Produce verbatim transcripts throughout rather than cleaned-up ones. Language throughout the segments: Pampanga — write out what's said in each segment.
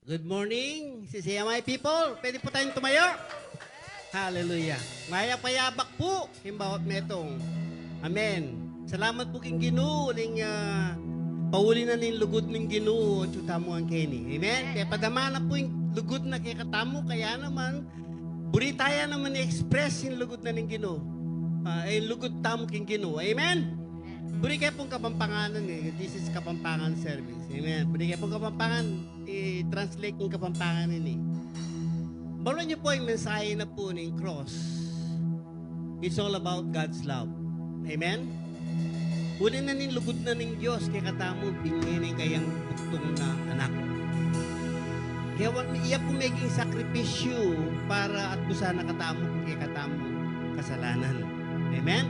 Good morning, C C M I people. Pwede po tayong tumayo? Hallelujah. Mayap a yabak po king bawat metung. Amen. Salamat po king Ginu, uling, ah, pauli na ning lugud ning Ginu, atyu tamu ngeni. Amen? Kaya padama na po ing lugud na kekatamu, kaya naman, buri taya naman i-express ing lugud na ning Ginu. Ah, eh, lugud tamu king Ginu. Amen? Buri ke pung Kapampanganan, eh. This is Kapampangan service. Amen. Buri ke pung Kapampangan, i-translate king Kapampangan ini. Balu yu po ing mensahe na po ning cross. It's all about God's love. Amen? Uli na ning lugud na ning Dios kekatamu, binie na ing kayang bugtung na anak. Kaya wan, iya po meging sakripisyu para atbusan na katamu king kekatamung kasalanan. Amen?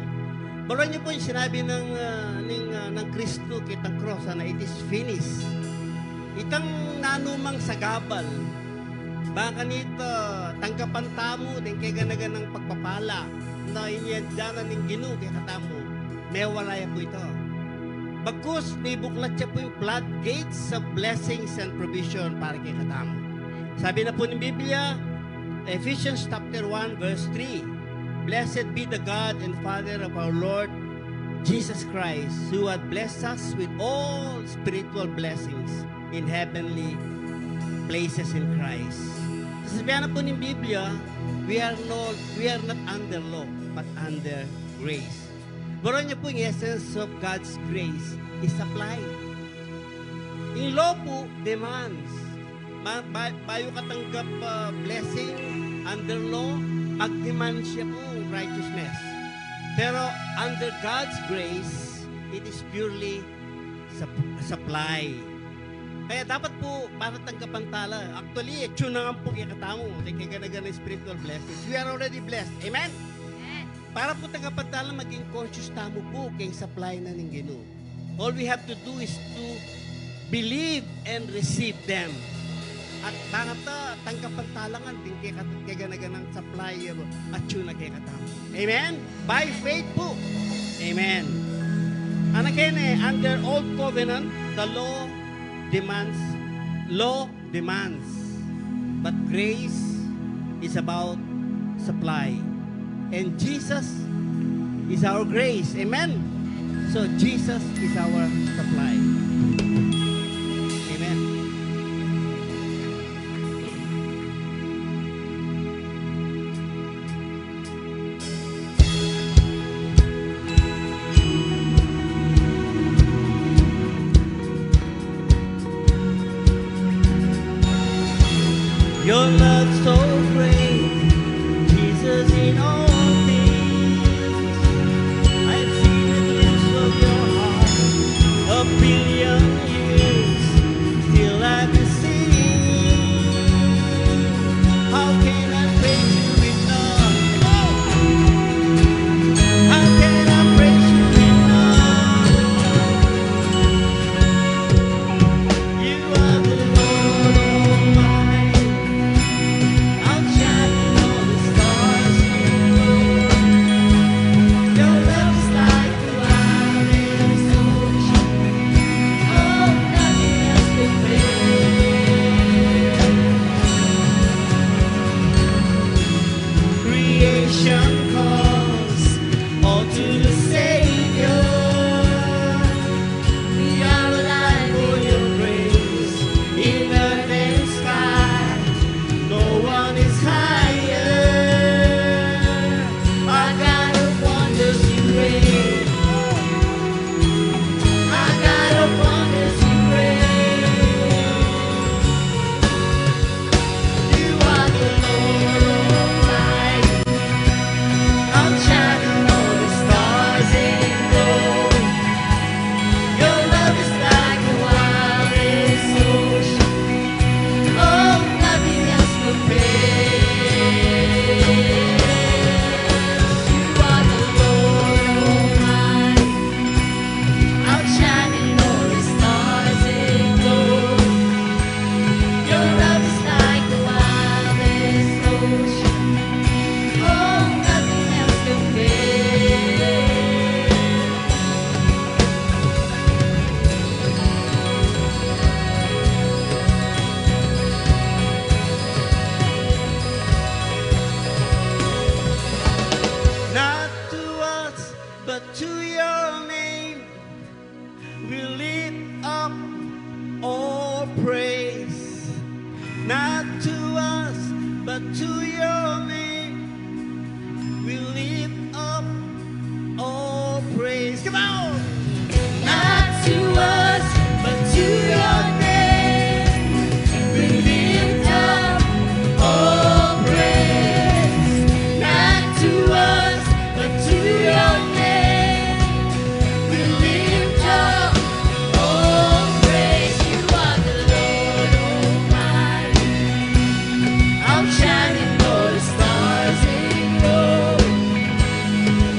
Balu yu po ing sinabi ng, ah, ning, ah, ng Kristo ketang cross, na, "It is finished." Itang nanumang sagabal, bang kanita tanggapan tamu deng keganaganang pagpapala na inyadya na ning Ginu kekatamu, mewala ya po ita. Bagkus, mibuklat ya po ing floodgates of blessings and provision para kekatamu. Sabi na po ning Biblia, Ephesians chapter one, verse three, "Blessed be the God and Father of our Lord Jesus Christ, who hath blessed us with all spiritual blessings in heavenly places in Christ." Sasabihan na po ning Biblia, we are not, we are not under law, but under grace. Balu yu po ing essence of God's grace is supply. Ing law po demands. Ma-, ba-, bayu ka tanggap, ah, blessing under law, mag-demand siya po righteousness. Pero under God's grace, it is purely sup-, supply. Kaya dapat po, para tanggapantala, actually, atyu na ngan po kekatamu, deng keganaganang spiritual blessings. We are already blessed. Amen? Amen. Para po tanggapantala, maging conscious tamu po keng supply na ning Ginu. All we have to do is to believe and receive them. At bang kanita, tanggapantala ngan deng keka-, keganaganang supply, atyu na kekatamu. Amen? By faith po. Amen. Ana keni, under old covenant, the law demands, law demands. But grace is about supply. And Jesus is our grace. Amen? So Jesus is our supply. Amen. Your love so great, Jesus, in all things. I've seen a glimpse of your heart, a billion years, still I've been singing. How can I praise you enough? How can I praise you enough? You are the Lord Almighty. I To your name we lift up all praise. Come on! Not to us, but to your name we lift up all praise. Not to us, but to your name we lift up all praise. You are the Lord Almighty, outshining all the stars in glory.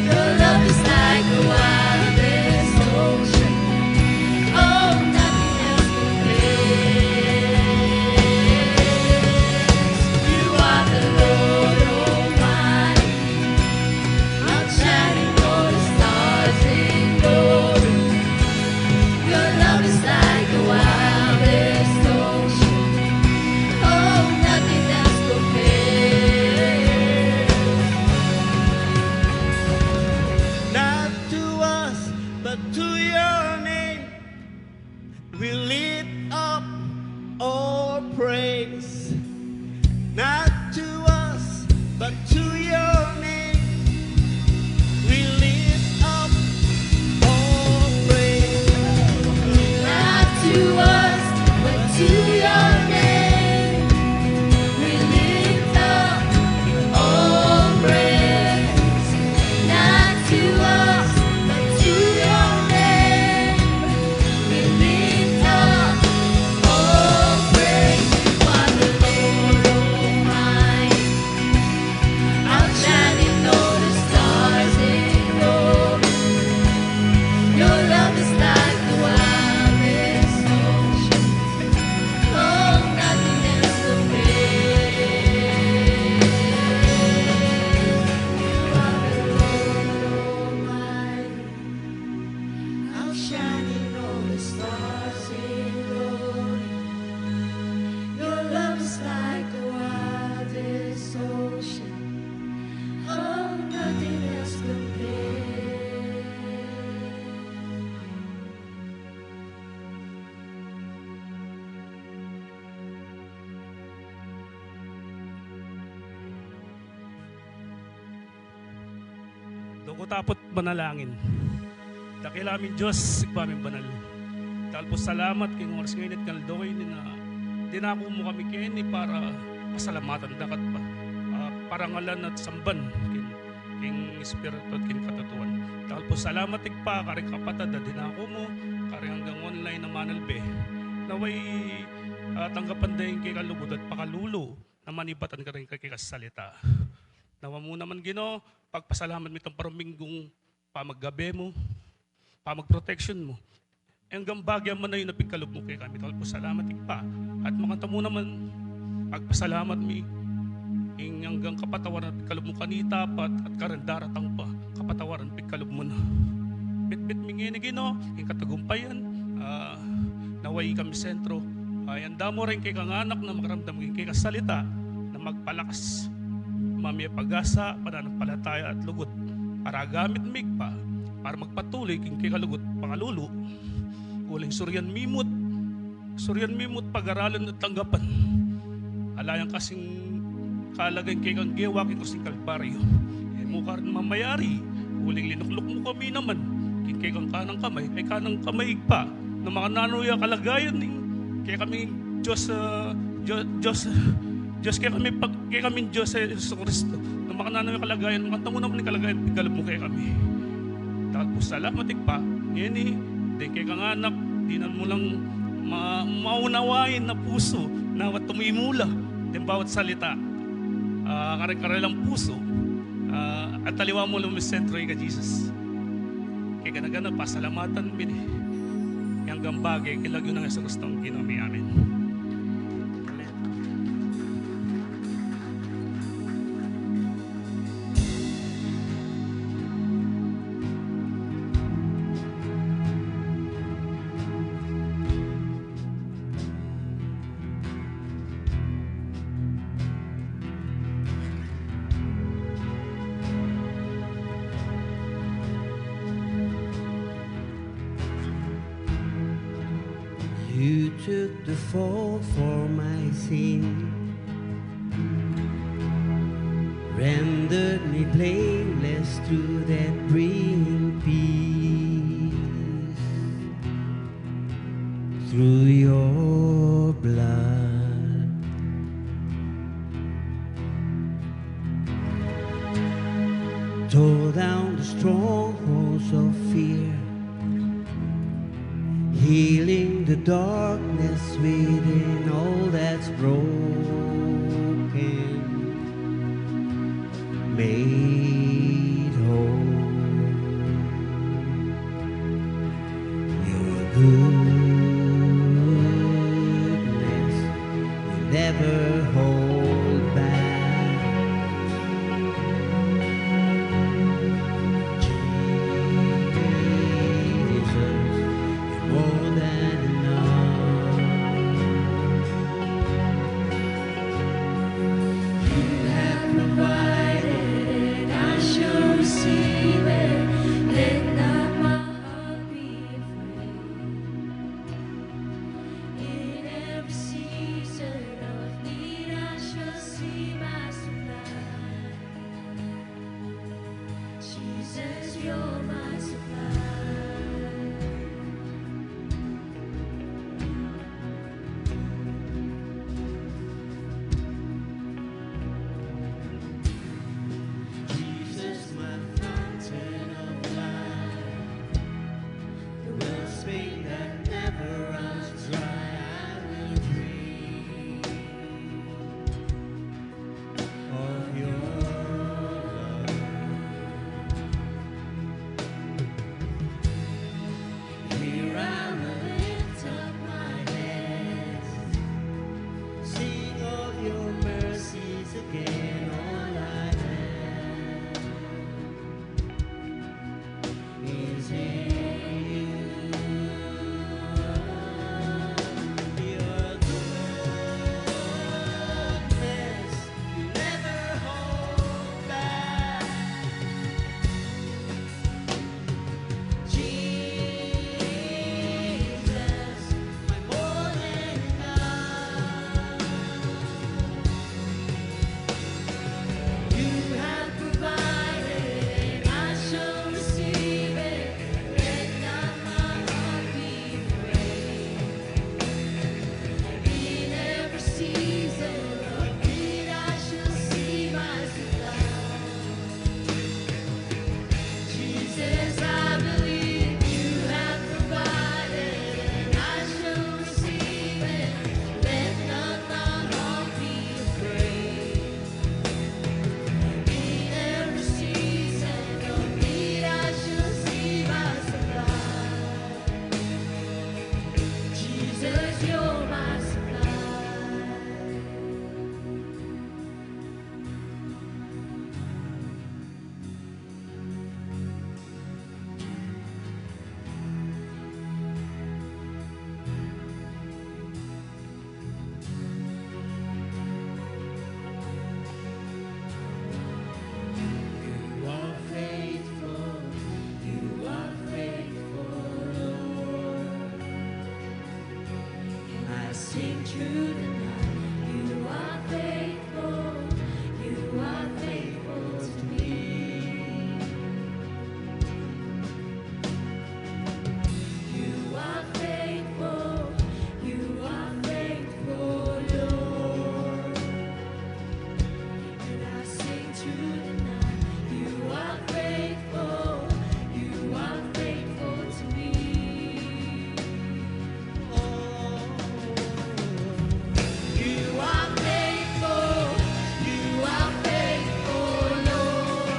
Your love is like the wildest ocean. Oh, nothing else compares. You are the Lord Almighty, outshining all the stars in glory. Your love is like the wildest ocean. Oh, nothing else compares. Not to us, but to your name we lift up all praise. Not to us, but to your name we lift up all praise. Not to us, but to your name we lift up all praise. Not to us, but to your name we lift up all praise. You are the Lord Almighty, outshining all the stars in glory. Your love is like the wildest ocean. Oh, nothing else compares. You are the Lord Almighty, outshining all the stars in glory. Your love is like the wildest ocean. Oh, nothing else compares. Dogo ta pu't manalangin. Dakila ming Dios, Ibpa ming banal. Dakal pu salamat king oras ngeni at king aldo ngeni na dinaku mu kami keni para pasalamatan da ka at pa, ah, parangalan at samban king, king espiritu at king katatuan. Dakal pu salamat, Ibpa, karing kapatad a dinaku mu, karing anggang online a manalbe. Naway, ah, tanggapan da ing keka lugud at pakalulu na manibatan karing keka salita. Nawa mu naman, Ginu, pagpasalamat mi itang paruminggung pamaggabe mu, pamagprotection mu. Anggang bage man a pigkalub mu kekami, dakal pu salamat, Ibpa. At makanta mu naman, pagpasalamat mi ing anggang kapatawaran a pigkalub mu kanita pa at kareng daratang pa, kapatawaran a pigkalub mu na. Bitbit mi ngeni, Ginu, ing katagumpayan, ah, naway ikami sentro, ah, anda mu ring kekang anak na makaramdam king keka salita, na magpalakas, mamie pag-asa, pananampalataya at lugud. Para gamit mi pa, para magpatuloy king keka lugud pangalulu. Uling surian mi mu't, surian mi mu't pag-aralan at tanggapan. Ala yang kasing kalagay ing kekang gewa king krus ning Kalbaryo. E mu karin mamayari, uling linukluk mu kami naman king kekang kanang kamay, ay kanang kamay pa, na makananu ya kalagayan ning kekaming Dios, ah, Dios, Dios, Dios kekami pag, kekaming Dios a Jesucristo, na makananu ya kalagayan, makanta mu naman ing kalagayan pigkalub mu kekami. Dakal pu salamat, Ibpa. Ngeni, deng kekang anak, dinan mu lang ma-, maunawain a pusu, na tumimu la deng bawat salita, ah, karing karelang pusu, ah, at aliwa mu lang misentro ika Jesus. Kaya gana-gana, pasalamatan mi ne. Anggang bage, king lagyu nang Jesucristo a Ginu mi. Amen. Amen. You took the fall for my sin. Rendered me blameless through that brilliant peace, through your blood. Tore down the strongholds of fear, healing the darkness within, all that's broken made whole. Your goodness will never hold back. Jesus, you're more than enough. You have provided, and I shall receive it. Let not my heart be afraid. In every season of need, I shall see my supply. Jesus, you're my supply. Jesus, my fountain of life, the wellspring that never runs dry, I will drink of your love. Here I will lift up my hands, sing of your mercies again. All I have is in you. Your goodness never hold back. Jesus, my more than enough. You have provided, and I shall receive it. Let not my heart be afraid. In every season of need, I shall see my supply. Jesus, I believe you have provided, and I shall receive it. Let not my heart be afraid. In every season of need, I shall see my supply. Jesus, you're my supply. You are faithful, you are faithful, Lord. And I sing through the night, you are faithful, you are faithful to me. You are faithful, you are faithful, Lord. And I sing through the night, you are faithful, you are faithful to me. You are faithful, you are faithful, Lord.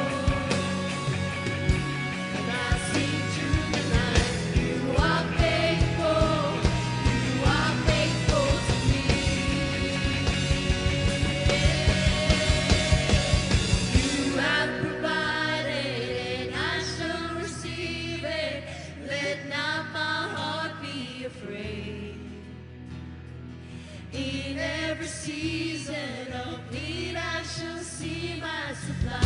And I sing through the night, you are faithful, you are faithful to me. You have provided, and I shall receive it. Let not my heart be afraid. In every season of need, I shall see my supply.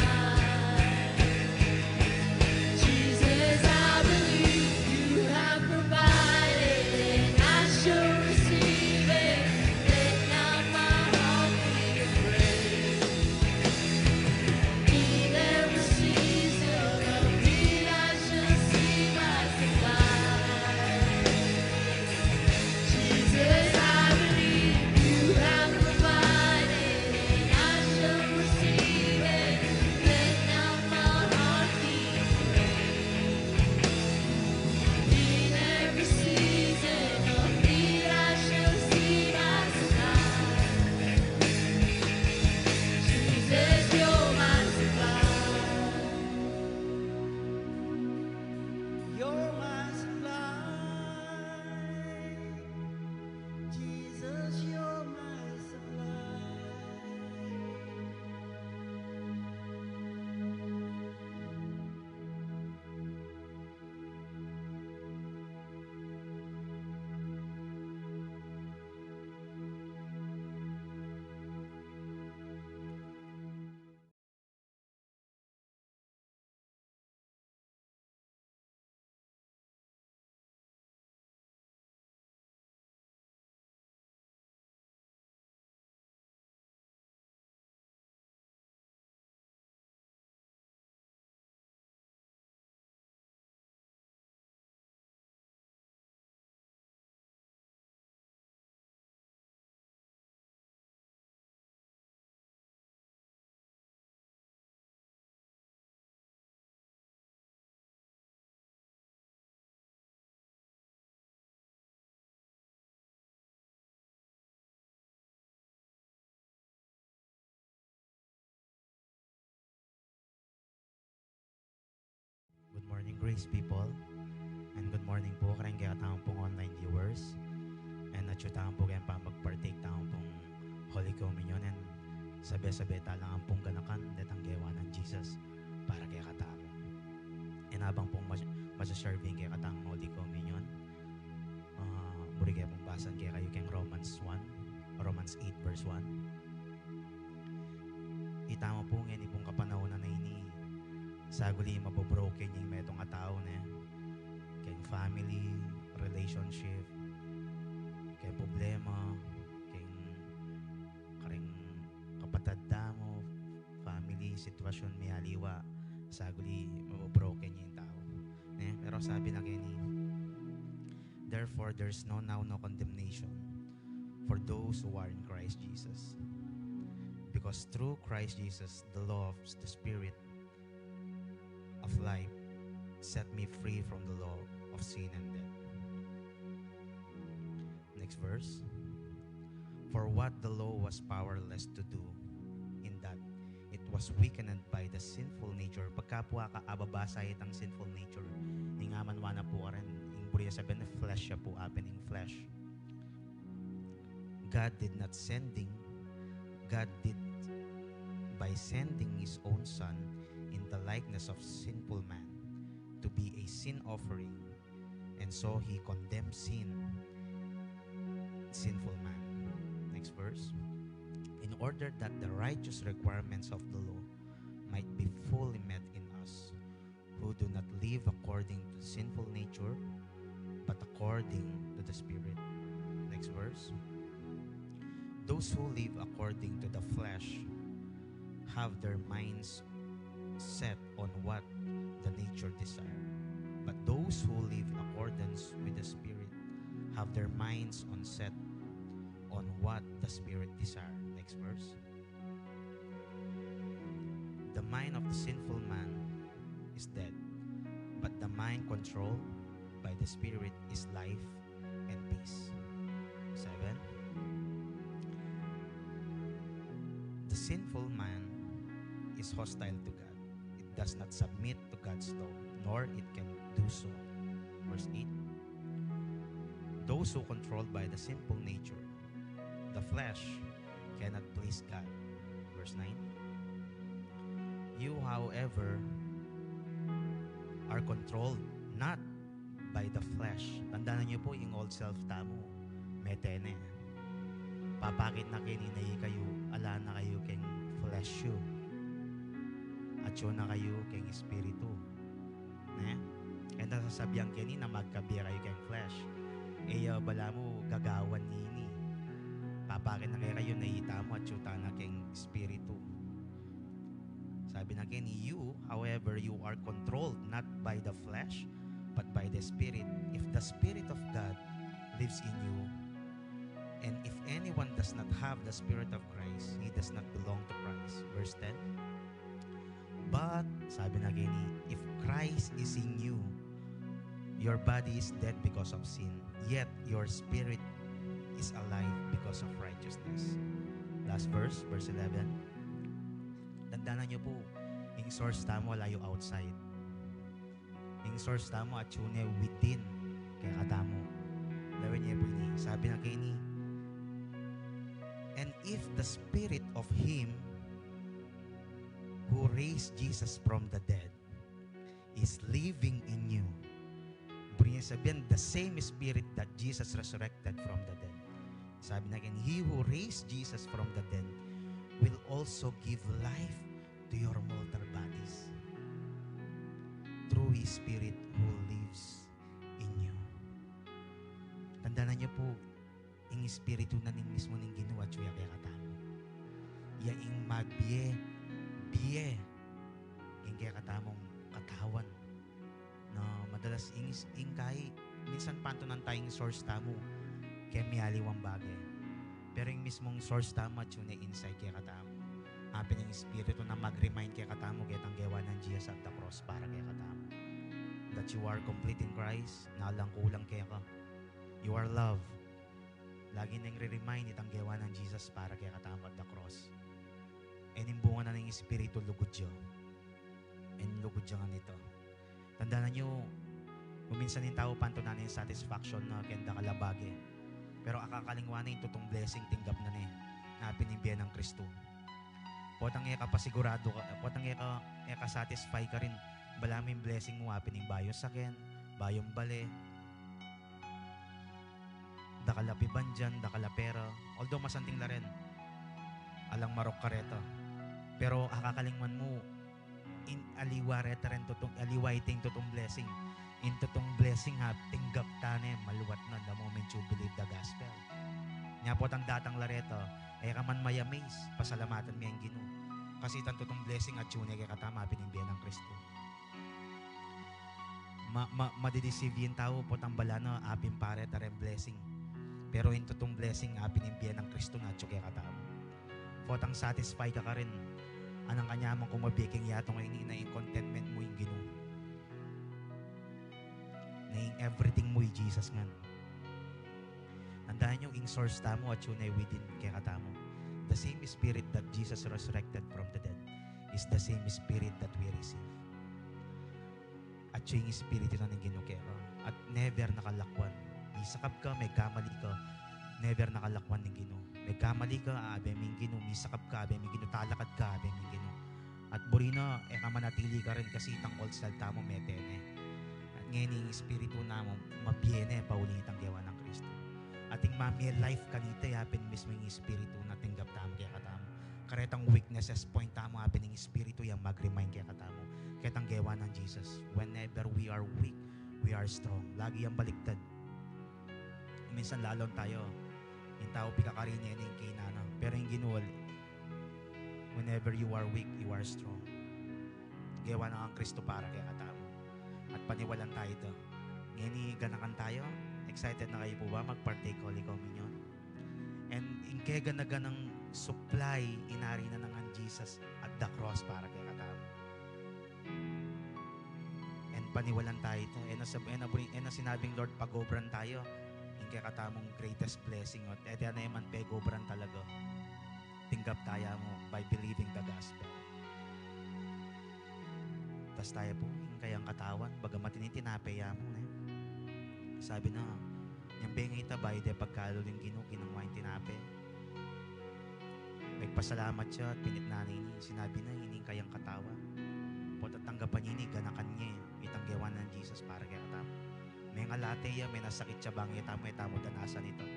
Jesus, I believe you have provided, and I shall receive it. Let not my heart be afraid. Praise people, and good morning pu kareng kekatamung pung online viewers. And atyu tamu pu keng pamag-partake tamu pung Holy Communion, and sabe-sabe ta lang pung ganakan detang gewa nang Jesus para kekatamu. And abang pung mas-, masa-serve ing kekatamung Holy Communion, ah, buri ke pung basan kekayu keng Romans one, Romans eight verse one. Itamu pu ngeni pung kapanahunan a ini, saguli mabo-broken ya ing metung a tau, ne? Keng family, relationship, keng problema, keng kareng kapatad tamu, family, sitwasyun, mialiwa, saguli mabo-broken ya ing tau, ne? Pero sabi na keni, "Therefore, there's no, now no condemnation for those who are in Christ Jesus. Because through Christ Jesus, the law of the Spirit of life set me free from the law of sin and death." Next verse. "For what the law was powerless to do, in that it was weakened by the sinful nature." Pagka pu aka ababasa itang sinful nature, ing amanwa na pu karin, ing buri ya sabian, flesh ya pu, apen ing flesh. God did not sending, God did by sending his own Son in the likeness of sinful man to be a sin offering, and so he condemned sin, sinful man. Next verse. "In order that the righteous requirements of the law might be fully met in us, who do not live according to sinful nature, but according to the Spirit." Next verse. "Those who live according to the flesh have their minds set on what the nature desire. But those who live accordance with the Spirit have their minds on set on what the Spirit desire." Next verse. "The mind of the sinful man is death, but the mind controlled by the Spirit is life and peace." Seven. "The sinful man is hostile to God. It does not submit to God's law, nor it can do so." Verse eight. "Those who controlled by the sinful nature, the flesh, cannot please God." Verse nine. "You, however, are controlled not by the flesh." Tandanan yu pu, ing old self tamu, mete ne. Papakit na keni na ikayu, ala na kayu keng flesh yu. Atyu na kayu keng espiritu. Ne? Kaya sasabian keni na magkabie kayu keng flesh. E ya balamu gagawan nini. Papakit na kekayu na itamu atyu tana keng espiritu. Sabi na keni, "You, however, you are controlled not by the flesh, but by the Spirit. If the Spirit of God lives in you, and if anyone does not have the Spirit of Christ, he does not belong to Christ." Verse ten. "But," sabi na keni, "if Christ is in you, your body is dead because of sin, yet your spirit is alive because of righteousness." Last verse, verse eleven. Tandanan yu pu, ing source tamu ala yu outside. Ing source tamu atyu ne within kekatamu. Lawen ye pu ini, sabi na keni, "And if the Spirit of him who raised Jesus from the dead is living in you." Buri ne sabian, the same Spirit that Jesus resurrected from the dead. Sabi na keni, "He who raised Jesus from the dead will also give life to your mortal bodies through His Spirit who lives in you." Tandanan yu pu, ing Espiritu na ning mismu ning Ginu atyu ya kekatamu. Ya ing magbie, bie king kekatamung katawan. Na madalas ing, ing kai, minsan pantunan taya ing source tamu keng mialiwang bage. Pero ing mismung source tamu atyu ne inside kekatamu. Atin ing Espiritu na mag-remind kekatamu ketang gewa nang Jesus at the cross para kekatamu. That you are complete in Christ, na alang kulang keka. You are love. Lagi neng re-remind itang gewa nang Jesus para kekatamu at the cross. E ning bunga na ning Espiritu, lugud ya. E ning lugud ya ngan ita. Tandanan yu, kuminsan ing tau pantunan na ing satisfaction na keng dakal a bage. Pero akakalingwan na ing tutung blessing tinggap na ne, na pin ing bie nang Kristu. Potang e ka pa sigurado ka, potang e ka, e ka satisfy karin, balamu ing blessing mu, apin ing bayung saken, bayung bale, dakal a pibandian, dakal a pera, although masanting la ren, alang marok kareta. Pero akakalingwan mu, in aliwa reta ren tutung, aliwa iti ing tutung blessing. Ing tutung blessing ha, tinggap ta ne, maluat na, the moment you believe the gospel. Nya potang datang la reta, e ka man mai-amaze, pasalamatan me ing Ginu. Kasi itang tutung blessing atyu ne kekatamu, apin ing bie nang Kristu. Ma, ma, madideceive ing tau, potang bala na, apin pa reta reng blessing. Pero ing tutung blessing, apin ing bie nang Kristu na atyu kekatamu. Potang satisfy ka karin, anang kanyaman ku mabie keng yatu ngeni, na ing contentment mu ing Ginu. Na ing everything mu i Jesus ngan. Tandanan yu, ing source tamu atyu ne within kekatamu. The same Spirit that Jesus resurrected from the dead is the same Spirit that we receive. Atyu ing Espiritu na ning Ginu keka. At never na ka lakwan. Misakab ka, megkamali ka, never na ka lakwan ning Ginu. Megkamali ka, abe me ing Ginu. Misakab ka, abe me ing Ginu. Talakad ka, abe me ing Ginu. At buri na, e ka manatili karin kasi itang kulsal tamu mete ne. At ngeni ing Espiritu namu, mabie ne, pauli itang gewa nang Kristu. At ing mamie life kanita, e apin mismu ing Espiritu na tinggap tamu kekatamu. Karetang weaknesses point tamu, apin ing Espiritu yang mag-remind kekatamu. Ketang gewa nang Jesus, whenever we are weak, we are strong. Lagi yang baliktad. Minsan lalon tayu, ing tau pikakari ne ning kekana. Pero ing Ginu, whenever you are weak, you are strong. Gewa na kang Kristu para kekatamu. At paniwalan tayu ita. Ngeni ganakan tayu. Excited na kayu pu ba mag-partake Holy Communion? And ing keganaganang supply, inari na ngan nang Jesus at the cross para kekatamu. And paniwalan tayu ita. E na sab-, e na buri-, e na sinabing Lord, pagobran tayu ing kekatamung greatest blessing. At e, e na e man pegobran talaga. Tinggap taya mu by believing the gospel. Tas taya pu, ing kayang katawan, bagamat ini tinape ya mu, ne? Sabi na, nyang bengay ita, bayu de pagkalulu ning Ginu, kinangwa ing tinape. Megpasalamat ya, at pinitnan na ini, sinabi na, ini ing kayang katawan. Potang tanggapan ye ini, ganakan ye, itang gewa nang Jesus para kekatamu. Mengalate ya, menasakit ya, bang e tamu, e tamu danasan ita.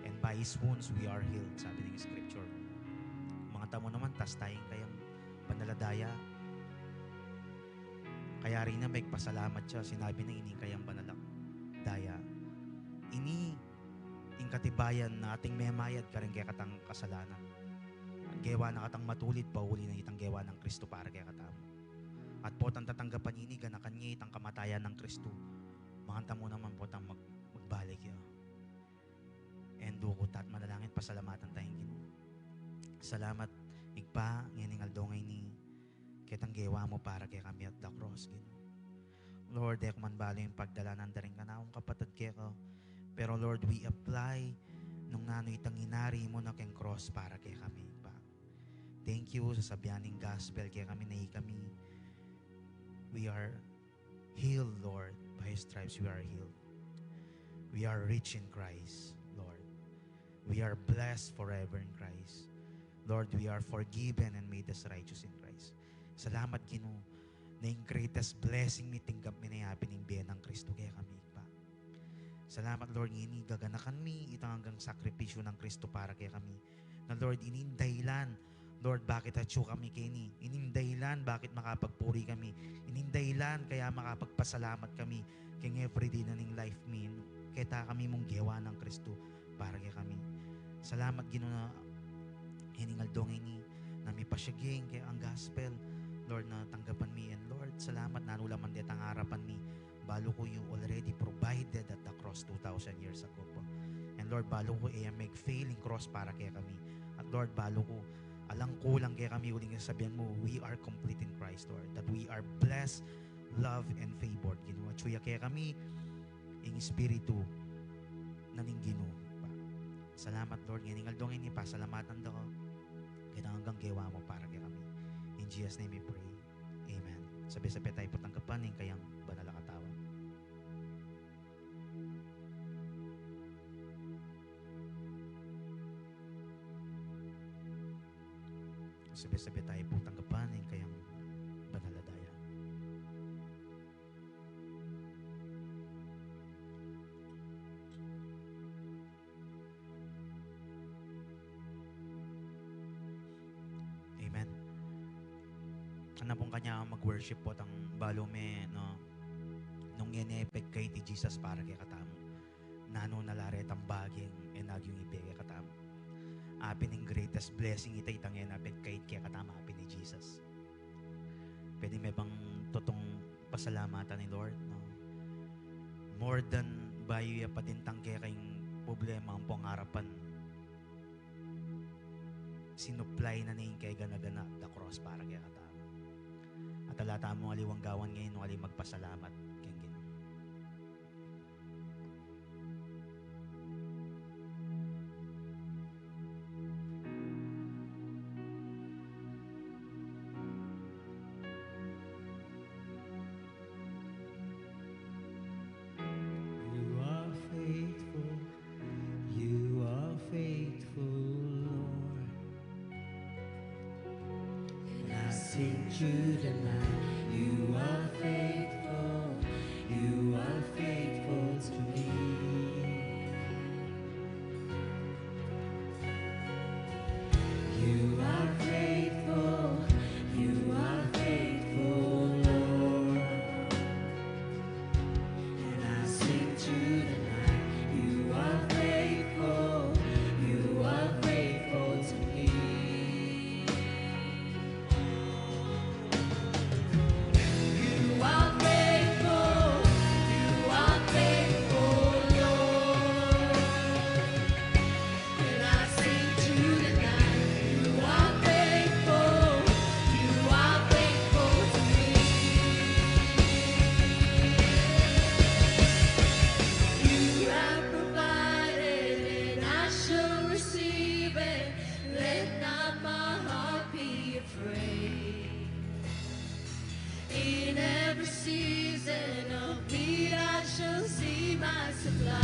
And by His wounds we are healed, sabi ning Scripture. Mangan tamu naman, tas taya ing kayang banal a daya. Kayari na megpasalamat ya, sinabi na, ini ing kayang banal a daya. Ini ing katibayan na ating memayad karing kekatang kasalanan. At gewa na katang matulid, pauli na itang gewa nang Kristu para kekatamu. At potang tatanggapan ye ini, ganakan ye itang kamatayan nang Kristu. Mangan tamu naman potang mag-, magbalik ya. And duku ta at manalangin, pasalamatan taya ing Ginu. Salamat, Ibpa, ngening aldo ngeni, ketang gewa mu para kekami at the cross, Ginu. Lord, e ku man balu ing pagdalanan da ring kanaku kapatad keka. Pero Lord, we apply nung nanu itang inari mu na keng cross para kekami, Ibpa. Thank you sa sabian ning gospel kekami na ikami, we are healed, Lord. By His stripes we are healed. We are rich in Christ, Lord. We are blessed forever in Christ. Lord, we are forgiven and made as righteous in Christ. Salamat, Ginu, na ing greatest blessing mi tinggap mi na yapin ing bie nang Kristu kekami, Ibpa. Salamat, Lord, ngeni gaganakan mi itang anggang sakripisyu nang Kristu para kekami. Na, Lord, ini ing dahilan, Lord, bakit atyu kami keni. Ini ing dahilan bakit makapagpuri kami. Ini ing dahilan kaya makapagpasalamat kami keng everyday na ning life mi. Keta kami mung gewa nang Kristu para kekami. Salamat, Ginu, na ining aldo ngeni na mipasiag ing kekang gospel, Lord, na tanggapan mi. And Lord, salamat nanu la man detang arapan mi. Balu ku you already provided at the cross two thousand years ago pa. And Lord, balu ku e ya meg-fail ing cross para kekami. At Lord, balu ku alang kulang kekami uling ing sasabian mu, we are complete in Christ, Lord. That we are blessed, loved, and favored, Ginu. Atyu ya kekami ing Espiritu na ning Ginu, Ibpa. Salamat, Lord, ngening aldo ngeni, pasalamatan da ka. Ketang anggang gewa mu para kekami. In Jesus' name we pray. Amen. Sabay-sabay tayo po tanggapan ing kayang banal a katawan. Sabay-sabay tayo po tanggapan ing kayang banal a daya. Amen. Ana pung kanya mag-worship po tang balu me, no? Nung ngeni pegkait i Jesus para kekatamu, nanu na la retang bage ing agyang ibie kekatamu? Apin ing greatest blessing ita, itang ngeni pegkait kekatamu, apin i Jesus. Pwede me bang tutung pasalamatan i Lord, no? More than bayu ya padintang keka ing problema ampong arapan, sinupply na ne ing kegana-gana at the cross para kekatamu. At ala tamung aliwang gawan ngeni nung ali magpasalamat keng Ginu. You are faithful, you are faithful, Lord. And I sing through the night, you are faithful, you are faithful to me. You are faithful, you are faithful, Lord. And I sing through the night, you are faithful, you are faithful to me. You are faithful, you are faithful, Lord. And I sing through the night, you are faithful, you are faithful to me. You have provided and I shall receive it. Let not my heart be afraid. In every season of need, I shall see my supply.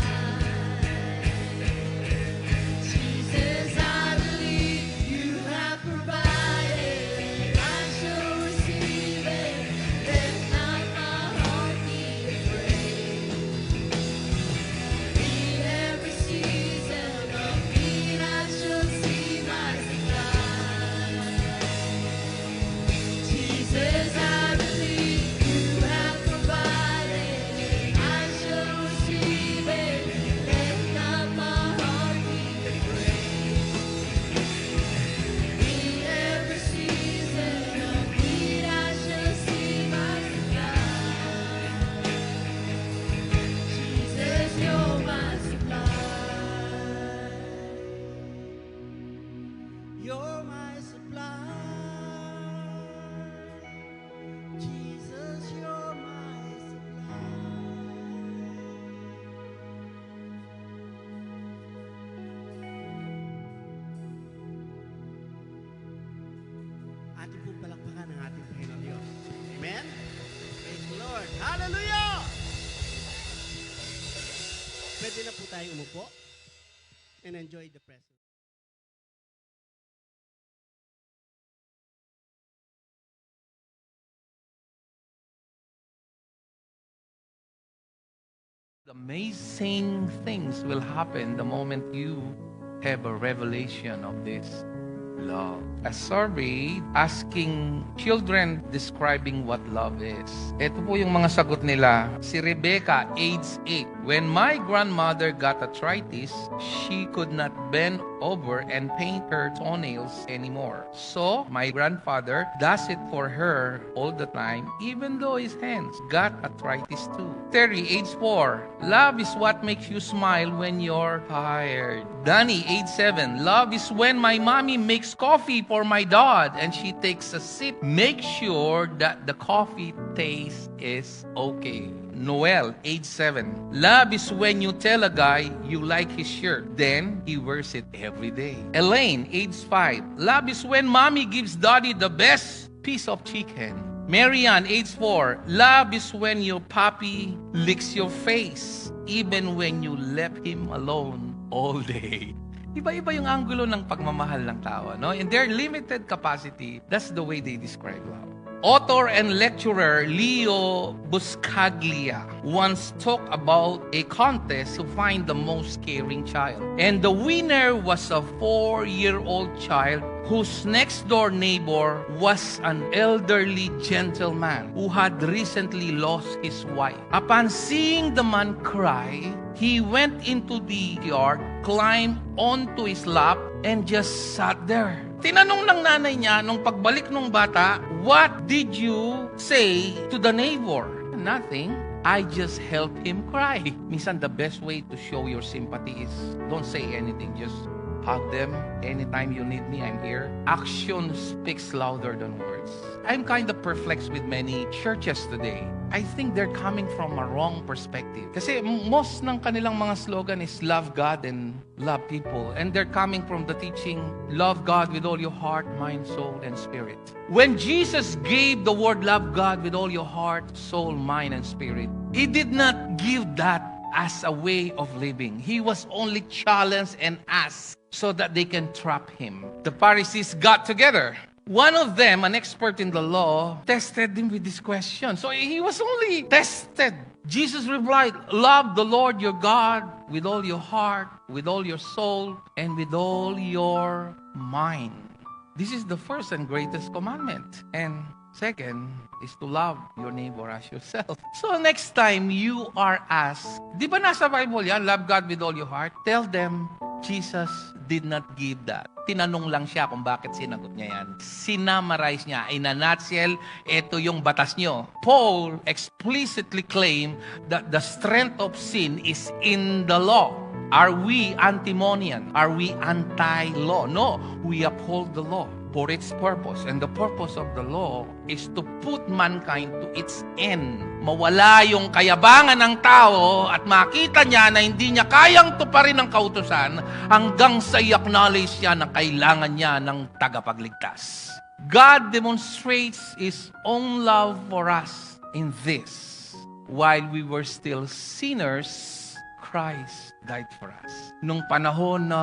Jesus, I believe you have provided, and I shall receive it. Let not my heart be afraid. In every season of need, I shall see my supply. Jesus, I believe you have provided. I shall receive it. Let not my heart be afraid. In every season of need, I shall see my supply. Jesus, you're my supply. You're my supply. Jesus, you're my supply. Atin pong palakpakan ang ating Panginoon Diyos. Amen? Praise the Lord. Hallelujah! Pwede na po tayong umupo and enjoy the presence. Amazing things will happen the moment you have a revelation of this love. A survey asking children describing what love is. Ito po yung mga sagot nila. Si Rebecca, age eight, "When my grandmother got arthritis, she could not bend over and paint her toenails anymore. So, my grandfather does it for her all the time, even though his hands got arthritis too." Terry, age four, "Love is what makes you smile when you're tired." Danny, age seven, "Love is when my mommy makes coffee for my dad and she takes a sip, make sure that the coffee taste is okay." Noel, age seven, "Love is when you tell a guy you like his shirt, then he wears it every day." Elaine, age five, "Love is when mommy gives daddy the best piece of chicken." Marian, age four, "Love is when your puppy licks your face, even when you left him alone all day." Iba-iba yung anggulo ng pagmamahal ng tao, no? In their limited capacity, that's the way they describe love. Author and lecturer Leo Buscaglia once talked about a contest to find the most caring child. And the winner was a four-year-old child whose next-door neighbor was an elderly gentleman who had recently lost his wife. Upon seeing the man cry, he went into the yard, climbed onto his lap, and just sat there. Tinanong ng nanay niya nung pagbalik nung bata, "What did you say to the neighbor?" "Nothing. I just helped him cry." Minsan, the best way to show your sympathy is don't say anything. Just hug them. "Anytime you need me, I'm here." Action speaks louder than words. I'm kind of perplexed with many churches today. I think they're coming from a wrong perspective. Kasi m- most ng kanilang mga slogan is love God and love people. And they're coming from the teaching, love God with all your heart, mind, soul, and spirit. When Jesus gave the word, "Love God with all your heart, soul, mind, and spirit," he did not give that as a way of living. He was only challenged and asked so that they can trap him. The Pharisees got together. One of them, an expert in the law, tested him with this question. So he was only tested. Jesus replied, "Love the Lord your God with all your heart, with all your soul, and with all your mind. This is the first and greatest commandment. And second is to love your neighbor as yourself." So next time you are asked, "Di ba nasa Bible yan, love God with all your heart?" Tell them, "Jesus did not give that." Tinanong lang siya kung bakit sinagot niya yan. Sinamarize niya. In a nutshell, ito yung batas nyo. Paul explicitly claimed that the strength of sin is in the law. Are we antinomian? Are we anti-law? No, we uphold the law for its purpose. And the purpose of the law is to put mankind to its end. Mawala yung kayabangan ng tao at makita niya na hindi niya kayang tuparin ang kautusan hanggang sa i-acknowledge niya na kailangan niya ng tagapagligtas. God demonstrates His own love for us in this: while we were still sinners, Christ died for us. Nung panahon na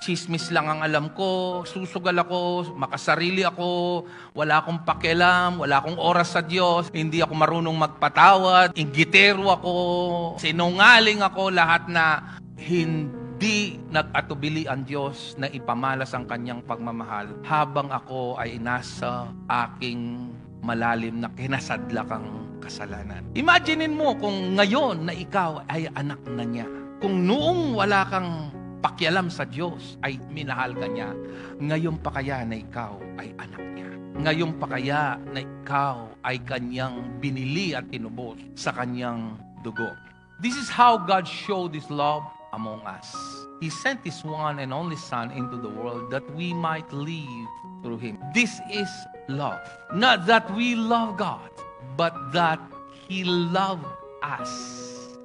chismis lang ang alam ko, susugal ako, makasarili ako, wala akong pakialam, wala akong oras sa Diyos, hindi ako marunong magpatawad, inggitero ako, sinungaling ako, lahat na, hindi nag-atubili ang Diyos na ipamalas ang kanyang pagmamahal habang ako ay nasa aking malalim na kinasadlakang kasalanan. Imaginein mo kung ngayon na ikaw ay anak na niya. Kung noong wala kang pakialam sa Diyos ay minahal ka niya, ngayon pa kaya na ikaw ay anak niya? Ngayon pa kaya na ikaw ay kanyang binili at tinubos sa kanyang dugo? This is how God showed His love among us. He sent His one and only Son into the world that we might live through Him. This is love. Not that we love God, but that He loved us.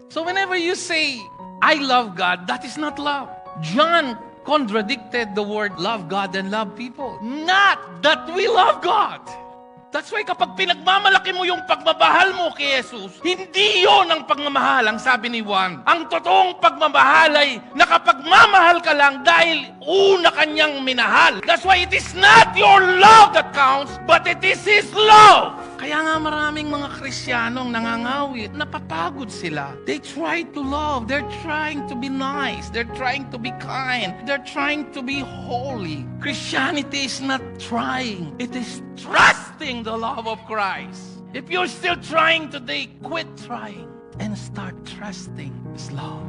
So whenever you say, "I love God," that is not love. John contradicted the word love God and love people. Not that we love God. That's why kapag pinagmamalaki mo yung pagmamahal mo kay Jesus, hindi yon ang pagmamahal. Ang sabi ni Juan, ang totoong pagmamahal ay nakapagmamahal ka lang dahil una kanyang minahal. That's why it is not your love that counts, but it is His love. Kaya nga maraming mga Kristiyanong nangangawit, napapagod sila. They try to love, they're trying to be nice, they're trying to be kind, they're trying to be holy. Christianity is not trying, it is trusting the love of Christ. If you're still trying today, quit trying and start trusting His love.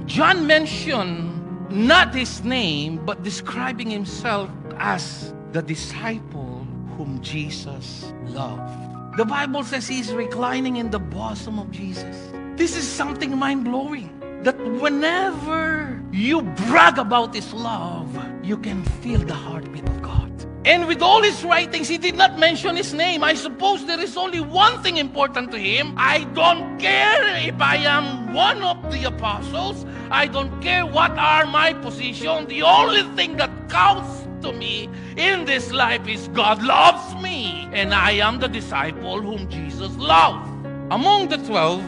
John mentioned not his name, but describing himself as the disciple whom Jesus loved. The Bible says he's reclining in the bosom of Jesus. This is something mind blowing. That whenever you brag about His love, you can feel the heartbeat of God. And with all his writings, he did not mention his name. I suppose there is only one thing important to him. I don't care if I am one of the apostles. I don't care what are my position. The only thing that counts to me in this life is God loves me. And I am the disciple whom Jesus loved. Among the twelve,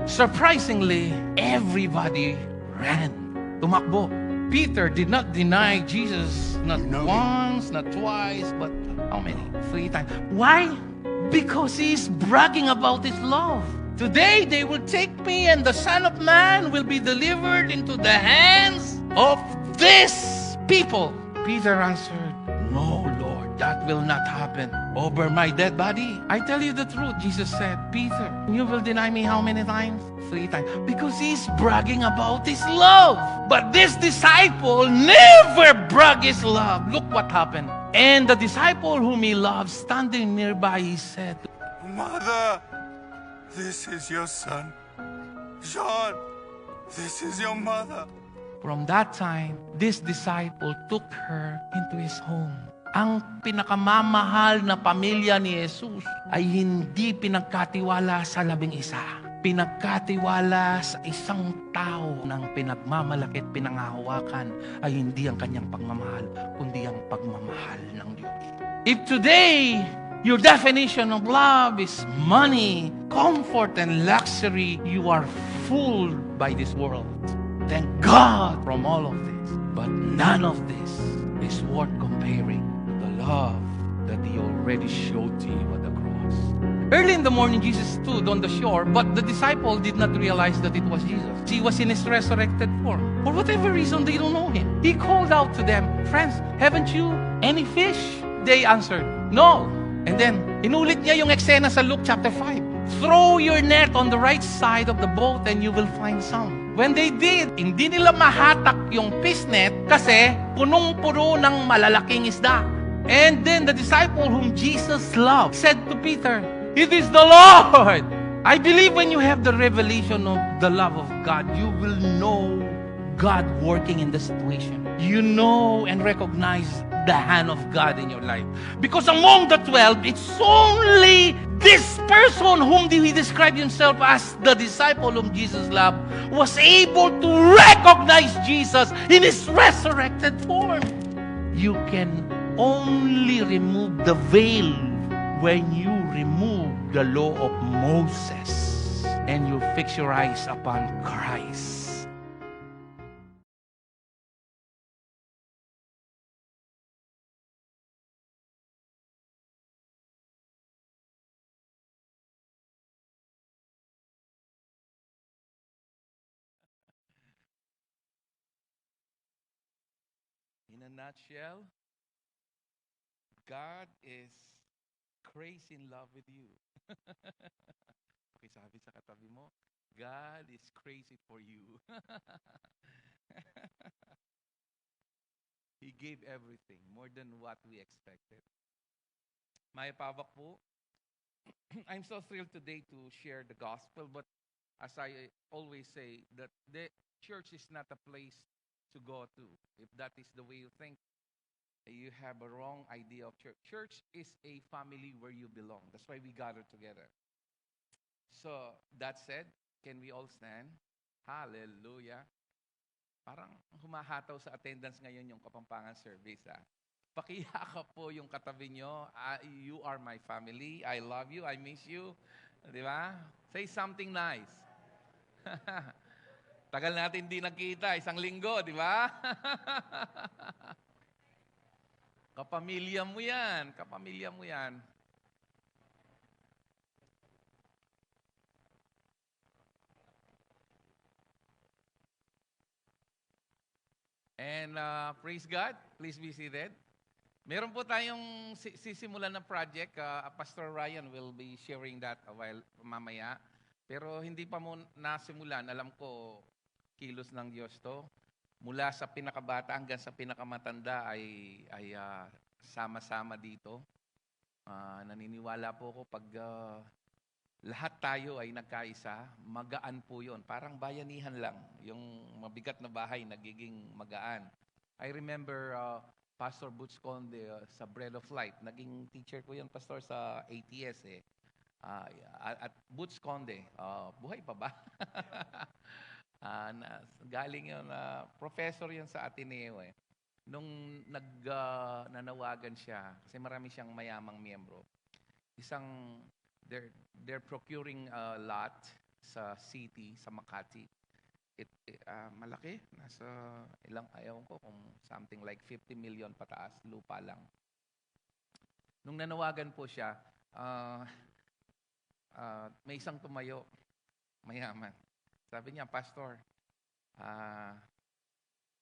surprisingly, everybody ran. Tumakbo. Peter did not deny Jesus, not once, not twice, but how many? Three times. Why? Because he is bragging about his love. Today they will take me, and the Son of Man will be delivered into the hands of these people. Peter answered, "No, Lord, that will not happen. Over my dead body." "I tell you the truth," Jesus said, "Peter, you will deny me how many times?" "Three times." Because he's bragging about his love. But this disciple never brag his love. Look what happened. And the disciple whom he loved, standing nearby, he said, "Mother, this is your son. John, this is your mother." From that time, this disciple took her into his home. Ang pinakamamahal na pamilya ni Jesus ay hindi pinagkatiwala sa labing isa. Pinagkatiwala sa isang tao nang pinagmamalaki at pinangahawakan ay hindi ang kanyang pagmamahal, kundi ang pagmamahal ng Diyos. If today your definition of love is money, comfort, and luxury, you are fooled by this world. Thank God from all of this. But none of this is worth comparing to the love that He already showed to you at the cross. Early in the morning, Jesus stood on the shore, but the disciple did not realize that it was Jesus. He was in his resurrected form. For whatever reason, they don't know him. He called out to them, "Friends, haven't you any fish?" They answered, "No." And then, inulit niya yung eksena sa Luke chapter five. "Throw your net on the right side of the boat and you will find some." When they did, hindi nila mahatak yung fish net kasi punong-puno ng malalaking isda. And then the disciple whom Jesus loved said to Peter, "It is the Lord." I believe when you have the revelation of the love of God, you will know God working in the situation. You know and recognize the hand of God in your life. Because among the twelve, it's only this person whom he described himself as the disciple whom Jesus loved was able to recognize Jesus in his resurrected form. You can only remove the veil when you remove the law of Moses and you fix your eyes upon Christ. In a nutshell, God is crazy in love with you. Pakisabi sa katabi mo, "God is crazy for you." He gave everything, more than what we expected. Mayap a abak pu. I'm so thrilled today to share the gospel, but as I always say, that the church is not a place to go to. If that is the way you think, you have a wrong idea of church. Church is a family where you belong. That's why we gather together. So, that said, can we all stand? Hallelujah. Parang humahataw sa attendance ngayon yung Kapampangan service, ah. Pakiyakap po yung katabi nyo, ah, "You are my family. I love you. I miss you." Di ba? Say something nice. Tagal natin di nagkita, isang linggo, di ba? Kapamilya mo yan, kapamilya mo yan. And, uh, praise God. Please be seated. Meron po tayong si-, sisimulan na project. Uh, Pastor Ryan will be sharing that a while mamaya. Pero hindi pa mo nasimulan, alam ko, kilos ng Diyos 'to. Mula sa pinakabata hanggang sa pinakamatanda ay, ay, ah, sama-sama dito. Ah, naniniwala po ako 'pag, ah, lahat tayo ay nagkaisa, magaan po 'yun. Parang bayanihan lang. Yung mabigat na bahay nagiging magaan. I remember, ah, Pastor Butch Conde, ah, sa Bread of Life. Naging teacher ko 'yun, Pastor, sa A T S eh. Ah, at, at Butch Conde, ah, buhay pa ba? Ah, na, galing 'yun, ah, professor 'yun sa Ateneo eh. Nung nag, ah, nanawagan siya, kasi marami siyang mayamang miyembro. isang, they're, they're procuring a lot sa city, sa Makati. It, it, ah, malaki, nasa ilang, ayaw ko kung something like fifty million pataas, lupa lang. Nung nanawagan po siya, ah, ah, may isang tumayo, mayaman. Sabi niya, "Pastor, ah,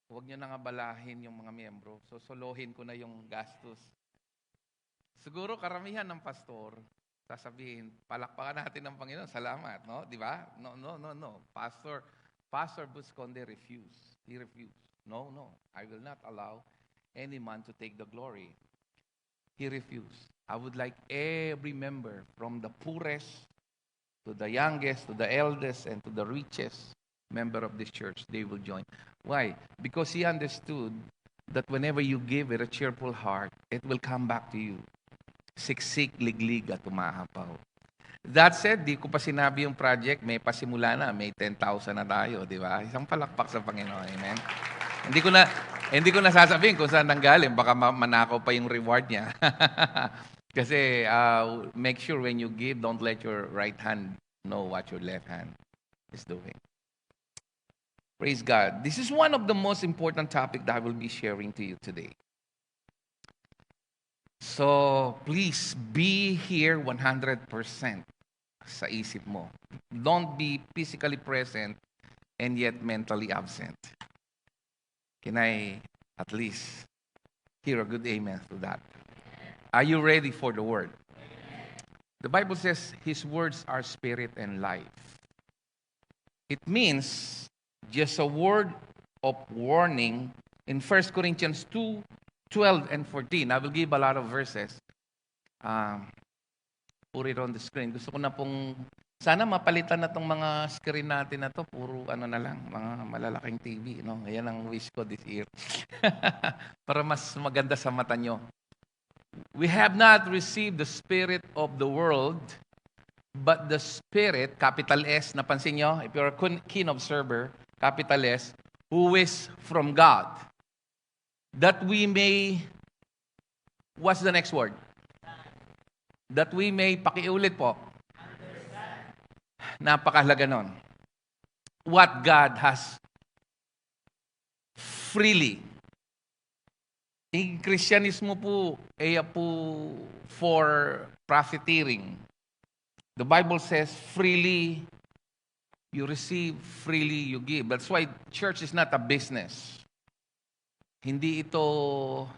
huwag niyo nang abalahin yung mga miyembro. So, solohin ko na yung gastos." Siguro karamihan ng pastor, sasabihin, "Palakpakan natin ang Panginoon, salamat," no? Di ba? No, no, no, no. Pastor, Pastor Busconde refused. He refused. "No, no, I will not allow any man to take the glory." He refused. "I would like every member, from the poorest to the youngest, to the eldest, and to the richest member of this church, they will join." Why? Because he understood that whenever you give with a cheerful heart, it will come back to you. Siksik, liglig, at umahapaw. That said, di ko pa sinabi yung project, may pasimula na, may ten thousand na tayo, di ba? Isang palakpak sa Panginoon, amen? Hindi ko na, hindi ko na sasabihin kung saan nanggaling, baka ma-, manakaw pa yung reward niya. Kasi, ah, make sure when you give, don't let your right hand know what your left hand is doing. Praise God. This is one of the most important topic that I will be sharing to you today. So, please be here one hundred percent sa isip mo. Don't be physically present and yet mentally absent. Can I at least hear a good amen to that? Are you ready for the word? The Bible says, "His words are spirit and life." It means just a word of warning in First Corinthians two, twelve and fourteen. I will give a lot of verses. Ah, put it on the screen. Gusto ko na pong, sana mapalitan na tong mga screen natin na to. Puro ano na lang, mga malalaking T V, no? Ayan ang wish ko this year. Para mas maganda sa mata nyo. "We have not received the spirit of the world, but the Spirit," capital S, napansin nyo? If you're a kun-, keen observer, capital S, "who is from God, that we may," what's the next word? "That we may," pakiulit po. Napakahalaga nun. What God has freely. Ang Kristyanismo po, e ya po for profiteering. The Bible says, "Freely you receive, freely you give." That's why church is not a business. Hindi ito,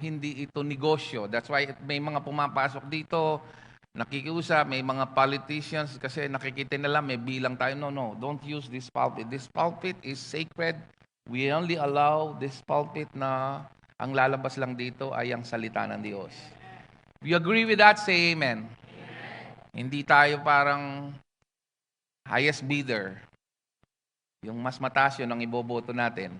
hindi ito negosyo. That's why may mga pumapasok dito, nakikiusap, may mga politicians kasi nakikita nila may bilang tayo. No, no, don't use this pulpit. This pulpit is sacred. We only allow this pulpit na ang lalabas lang dito ay ang salita ng Diyos. You agree with that? Say amen. Hindi tayo parang highest bidder. Yung mas mataas, yun ang iboboto natin.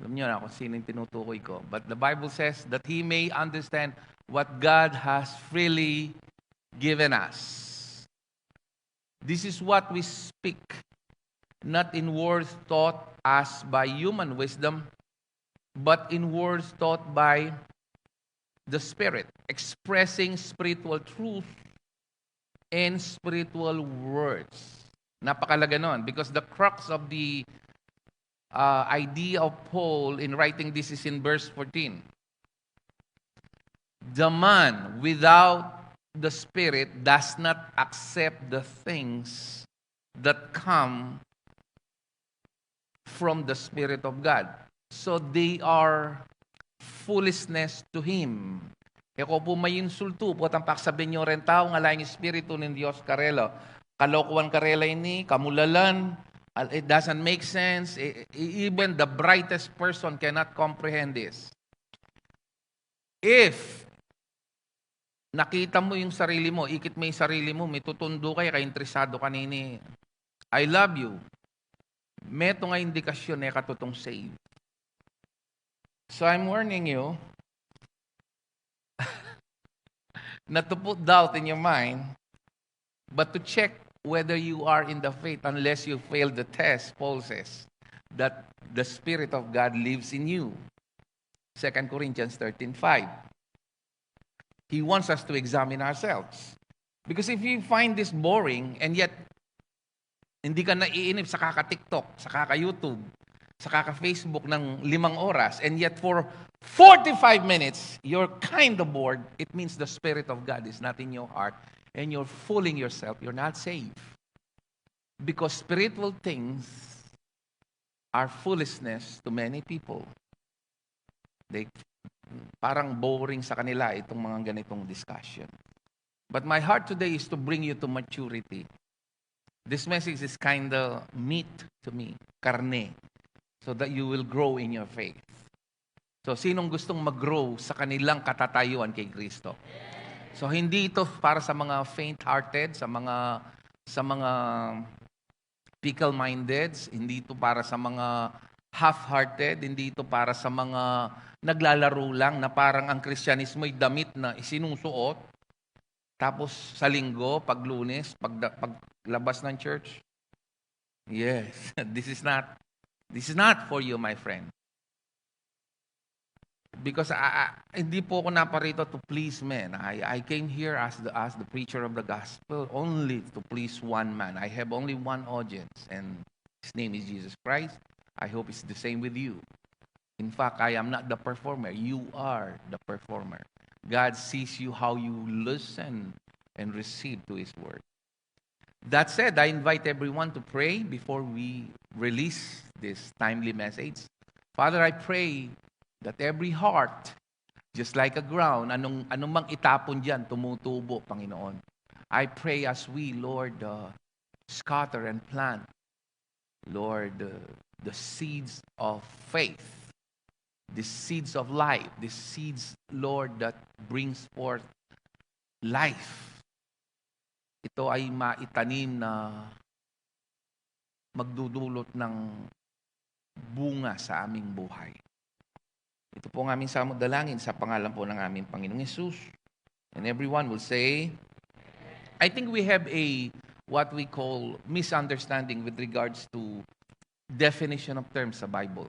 Alam niyo na kung sino yung tinutukoy ko. But the Bible says that he may understand what God has freely given us. This is what we speak, not in words taught as by human wisdom, but in words taught by the Spirit, expressing spiritual truth and spiritual words. Napakalaga nun, because the crux of the, uh, idea of Paul in writing this is in verse fourteen. The man without the Spirit does not accept the things that come from the Spirit of God. So they are foolishness to him. E ko po mainsultu, potang paksabi yu ring tau, ala ing Espiritu ning Dios karela. Kalokuan karela ini, kamulalan, al-, it doesn't make sense. E-, e-, even the brightest person cannot comprehend this. If nakita mo yung sarili mo, ikit mo yung sarili mo, mitutundo ka, e ka interesado kanini, "I love you." Metung a indikasyon e ka tutung save. So I'm warning you not to put doubt in your mind, but to check whether you are in the faith unless you fail the test, Paul says, that the Spirit of God lives in you. Second Corinthians thirteen five. He wants us to examine ourselves. Because if you find this boring, and yet hindi ka naiinip sa kaka-TikTok, sa kaka-YouTube, sa kaka-Facebook ng limang oras, and yet for forty-five minutes, you're kind of bored, it means the Spirit of God is not in your heart, and you're fooling yourself, you're not saved. Because spiritual things are foolishness to many people. They, parang boring sa kanila itong mga ganitong discussion. But my heart today is to bring you to maturity. This message is kinda meat to me, karne, so that you will grow in your faith. So, sinong gustong mag-grow sa kanilang katatayuan kay Kristo? So, hindi ito para sa mga faint-hearted, sa mga, sa mga fickle-minded, hindi ito para sa mga half-hearted, hindi ito para sa mga naglalaro lang na parang ang Kristyanismo ay damit na isinusuot, tapos sa Linggo, pag Lunes, pag, paglabas ng church, yes, this is not, this is not for you, my friend. Because I, I, hindi po ako naparito to please men. I, I came here as the, as the preacher of the gospel only to please one man. I have only one audience, and his name is Jesus Christ. I hope it's the same with you. In fact, I am not the performer. You are the performer. God sees you how you listen and receive to His word. That said, I invite everyone to pray before we release this timely message. Father, I pray that every heart, just like a ground, anong, anumang itapon diyan, tumutubo, Panginoon. I pray as we, Lord, uh, scatter and plant, Lord, uh, the seeds of faith, the seeds of life, the seeds, Lord, that brings forth life. Ito ay maitanim na magdudulot ng bunga sa aming buhay. Ito po ang aming samot dalangin sa pangalan po ng aming Panginoong Yesus. And everyone will say, I think we have a, what we call, misunderstanding with regards to definition of terms sa Bible.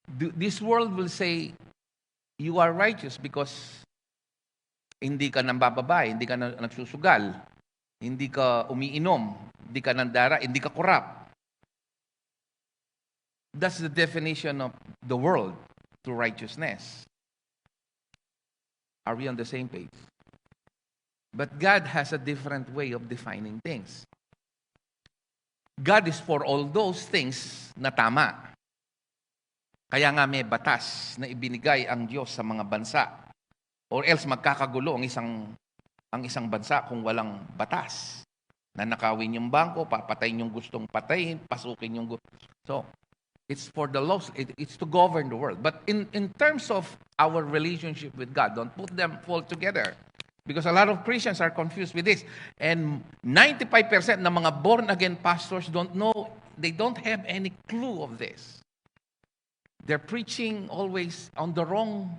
Th-, this world will say, "You are righteous because hindi ka nambababae, hindi ka na-, nagsusugal, hindi ka umiinom, hindi ka nandara, hindi ka korap." That's the definition of the world to righteousness. Are we on the same page? But God has a different way of defining things. God is for all those things na tama. Kaya nga may batas na ibinigay ang Diyos sa mga bansa. Or else magkakagulo ang isang, ang isang bansa kung walang batas. Nanakawin yung bangko, papatayin yung gustong patayin, pasukin yung gu-, so, it's for the laws, it, it's to govern the world. But in, in terms of our relationship with God, don't put them all together. Because a lot of Christians are confused with this. And ninety-five percent ng mga born-again pastors don't know, they don't have any clue of this. They're preaching always on the wrong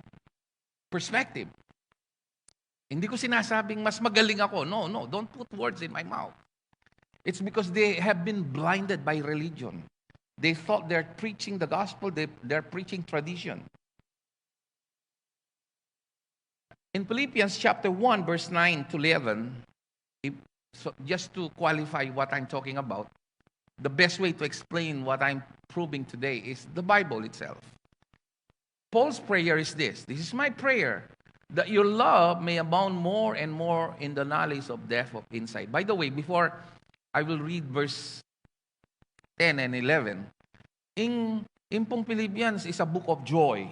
perspective. Hindi ko sinasabing mas magaling ako. No, no, don't put words in my mouth. It's because they have been blinded by religion. They thought they're preaching the gospel, they, they're preaching tradition. In Philippians chapter one, verse nine to eleven, if, so just to qualify what I'm talking about, the best way to explain what I'm proving today is the Bible itself. Paul's prayer is this. This is my prayer, that your love may abound more and more in the knowledge of depth of insight. By the way, before I will read verse ten and eleven, ing, ing pung Philippians is a book of joy.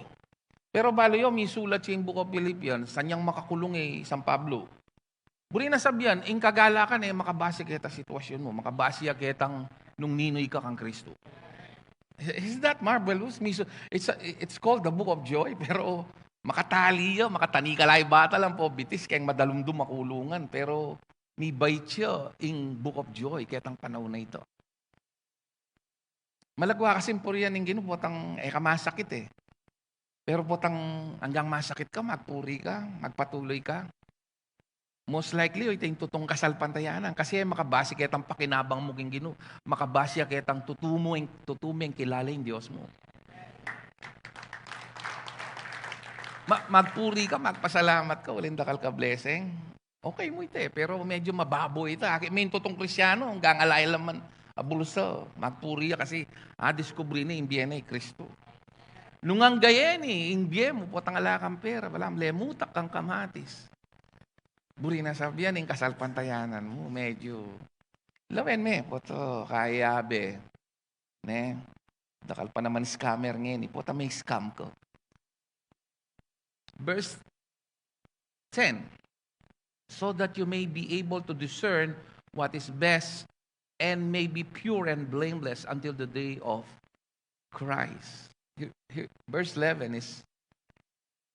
Pero balu yu, misulat ya ing book of Philippians, sanyang makakulung i San Pablo. Buri na sabian, ing kagalakan e makabase keta sitwasyun mu, makabase ya ketang nung ninu ika kang Kristo. Isn't that marvelous? Misu-, it's a, it's called the book of joy, pero makatali ya, makatani ka la i bata lang po, bitis, keng madalumdum a kulungan, pero mibait ya ing book of joy ketang panaun a ita. Malagwa kasing purian ing Ginu, potang e ka masakit e. Pero potang anggang masakit ka, magpuri ka, magpatuloy ka. Most likely, o, ita ing tutung kasalpantayanan. Kasi e makabase ketang pakinabang mu king Ginu, makabase ya ketang tutu mu ing, tutu meng kilala ing Dios mu. Ma-, magpuri ka, magpasalamat ka, uling dakal ka blessing. Okay mu ita, pero medyo mababo ita. Aki, may tutong Kristiano, hanggang alay laman a bulsa, magpuri ya kasi, ah, diskubri na ing bie na i Kristo. Nung angga ini, ing bie mu, potang ala kang pera, balam, lemutak kang kamatis. Buri na sabian, ing kasalpantayanan mu, medyo, lawen me, poto, kaya be. Ne? Dakal pa naman scammer ngeni, pota me scam ko. Verse ten, so that you may be able to discern what is best and may be pure and blameless until the day of Christ. Here, here, verse eleven is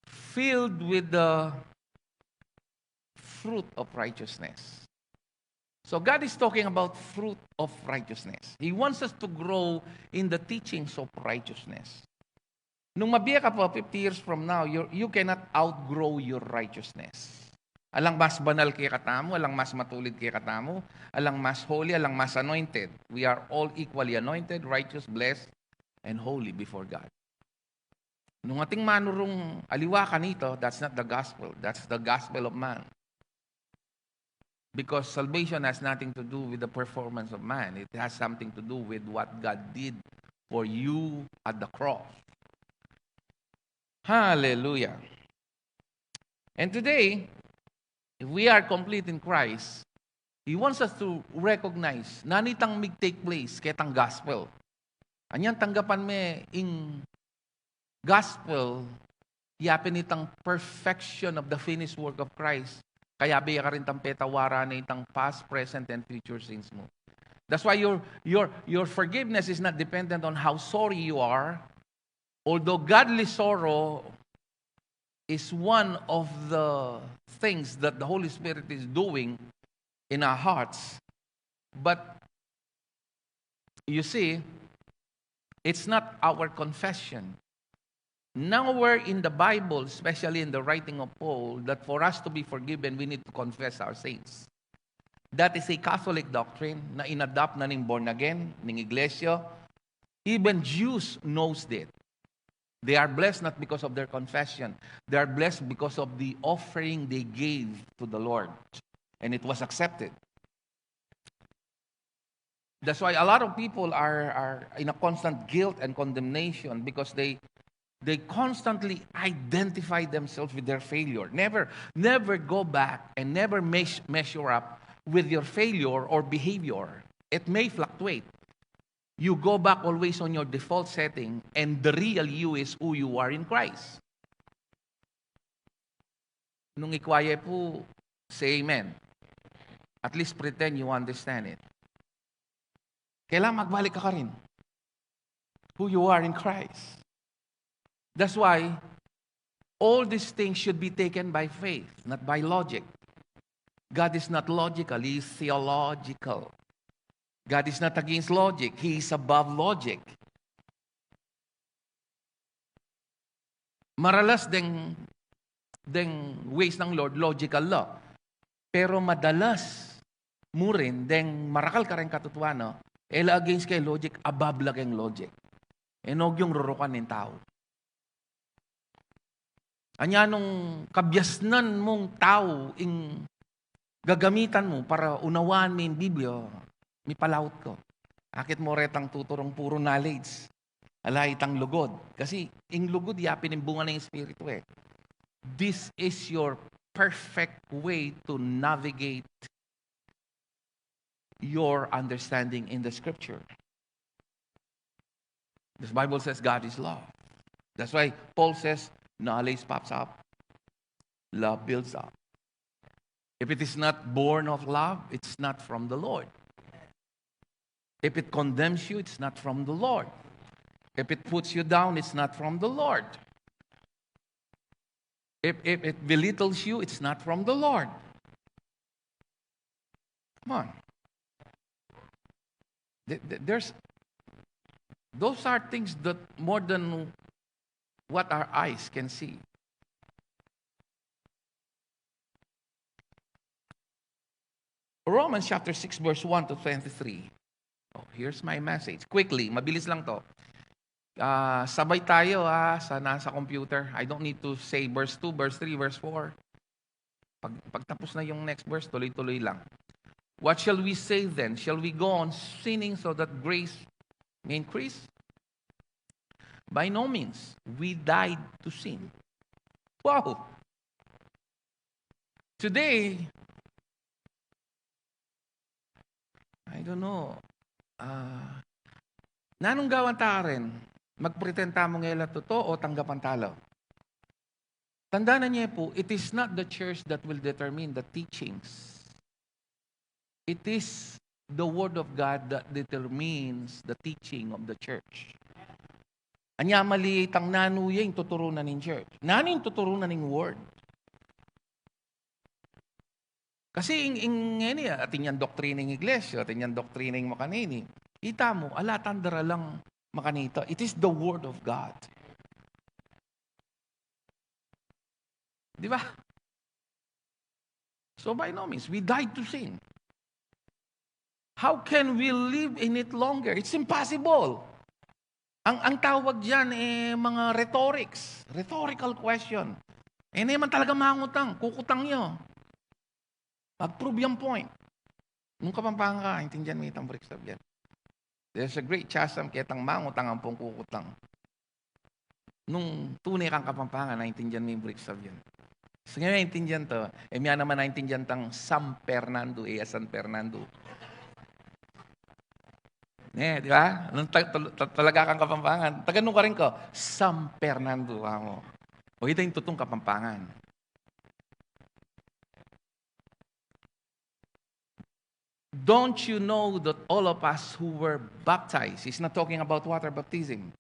filled with the fruit of righteousness. So God is talking about fruit of righteousness. He wants us to grow in the teachings of righteousness. Nung mabie ka pa fifty years from now, you, you cannot outgrow your righteousness. Alang mas banal kekatamu, alang mas matulid kekatamu, alang mas holy, alang mas anointed. We are all equally anointed, righteous, blessed, and holy before God. Nung ating manurung aliwa kanita, that's not the gospel. That's the gospel of man. Because salvation has nothing to do with the performance of man. It has something to do with what God did for you at the cross. Hallelujah. And today, if we are complete in Christ, He wants us to recognize na nitang mig take place ketang gospel. Anyan tanggapan me ing gospel, yapin itang perfection of the finished work of Christ. Kaya be ya karin tang petawaran na itang past, present, and future sins mu. That's why your, your, your forgiveness is not dependent on how sorry you are. Although godly sorrow is one of the things that the Holy Spirit is doing in our hearts, but you see, it's not our confession. Nowhere in the Bible, especially in the writing of Paul, that for us to be forgiven, we need to confess our sins. That is a Catholic doctrine na in-adopt na ning born again, ning iglesia. Even Jews knows that. They are blessed not because of their confession. They are blessed because of the offering they gave to the Lord. And it was accepted. That's why a lot of people are, are in a constant guilt and condemnation because they, they constantly identify themselves with their failure. Never, never go back and never meas-, measure up with your failure or behavior. It may fluctuate. You go back always on your default setting, and the real you is who you are in Christ. Nung ikwa ye pu, say amen. At least pretend you understand it. Kailangan magbalik ka karin. Who you are in Christ. That's why all these things should be taken by faith, not by logic. God is not logical, He is theological. God is not against logic, He is above logic. Maralas deng, deng ways ng Lord, logical la. Pero madalas mu rin, deng marakal kareng katutuanan, e la against keng logic, above la keng logic. E no ing rurukan ning tau. Anya nung kabiasnan mung tau ing gagamitan mu para unawaan me ing Biblia, mipalaut ka. Akit mu retang tuturung puro knowledge. Ala itang lugud. Kasi ing lugud, yapin ing bunga ning Espiritu e. This is your perfect way to navigate your understanding in the scripture. The Bible says God is love. That's why Paul says, knowledge puffs up, love builds up. If it is not born of love, it's not from the Lord. If it condemns you, it's not from the Lord. If it puts you down, it's not from the Lord. If, if it belittles you, it's not from the Lord. Come on. Th-, th-, there's, those are things that more than what our eyes can see. Romans chapter six, verse one to twenty-three. Oh, here's my message. Quickly, mabilis lang 'to. Ah, sabay tayo, ah, sa nasa computer. I don't need to say verse two, verse three, verse four. Pag, pagtapos na yung next verse, tuloy-tuloy lang. What shall we say then? Shall we go on sinning so that grace may increase? By no means. We died to sin. Wow! Today, I don't know. Ah, nanung gawan ta rin? Magpretend tamu ngela totoo o tanggapan tala? Tandaan niyo po, it is not the church that will determine the teachings. It is the word of God that determines the teaching of the church. Anya mali itang nanu ya ing tuturu na ning church. Nanu ing tuturu na ning word? Kasi ing, ing, ngeni, atin yang doktrina ning iglesia, atin yang doktrina ning makanini. Ita mu, ala tang daralang makanita. It is the word of God. Di ba? So by no means, we died to sin. How can we live in it longer? It's impossible. Ang, ang tawag diyan, eh, mga rhetorics, rhetorical question. Eh, naman talaga mangutang, kukutang nyo. Mag-prove yung point. Nung Kapampangan ka, intindihan mo itang break subject. There's a great chasm ketang mangutang ampong kukutang. Nung tune kang Kapampangan, naintindihan mo yung break subject. So, ngayon, naintindihan to. Eh, miya naman naintindihan tang San Fernando, eh, San Fernando. Eh, di ba? Nung ta-, tal-, ta-, talaga kang Kapampangan. Taga nung ka rin ko, San Fernando, amo. O, ito yung tutong Kapampangan. Don't you know that all of us who were baptized, he's not talking about water baptism,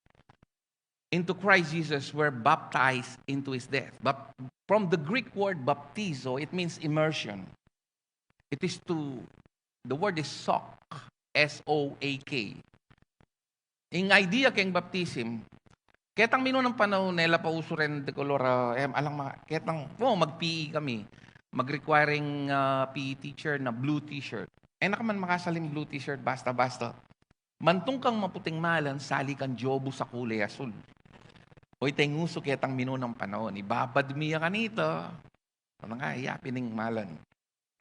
into Christ Jesus were baptized into his death? But from the Greek word baptizo, it means immersion. It is to, the word is soak, S O A K. Ing idea keng baptism, ketang minunang panahon, e la pa usu ren de color, ah, em, alang mga, ketang, o, mag-P E kami. Mag-requiring, ah, P E teacher na blue t-shirt. E na ka man makasaling blue t-shirt, basta-basta. Mantung kang maputing malan, sali kang jobu sa kulay asul. O, iteng usu ketang minunang panahon, ibabad mi ya kanita. Ano nga, iya, pining malan.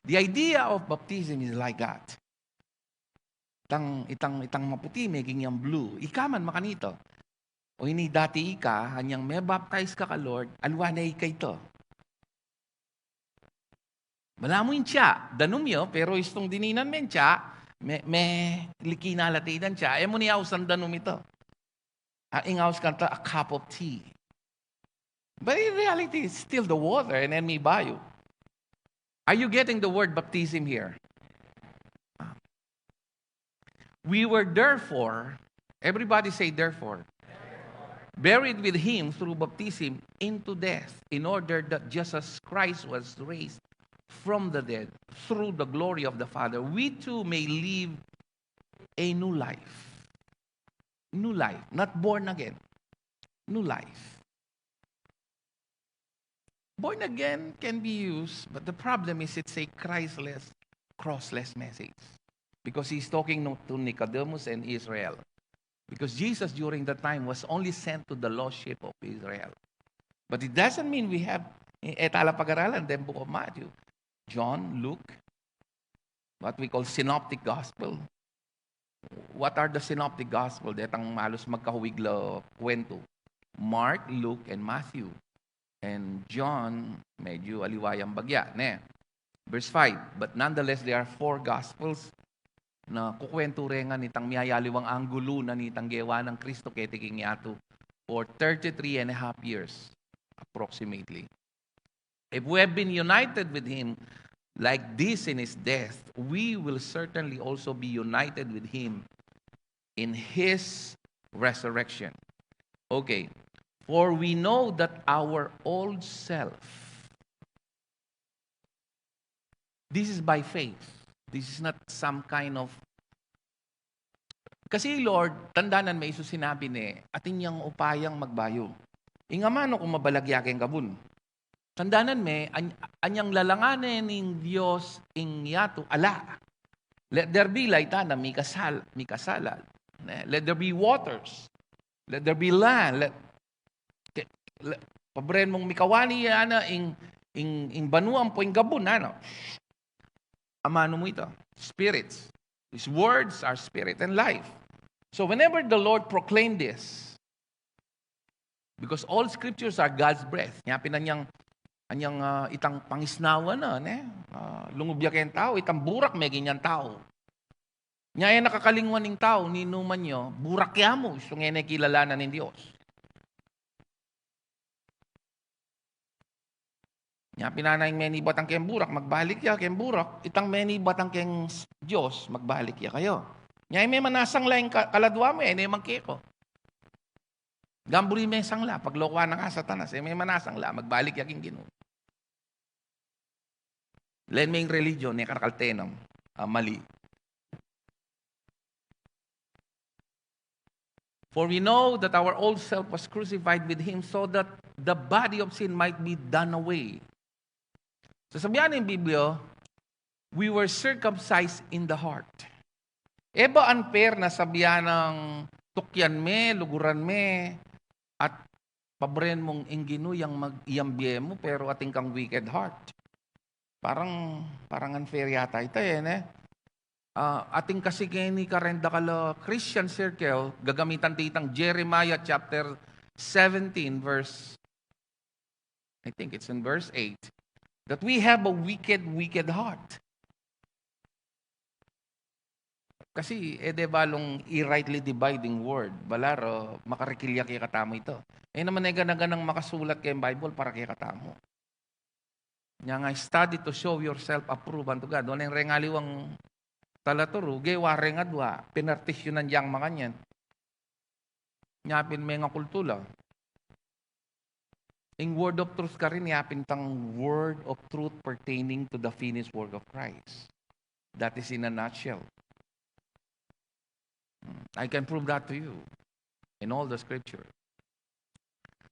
The idea of baptism is like that. Itang, itang, itang maputi, meging yang blue. Ika man makanita. O ini dati ika, anyang me-baptize ka ka Lord, aliwa ne ika ita. Balamu ing tia, danum ya, pero istung dininan me ing tia, me, me liki na la ita ing tia, e mu ne ausan danum ita. Ah, ing aus kanta, a cup of tea. But in reality, it's still the water, and then me bayu. Are you getting the word baptism here? We were therefore, everybody say therefore, buried with him through baptism into death, in order that just as Christ was raised from the dead through the glory of the Father, we too may live a new life. New life, not born again. New life. Born again can be used, but the problem is it's a Christless, crossless message. Because he's talking no-, to Nicodemus and Israel. Because Jesus during that time was only sent to the lost sheep of Israel. But it doesn't mean we have, e tala pag-aralan, the book of Matthew, John, Luke, what we call synoptic gospel. What are the synoptic gospel? Detang malus magkahawig la kuwentu. Mark, Luke, and Matthew. And John, medyo aliwa yang bagya, ne? Verse five, "But nonetheless, there are four gospels na kukuwentu rengan nitang miyayaliwang anggulu na nitang gewa nang Kristo keti king yatu for thirty-three and a half years, approximately." If we have been united with him like this in his death, we will certainly also be united with him in his resurrection. Okay. For we know that our old self, this is by faith. This is not some kind of Kasi, Lord, tandanan me isu sinabi ne, atin yang upayang magbayu. Ing amanu ku mabalag ya keng kabun. Tandanan me, an-, anyang lalangan ne ning Dios ing yatu, ala. Let there be, laita na mikasal-, mikasala. Ne? Let there be waters. Let there be land. Let, ke-, le-, pabren mung mikawani ya na ing, ing, ing banua ampo ing gabun, ano? Amanu mu ita. Spirits. His words are spirit and life. So whenever the Lord proclaimed this, because all scriptures are God's breath. Nya pin anyang, anyang, ah, itang pangisnawan na, ne? Ah, lungub ya keng tau, itang burak, meging yang tau. Nya e na kakalingwan ning tau, ninuman ya, burak ya mu, isu ngeni kilalanan ning Dios. Nya pin ing menibat keng burak, magbalik ya keng burak, itang menibat keng s-, Dios, magbalik ya kaya. Nya e me manasangla ing ka-, kaladua mu, e ne mang keko. Gamburi me sangla, paglokuan na ka Satanas, e me manasangla, magbalik ya king Ginu. Len me ing religion, ne karakal tenam, ah, mali. For we know that our old self was crucified with him so that the body of sin might be done away. So, sabian ning Biblia, "We were circumcised in the heart." E ba unfair na sabian nang tukyan me, luguran me, at pabren mung ing Ginu yang mag-, yang bie mu, pero atin kang wicked heart? Parang, parang unfair yata ita, e, ne? Ah, atin kasi keni kareng dakal a Christian circle, gagamitan titang Jeremiah chapter seventeen, verse, I think it's in verse eight, that we have a wicked, wicked heart. Kasi, e de balung i-rightly dividing word, balu ra, makarikilya kekatamu ita. E naman e gana-ganang makasulat keng Bible para kekatamu. Nya nga, "Study to show yourself approved unto God." Nung reng aliwang talaturu, gewa reng adua, pinartisyunan yang makanyan. Nya pin mengakultu la. Ing word of truth karin, yapin tang word of truth pertaining to the finished work of Christ. That is in a nutshell. I can prove that to you in all the scripture.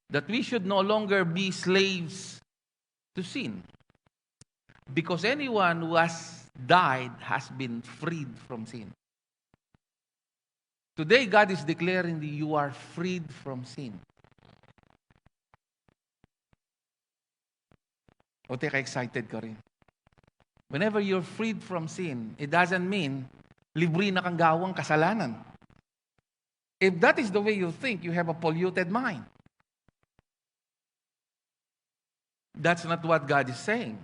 That we should no longer be slaves to sin. Because anyone who has died has been freed from sin. Today, God is declaring that you are freed from sin. O, teka, excited ka rin. Whenever you're freed from sin, it doesn't mean libre na kang gawang kasalanan. If that is the way you think, you have a polluted mind. That's not what God is saying.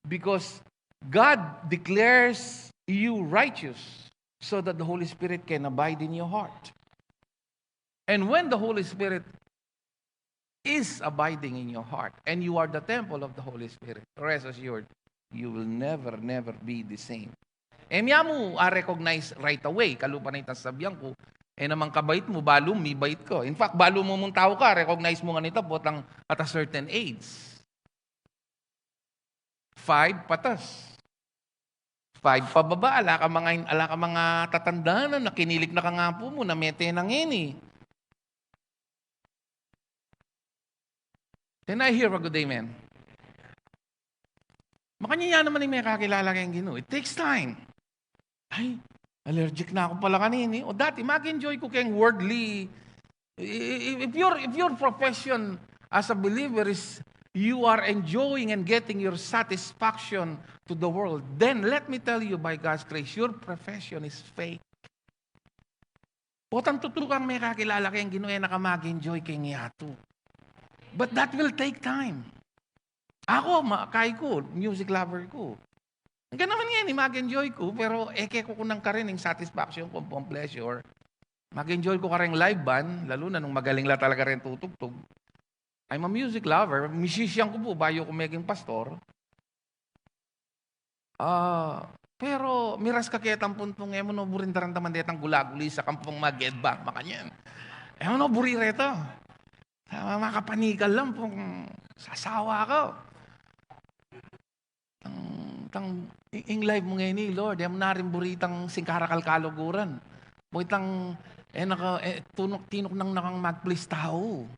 Because God declares you righteous so that the Holy Spirit can abide in your heart. And when the Holy Spirit is abiding in your heart, and you are the temple of the Holy Spirit, rest assured, you will never, never be the same. E mia mu a-recognize right away, kalupa na itang sabian ku, e namang kabait mu, balu mu mibait ka. In fact, balu mu mung tau ka, recognize mu ngan ita, potang at a certain age. Five patas. Five pababa, ala ka manga, ala ka manga tatandanan, na kinilik na kang apu mu, na mete na ngeni. Can I hear a good amen? Makanyan ya naman ing mekakilala keng Ginu. It takes time. Ay, allergic na ku pala kanini. O dati, mag-enjoy ku keng worldly. I-, i-, if your, if your profession as a believer is you are enjoying and getting your satisfaction to the world, then let me tell you, by God's grace, your profession is fake. Potang tutu kang mekakilala keng Ginu, e na ka mag-enjoy keng yatu. But that will take time. Aku, ma-, kay ku, music lover ku. Hanggang naman ngeni, mag-enjoy ku, pero e ke kukunan karin ing satisfaction ku, ampong pleasure. Mag-enjoy ku kareng live band, lalu na nung magaling la talaga reng tutugtug. I'm a music lover, musician ku pu, bayu ku meging pastor. Ah, pero miras ka ketang puntung, e mu no buring daramdaman detang gula-guli sa kampung mag-headbang, makanyan. E mu no buri reta. Sa makapanikal lang pung sasawa ka. Tang, tang, i-, ing life mu ngeni, Lord, e mu na rin buri itang singkarakal kaluguran. Buri itang, e, naka, e, tunuk-, tinuknang na kang mag-please tau.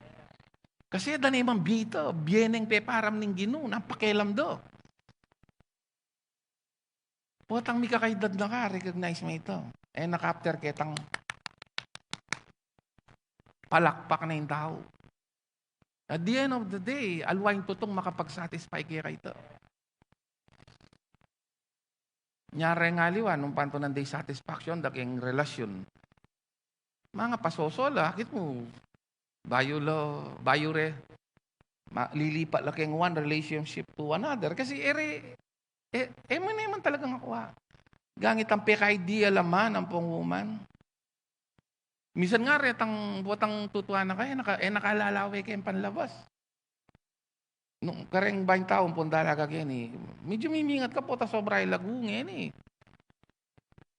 Kasi da ne mang bie ta, bie neng peparam ning Ginu, nang pakialam da. Potang mikakaedad na ka, recognize me ita. E, naka-after ketang palakpak na ing tau. At the end of the day, aliwa ing tutung makapag-satisfy keka ita. Nyari ngan aliwa, nung pantunan de satisfaction da keng relasyun. Manga pasosol la, akit mu, bayu la, bayu re, ma-, lilipat la keng one relationship to another. Kasi e re, e, e mu ne man talagang akua. Gangit ang peka-idea la man ampong woman. Misan nga retang, buat ang tutuanan ka, e naka-, e nakalalawe keng panlabas. Nung kareng baing tau, ampong dalaga keni, medyu mimingat ka, pota sobra e lagu ngeni.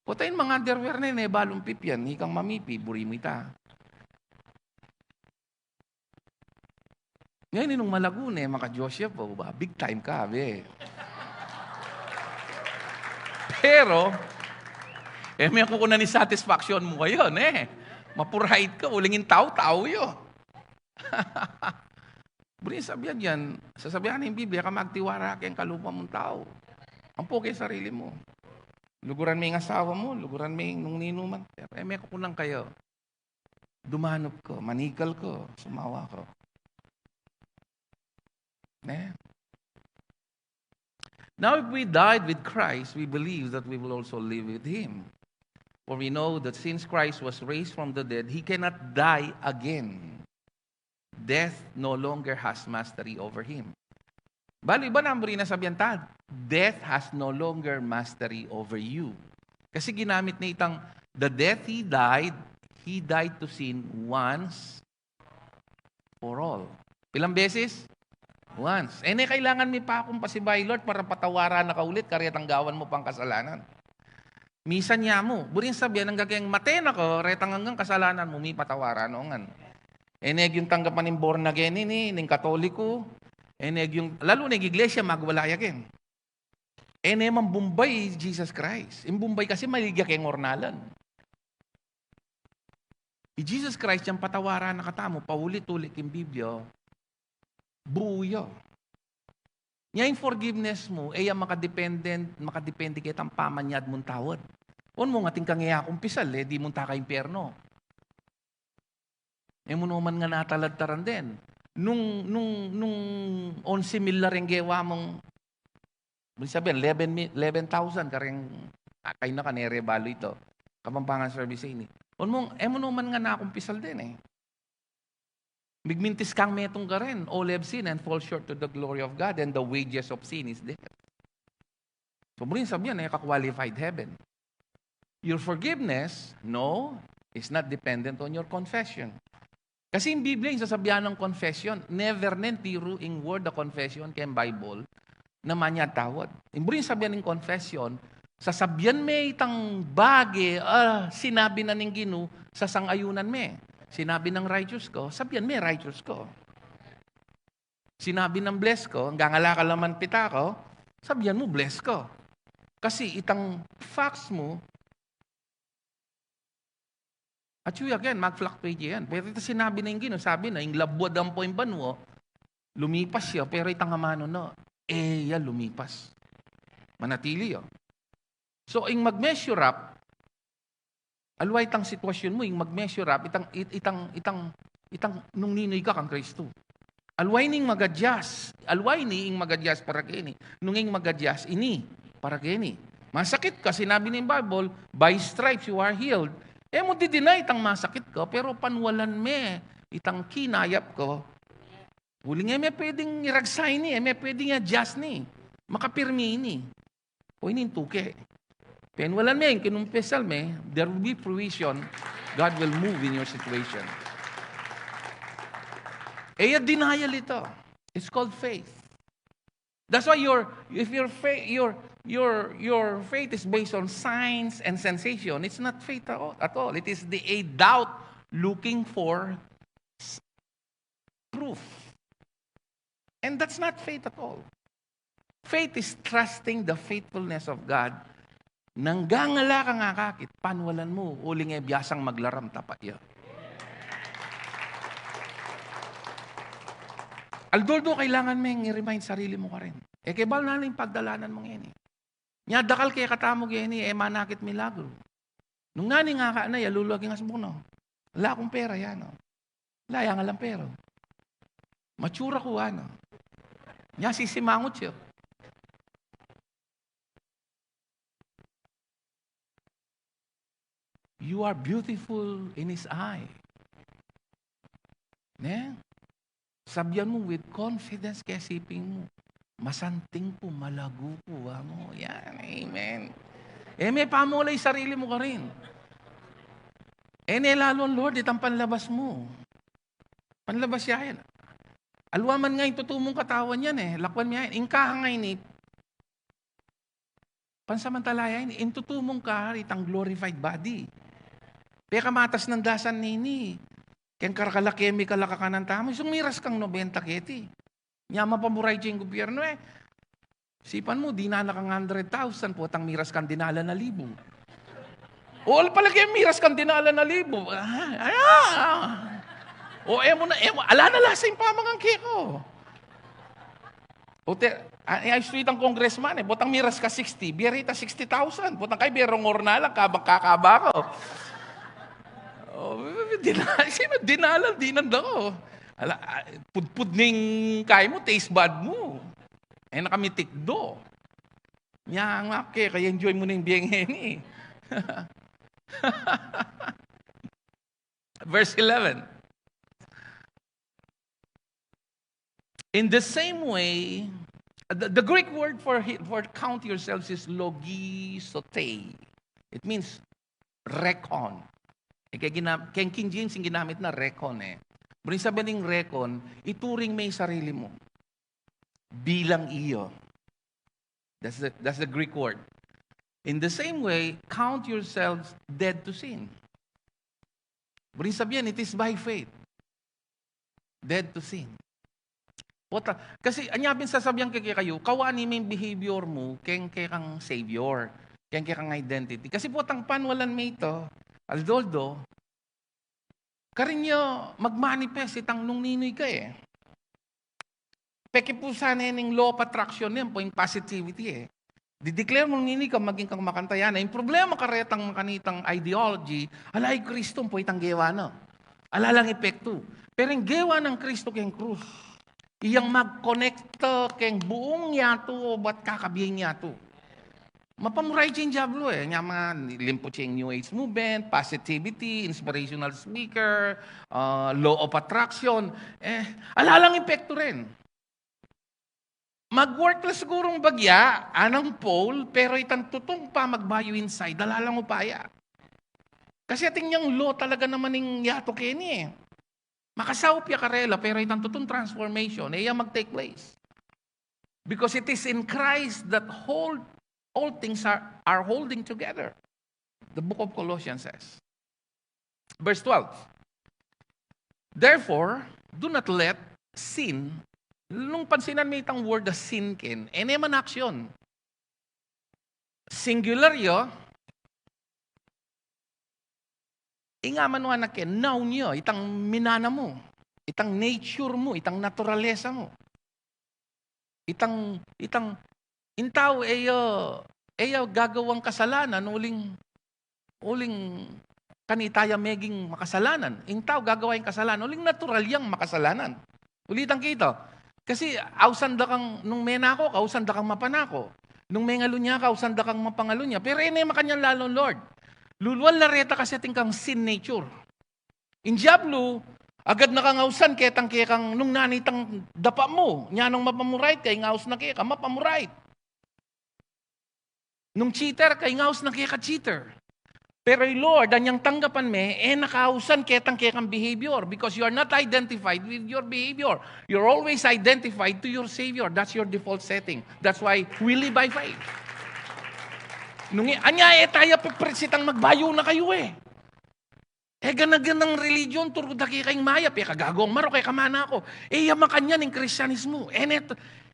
Pota ing manga underwear ne, ne balung pipian, ikang mamipi, buri mu ita. Ngeni nung malagu ne, maka-Diyos ya pa, ba, big time ka, be. Pero, e me kukunan ing satisfaction mu kaya, ne? Mapurahid ka, uling ing tau, tau ya. Buri sabyan yan, sasabian ning Biblia, e ka magtiwara keng kalupa mung tau. Ampo keng sarili mu. Luguran me ing asawa mu, luguran me ing nung ninu man. Pero e me kukunan kaya. Dumanup ka, manikal ka, sumawa ka. Ne? Now, if we died with Christ, we believe that we will also live with him. For we know that since Christ was raised from the dead, he cannot die again. Death no longer has mastery over him. Balu, iba na buri na sabian ta, death has no longer mastery over you. Kasi ginamit ne itang, the death he died, he died to sin once for all. Pilang beses? Once. E ne kailangan mi pa kung pasibayu, Lord, para patawaran na ka ulit, karetang gawan mu pang kasalanan. Misan ya mu, buri ing sabian, anggang keng mate na ka, retang anggang kasalanan mu, mipatawaran no ngan. E ne ing tanggapan ning born again ini, ning Katoliko, e ne ing, lalu ne ing iglesia, magwala ya keni. E ne man bumbay i Jesus Christ. Ing bumbay kasi maligya keng ornalan. I Jesus Christ yang patawaran na katamu, paulit-ulit king Biblia, buya. Nya ing forgiveness mu, e ya makadepende, makadepende ketang pamanyad mung tawad. Onung atin kang e akumpisal, e di munta ka impyerno. E mu no man ngan ataladtaran den. Nung, nung, nung onse mil la reng gewa mung, buri sabian, eleven mi-, eleven thousand kareng, a, kayna ka ne re balu ita. Kapampangan service ini. Onung, e mu no man ngan akumpisal den e. Migmintis kang metung karin, all have sinned and fall short to the glory of God, and the wages of sin is death. So, buri sabian, e ka qualified heaven. Your forgiveness, no, is not dependent on your confession. Kasi ing Biblia, ing sasabian nang confession, never ne tiru ing word a confession keng Bible, na manyad tawad. Ing buri sabian ning confession, sasabian me itang bage, ah, sinabi na ning Ginu, sasang-ayunan me. Sinabi nang righteous ka, sabian me righteous ka. Sinabi nang bless ka, anggang ala ka la man pita ka, sabian mu bless ka. Kasi itang facts mu, at you again, mag-fluctuate yan. Pero ita sinabi na ning Ginu, sabi na, ing labuad ampo ing banua, lumipas ya, pero itang amanu na, e ya lumipas. Manatili ya. So, ing mag-measure up, aliwa itang sitwasyun mu, ing mag-measure up, itang, it-, itang, itang, itang nung ninu ika kang Kristu. Aliwa ini ing mag-adjust. Aliwa ini ing mag-adjust para keni. Nung ing mag-adjust ini para keni. Masakit ka, sinabi ning Bible, "By stripes you are healed." E mu di-deny itang masakit ka, pero panwalan me itang kinayap ka. Uling e me pwedeng iragsa ini, e me pwedeng i-adjust ini. Makapirmi ini. O, ini ing tuke. Penwalan me, kinumpesal me, there will be provision. God will move in your situation. E ya denial ita. It's called faith. That's why your, if your faith, your, your, your faith is based on signs and sensation, it's not faith at all, at all. It is the, a doubt looking for s-, proof. And that's not faith at all. Faith is trusting the faithfulness of God. Nang anggang ala kang akakit, panwalan mu, uling e biasang maglaram, tapat ya. Aldo-aldo kailangan meng i-remind sarili mu karin. E ke bal na ning pagdalanan mu ngeni. Nya dakal kekatamu ngeni, e manakit milagru. Nung nanu ing aka na, ya luluag ing asbuk na. Ala kung pera, ya no. Ala yang alang pera. Mature ku, ano. Nya sisimangot ya. You are beautiful in His eye. Ne? Sabian mu with confidence, kaya isipin mu, masanting ku, malagu ku, amo. Yan, amen. E me pamula ing sarili mu karin. E ne lalu, Lord, itang panlabas mu. Panlabas ya yan. Aliwa man nga ing tutu mung katawan yan e. Lakwan mi yan. Ing kahang ini, pansamantala yan, ing tutu mung ka, itang glorified body. Pekamatas nang dasan nini. Keng karakala kemikal a kakanan tamu, isung miras kang nobenta keti. Nya mapamurai ing gobyerno e. Sipan mu, dinalan kang hundred thousand, potang miras kang dinalan a libu. O, ala pala keng miras kang dinalan a libu. Ah, ah. O, e mu na, e mu, ala na la sa ing pamangan keka. O te, a, e, ayus itang congressman e, potang miras ka sixty, bie reta sixty thousand, potang kay bie rongor na la, kabang kakaba ku. O, dina-, sino dinalan, dinan da ku. Ala, a, pudpud ning kay mu, taste bud mu. E na kami tikdo. Nya nga ke, kaya enjoy mu na ing bie ngeni. Verse eleven. In the same way, the, the Greek word for, hi- for count yourselves is logisote. It means reckon. E, kaya gina- keng King James ing ginamit na reckon e. Buri sabyan ning reckon, ituring me ing sarili mu bilang iyo. That's the, that's the Greek word. In the same way, count yourselves dead to sin. Buri sabyan, it is by faith. Dead to sin. Pota, kasi anya pin sasabian ke kekayu, kawani me ing behavior mu keng kekang Savior, keng kekang identity. Kasi potang panwalan me ita, aldo-aldo, karin ya magmanifest itang nung ninu ka e. Peki pu sana ning law of attraction yan, pu ing positivity e. Di-declare mu nini ka maging kang makantayan na. Ing problema karetang makanitang ideology, ala i Kristo, ampo itang gewa na. Ala lang epektu. Pero ing gewa nang Kristo keng krus, iyang magkonekta keng buung yatu, obat kakabieng yatu. Mapamurai ing Diablo e. Nya ma, limpo ing New Age movement, positivity, inspirational speaker, ah, law of attraction. E, ala lang epektu rin. Mag-work la sigurung bagya, anang Paul, pero itang tutung pamagbayu inside, ala lang upaya. Kasi atin yang law talaga naman ing yatu keni e. Makasaup ya karela, pero itang tutung transformation, e ya mag-take place. Because it is in Christ that hold, all things are, are holding together. The book of Colossians says. Verse twelve. Therefore, do not let sin, nung pansinan me itang word a sin ken, e ne man action. Singular ya, ing aman wa na ken, noun ya, itang minana mu, itang nature mu, itang naturalesa mu. Itang, itang, ing tau e ya, e ya gagawang kasalanan, uling, uling kanita ya meging makasalanan. Ing tau gagawa yang kasalanan, uling natural yang makasalanan. Ulitan ke ita. Kasi ausan da kang, nung menako ka, ausan da kang mapanako. Nung mengalunya ka, ausan da kang mapangalunya. Pero e ne makanyan lalu, Lord. Luluan la reta kasi atin kang sin nature. Ing Diablo, agad na kang ausan ketang kekang nung nanitang dapa mu. Nya nung mapamurait ka, ing aus na keka, mapamurait. Nung cheater ka, ing aus na keka cheater. Pero i Lord, anyang tanggapan me, e na ka ausan ketang kekang behavior because you are not identified with your behavior. You're always identified to your Savior. That's your default setting. That's why we live by faith. Nung i-, anya e taya piprit sitang magbayu na kayu e. E gana-ganang religion, turu da keka ing mayap, e ka gagawang marok, e ka manako. E ya makanyan ing Kristianismu. E ne,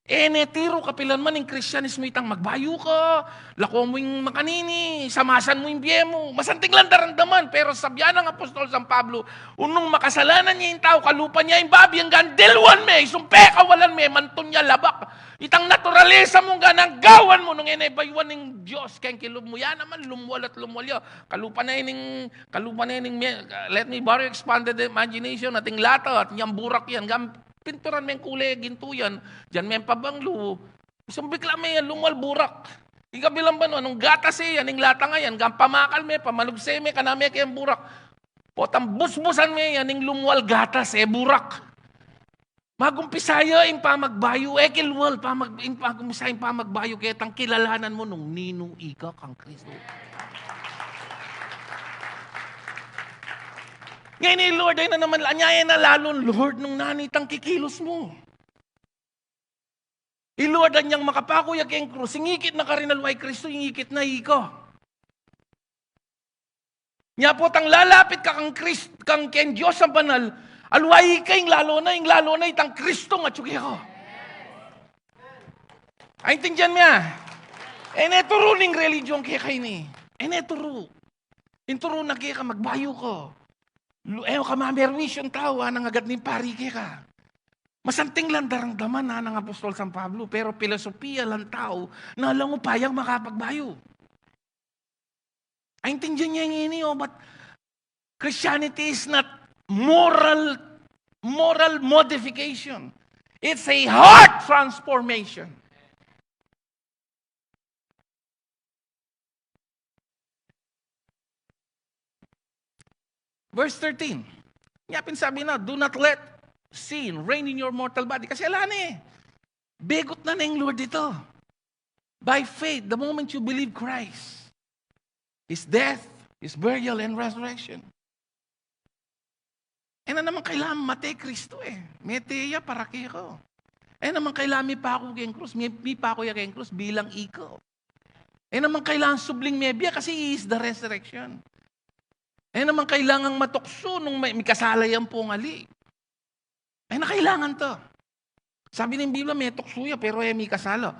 e ne tiru kapilan man ing Kristianismu itang magbayu ka, lako mu ing makanini, samasan mu ing bie mu, masanting lang daramdaman, pero sabian nang apostol San Pablo, nung makasalanan ya ing tau, kalupa ne ya ing babi, anggang diluan me, isumpe kawalan me, mantun ya labak. Itang naturalesa mu, anggang gawan mu, nung e ne bayuan ning Dios keng kilub mu, ya naman, lumwal at lumwal ya. Kalupa na ining Kalupa na ining me-, let me borrow your expanded imagination, ating lata, at nyamburak yan, gam-, pinturan meng kule gintu yan, dinan meng pabanglu, sumbikla me yan, lumwal burak. Ing kabilang banua, nung gatas e yan, ing latang a yan, gang pamakal me, pamalugse me, kanan me keng burak. Potang busbusan me yan, ing lumwal gatas e burak. Magumpisa ya ing pamagbayu, e kilwal, pamag-, ing magumpisa ing pamagbayu, ketang kilalanan mu nung ninu ika kang Kristo. Ngeni, Lord, ay na naman, anya e na lalun, Lord, nung nanitang kikilus mu. I Lord, anyang makapaku ya keng krus, ing ikit na karin alwa i Kristo, ing ikit na ika. Nya potang lalapit ka kang Kris-, kang keng Dios a banal, alwa ika ing lalo na, ing lalo na itang Kristo a atyu keka. Aintindian me? E ne turu ning religion keka ini. E ne turu. Ing turu na keka, magbayu ka. Lu-, e ka mamerwisyu king tau, anang agad ning pari keka. Masanting lang daramdaman, anang apostol San Pablo, pero pilosopiya lang tau na alang upayang makapagbayu. Aintindian ye ngeni, o, but Christianity is not moral, moral modification. It's a heart transformation. Verse thirteen. Nya pin sabi na, "Do not let sin reign in your mortal body." Kasi ala ne, begut na neng Lord ito. By faith, the moment you believe Christ, His death, His burial, and resurrection. E na naman kailangan mate Kristo e. Mete ya para keka. E na naman kailangan mipaku keng krus. Mi-, mipaku ya keng krus bilang ika. E na naman kailangan subling mebie kasi He is the resurrection. E na naman kailangan matuksu nung may, mikasala yang pung ali. E na kailangan ta. Sabi ning Biblia, metuksu ya, pero e mikasala.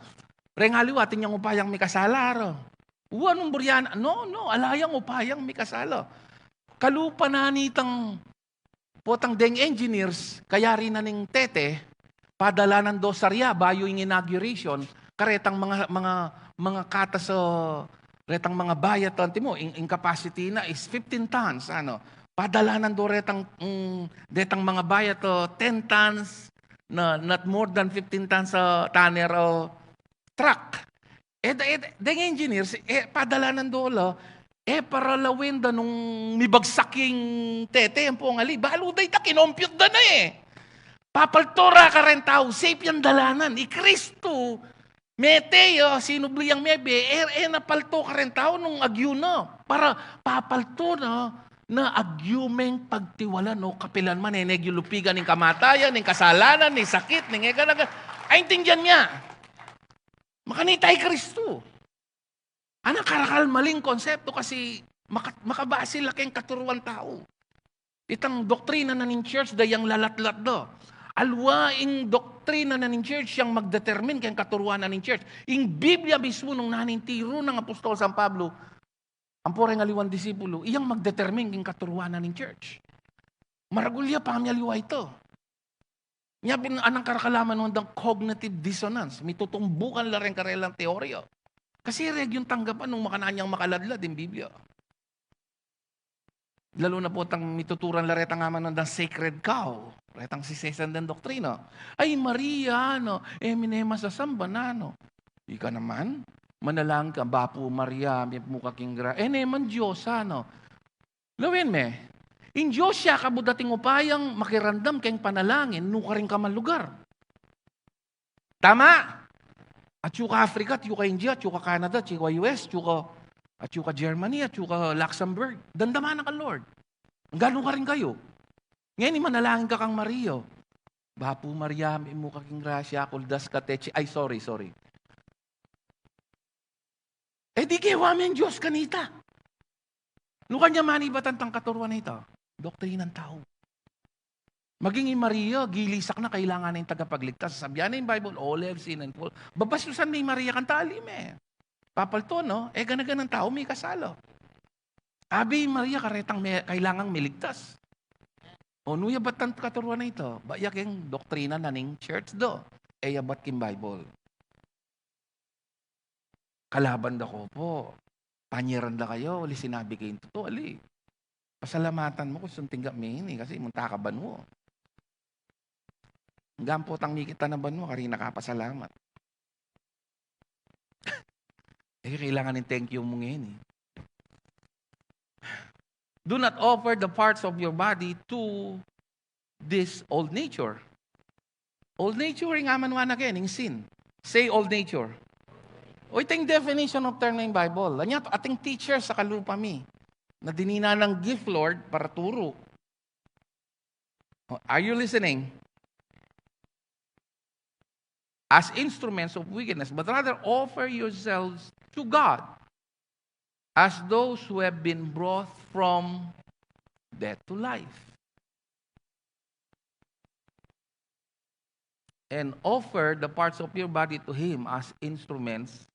Reng aliwa, atin yang upayang mikasala, aro. Wa nung burian, no, no, ala yang upayang mikasala. Kalupa na nitang potang deng engineers, kayari na ning tete, padalanan do sarya, bayu ing inauguration, karetang mga, mga, mga katas, retang mga bayat, antimo, ing, ing capacity na is fifteen tons, ano. Padalanan do retang, mm, detang mga bayat, ten tons, na, not more than fifteen tons a tanner o truck. E, e, deng engineers, e, padalanan do la, e, para lawen da nung mibagsak ing tete, yang pung ali. Balu da ita, kinompyut da na e. Papalto ra kareng tau, safe yang dalanan. I Kristu, mete ya, sinubli yang mebie, e, e na palto kareng tau nung agyu na. Para papalto na, na agyu meng pagtiwala, no, kapilan man, e ne agyu lupigan ing kamatayan, ing kasalanan, ing sakit, ning e ka na ka-, aintindian ya. Makanita i Kristu. Anang karakal maling konsepto kasi maka-, makabase la keng katuruan tau. Itang doktrina na ning church da yang lalatlat da. Alwa ing doktrina na ning church yang magdetermine keng katuruan na ning church. Ing Biblia mismu nung naning tiru nang apostol San Pablo, ampo reng aliwang disipulu, iyang magdetermine keng katuruan na ning church. Maragul ya pamialiwa ito. Nya pin anang karakal la man nung dang cognitive dissonance, mitutumbukan la reng karelang teorya. Kasi reng agyung tanggapan nung makanyan yang makaladlad ing Biblia. Lalu na potang mituturan la retang aman nung dang sacred cow, retang sisesan dang doktrina. Ay, Maria, no, e mi ne masasamba, nanu. Ika naman, manalangin ka, Bapu Maria, mipmu ka king gra-, e ne man Dios, ano. Lawen me, ing Dios ya kabud atin upayang makiramdam keng panalangin, nukarin ka man lugar. Tama? Atyu ka Africa, atyu ka India, atyu ka Canada, atyu ka U S, atyu ka, atyu ka Germany, atyu ka Luxembourg. Damdaman na ka, Lord. Anggang nukarin kayu. Ngeni manalangin ka kang Maria. Bapu Maria, mipmu ka king grasya, kuldas ka, te, chi-, ay, sorry, sorry. E di kewa meng Dios kanita. Nukarin ya manibatan tang katuruan a ita? Doktrinang tau. Maging i Maria, gilisak na, kailangan na ing tagapagligtas. Sasabian na ing Bible, "All have sinned and fall." Babasbasan me i Maria kanta, ali me. Papalto, no? E gana-ganang tau mikasala. Abi i Maria, karetang me-, kailangang miligtas. O, nu ya bat tang katuruan a ita? Ba ya keng doktrina na ning church do? E ya bat king Bible? Kalaban da ko pu. Panyeran da kayu, ali sinabi ke ing tutu, ali. Pasalamatan mu ku sunting ka mini, kasi munta ka banua. Anggang potang mikit na banua, karin na ka pasalamat. E, kailangan ing thank you mu ngeni. Do not offer the parts of your body to this old nature. Old nature, ing amanwa na keni, ing sin. Say old nature. O, ito ing definition of term ning Bible. Anya, ating teacher sa kalupa mi, na dininan nang gift, Lord, para turu. O, are you listening? As instruments of wickedness, but rather offer yourselves to God as those who have been brought from death to life. And offer the parts of your body to Him as instruments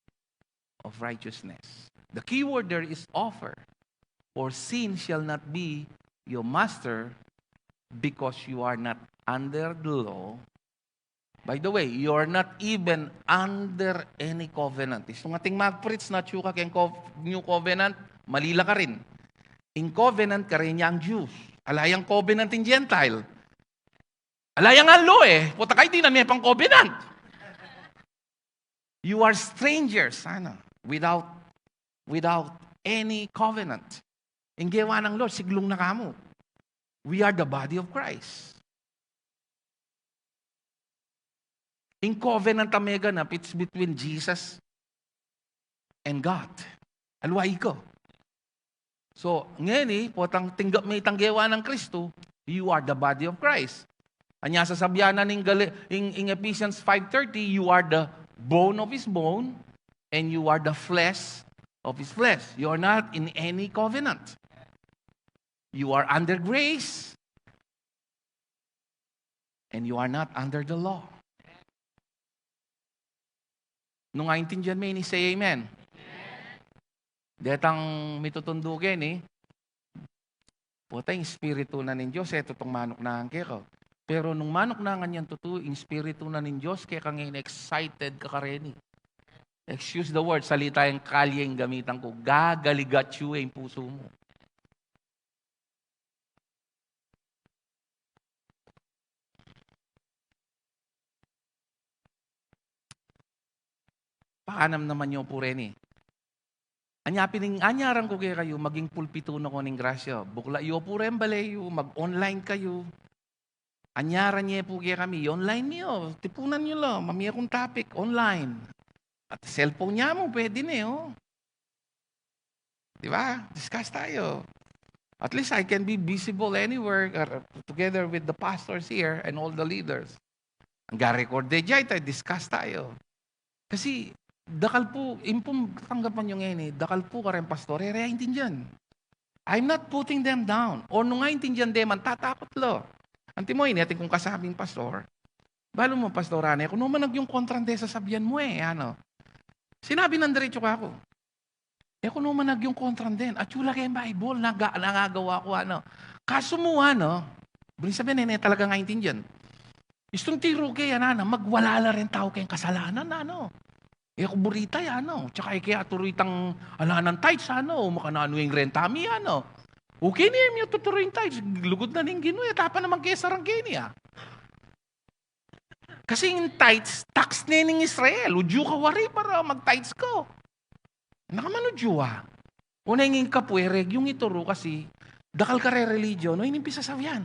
of righteousness. The key word there is offer. For sin shall not be your master, because you are not under the law. By the way, you are not even under any covenant. Istung ating mag-preach na atyu ka keng cov-, new covenant, mali la karin. Ing covenant, karin yang Jews. Ala yang covenant ing Gentile. Ala yang law e, pota kayu dinan me pang covenant. You are strangers, ano, without, without any covenant. Ing gewa nang law, siglung na kamu. We are the body of Christ. Ing covenant a meganap, it's between Jesus and God. Aliwa ika. So, ngeni, potang tinggap me itang gewa nang Kristu, you are the body of Christ. Anya sasabian na ning Gali-, ing, ing Ephesians five thirty, you are the bone of His bone, and you are the flesh of His flesh. You are not in any covenant. You are under grace, and you are not under the law. Nung aintindian me ini, say amen. Detang mitutundu keni, pota ing Espiritu na ning Dios, e tutung manuknangan keka. Pero nung manuknangan yang tutu ing Espiritu na ning Dios, keka ngeni excited ka kareni. Excuse the word, salita yang kalye ing gamitan ku, gagaligatsu ing pusu mu. Pakanam naman yu pu reni. Anya pin ing anyaran ku kekayu, maging pulpitu na ko ning grasya. Buklat yu pu ren bale yu, mag-online kayu. Anyaran ye pu kekami, i-online mi, o, tipunan yu la, mamie kung topic, online. At cellphone nya mu, pwede ne, o. Di ba? Discuss tayo. At least I can be visible anywhere, uh, together with the pastors here and all the leaders. Angga record de jay, tayo discuss tayo. Kasi, dakal pu, ing pung tanggapan yu ngeni, dakal pu kareng pastor, e re aintindian. I'm not putting them down. O nung aintindian de man, tatakut la. Antimo ini, atin kung kasabing pastor. Balu mu, pastor, ane, e ku naman agyung kontran de sasabian mu e, ano. Sinabi nang diretsu kaku. E ku naman agyung kontran den. Atyu la keng Bible, naga-, nangagawa ku, ano. Kasu mu, ano, buri sabian, e ne talaga aintindian. Istung tiru ke, ano, ano, magwala la ren tau keng kasalanan, ano. E ku buri ta ya, ano. Tsaka e ke aturu itang ala nang tithes, ano, makananu ing renta mi, ano. Okay ne, e mi tuturu ing tithes. Lugud na ning Ginu, e, tapa naman ke sarang keni, a. Kasi ing tithes, tax ne ning Israel. Udyu ka wari para mag-tithes ka. Nakamanudyu, a. Una ing kapu, e re ing ituru kasi dakal kare religion, o, ini ing pisasabian.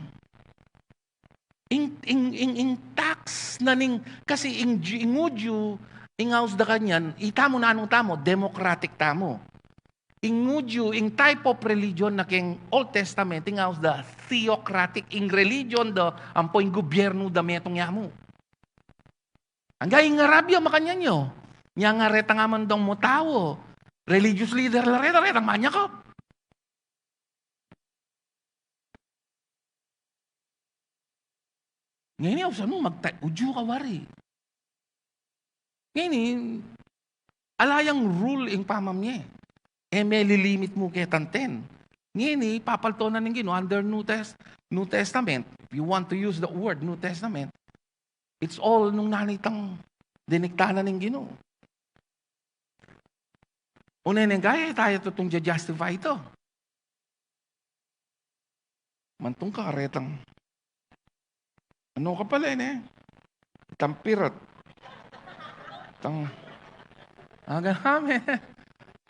Ing, ing, ing, ing tax na ning, kasi ing Ju-, ing Udyu, ing aus da kanyan, itamu nanu tamu, democratic tamu. Ing Udyu, ing type of religion na keng Old Testament, ing aus da theocratic, ing religion da, ampo ing gubyernu da metung yamu. Angga ing Arabia, makanyan yu. Nya nga retang amang dang mutau, religious leader la reta, retang manyakap. Ngeni, ausan mu magta-, udyu ka wari. Ngeni, ala yang rule ing pamamie. E melilimit mu ketang ten. Ngeni, papalto na ning Ginu, under New Tes-, New Testament, if you want to use the word New Testament, it's all nung nanu itang dinikta na ning Ginu. Une neng kaya tayo tutung ja-justify ito. Mantung ka karetang. Ano ka pala, ne? Tampirot. Tang, aga namin.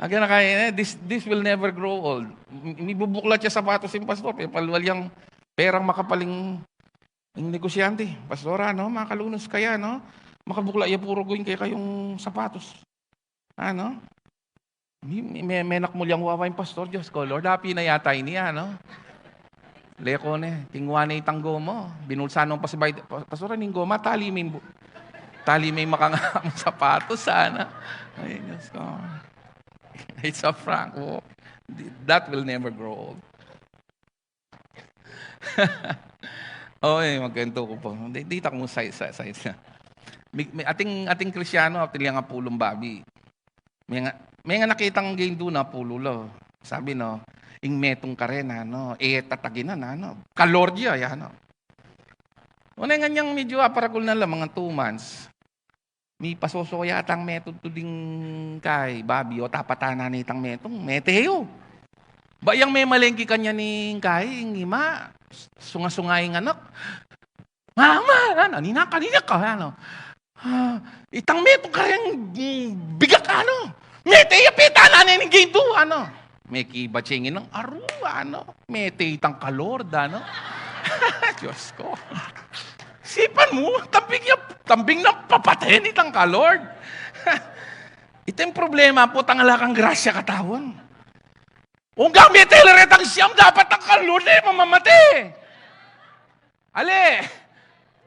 Aga na kaya, eh, this, this will never grow old. M-, mibubuklat ya sapatos ing pastor, pepalwal yang perang makapaling ing negosyante. Pastor, ano, makalunus kaya, no? Makabuklat ya puro guing kekayung sapatos. Ano? Mi-, mi-, me-, menak mu yang wawa ing pastor, Diyos ko, Lord, api na yata ini, ano? Leko ne, kingwa ne itang goma, binulsa nong pasibay, pa-, pastor, aning goma, tali me ing bu-, tali me ing makangam sapatos, sana. Ay, Diyos ko. It's a prank. Oh, that will never grow old. Oh, eh, magkwento ku pa. Di, di ta ku sa, sa, sa, sa. Mi-, mi-, ating, ating Kristiano, atin yang apulung babi. Menga, menga nakitang gaindu na pulu la. Sabi, no, ing metung karen, ano, e, tataginan, ano. Kalord ya, ya, ano. Unay ngan yang medyo aparakul na la, mga two months. Mipasoso yatang metung tuding kai, babi, o tapatan na nitang metung, mete yu. Ba yang memalengke kanyan ing kai, ing ima, sunga-sunga ing anak. Mama, ano, ninang kanina ka, ano. Ah, itang metung kareng, mm, bigak, ano. Mete ya, peta na ning gintu, ano. Mekibat ya ing inang, aru, ano. Mete itang kalord, ano. Diyos ko. Sipan mu, tambing ya, tambing na papate itang kalord. Ita ing problema, potang ala kang grasya katawan. Ungga mete la retang siyam, dapat itang kalord e mamamate. Ale,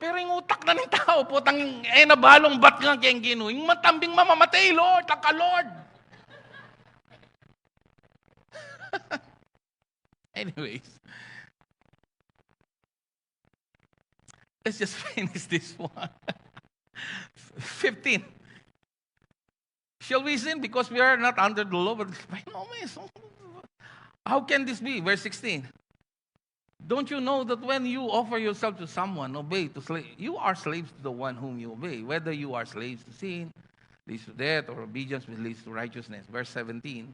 pero ing utak na ning tau, potang e na balung bat ngan keng Ginu, ing matambing mamamate, Lord, itang kalord. Anyways, let's just finish this one. Fifteen. Shall we sin because we are not under the law? But by no means. How can this be? Verse sixteen. Don't you know that when you offer yourself to someone, obey to slave, you are slaves to the one whom you obey, whether you are slaves to sin, leads to death, or obedience, which leads to righteousness. Verse seventeen.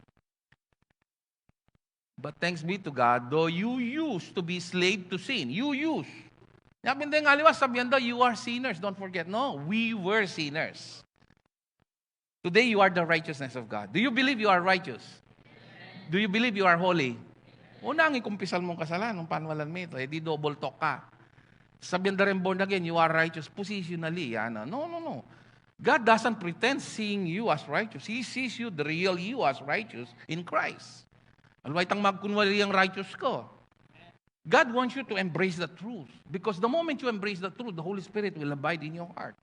But thanks be to God, though you used to be slave to sin. You used. Nya pin deng aliwa, sabian da, "You are sinners." Don't forget, no, we were sinners. Today, you are the righteousness of God. Do you believe you are righteous? Do you believe you are holy? Una, nung ikumpisal mung kasalanan, nung panwalan me ita, e di double talk ka. Sabian da ring born again, "You are righteous positionally." Yan, no, no, no. God doesn't pretend seeing you as righteous. He sees you, the real you, as righteous in Christ. Aliwa itang magkunwari yang righteous ka. God wants you to embrace the truth. Because the moment you embrace the truth, the Holy Spirit will abide in your heart.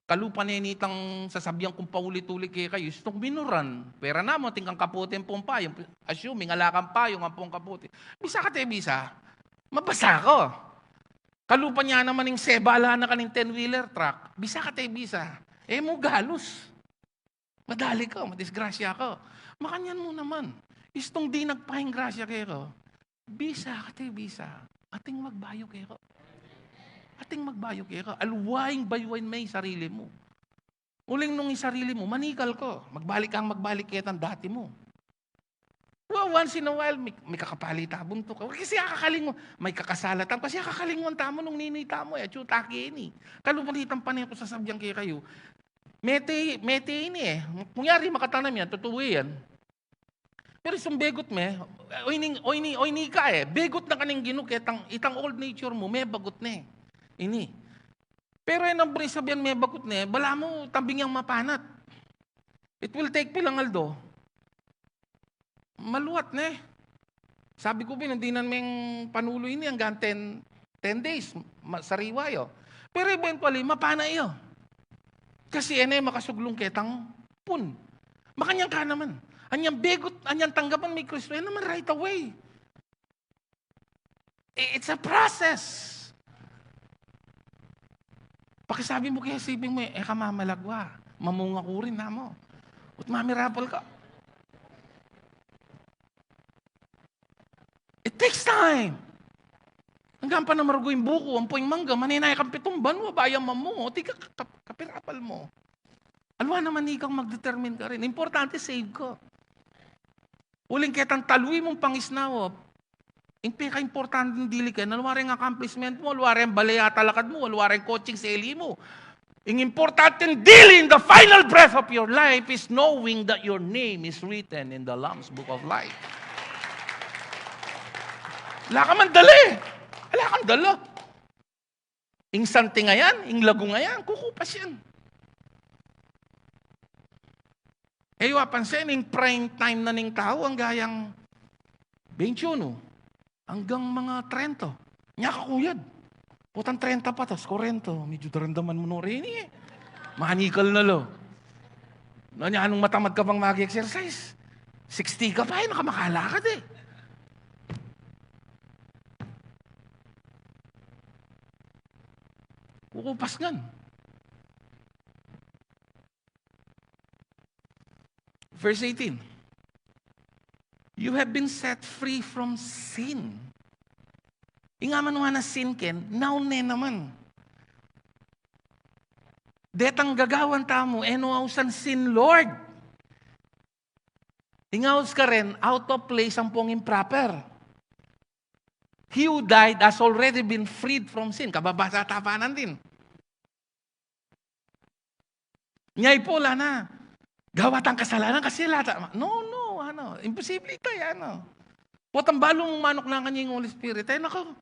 Kalupa ne nitang sasabian kung paulit-ulit kekayu, istung minuran. Pera namu, atin kang kapote ampong payung. Assuming ala kang payung ampong kapote. Bisa kate bisa. Mabasa ka. Kalupa ne naman ing sebala na kaning ten-wheeler truck. Bisa kate bisa. E mu galus. Madali ka, madisgrasya ka. Makanyan mu naman. Istung dinagpa ing grasya keka, bisa kate bisa. Atin magbayu keka. Atin magbayu keka. Aliwa ing bayuan me ing sarili mu. Uling nung ing sarili mu, manikal ka. Magbalik kang magbalik ketang dati mu. Well, once in a while, may, may kakapali tabung to ka. Kasi akakalingu, may kakasalatan. Kasi akakalinguan tamu nung ninu itamu, e. Atyu ta keni. Kalupa nitang pane ku sasabian kekayu. Mete, mete ini, e. Kunyari, makatanam yan, tutu yan. Pero istung begut me, o ini, o ini, o ini ka, e. Begut na ka ning Ginu, ketang, itang old nature mu, mebagut ne. Ini. Pero e nang buri sabian mebagut ne, balamu tambing yang mapanat. It will take pilang aldo. Maluat ne. Sabi ku pin, nung dinan meng panulu ini, anggang ten, ten days, ma-, sariwa ya. Pero eventually, mapana ya. Kasi e ne makasuglung ketang pun. Makanyan ka naman. Anyang begut, anyang tanggapan me i Kristo, e naman right away. I-, it's a process. Pakisabi mu kaya sibing mu, "E ka mamalagwa. Mamunga ku rin, namu. Ut mamirapal ka." It takes time. Anggang panamargu ing buku, ampo ing mangga, manenaya kang pitung banua, bayu mamunga, o ti ka, ka, kapirapal mu. Aliwa naman ikang mag-determine karin. Importante, save ka. Uling ketang talui mung pangisnawa, ing pekaimportante ning dili keni, aliwa reng accomplishment mu, aliwa reng bale a talakad mu, aliwa reng kotseng seli mu. Ing importante dili in the final breath of your life is knowing that your name is written in the Lamb's Book of Life. Ala ka man dala e. Ala kang dala. Ing santing a yan, ing lagung a yan, kukupas yan. E yu apansin, ing prime time na ning tau, anggang bente uno, anggang mga trenta. Nya kakuyad. Potang trenta patas, kwarenta, medyo daramdaman mu no reni e. Manikal na la. Na nya, nung matamad ka pang mag-exercise, sixty ka pa e, na ka makalakad e. Kukupas ngan. Verse eighteen. You have been set free from sin. Ing amanung a sin, ken, noun ne naman. Detang gagawan tamu, e no ausan sin Lord. Ing aus karin, out of place ampong improper. He who died has already been freed from sin. Kababasa ta pa nandin. Nya i Paul, ana, gawa tang kasalanan kasi lata. No, no, ano, imposible ita, ano. Potang balu mung manuknangan ya ing Holy Spirit, ay, naku,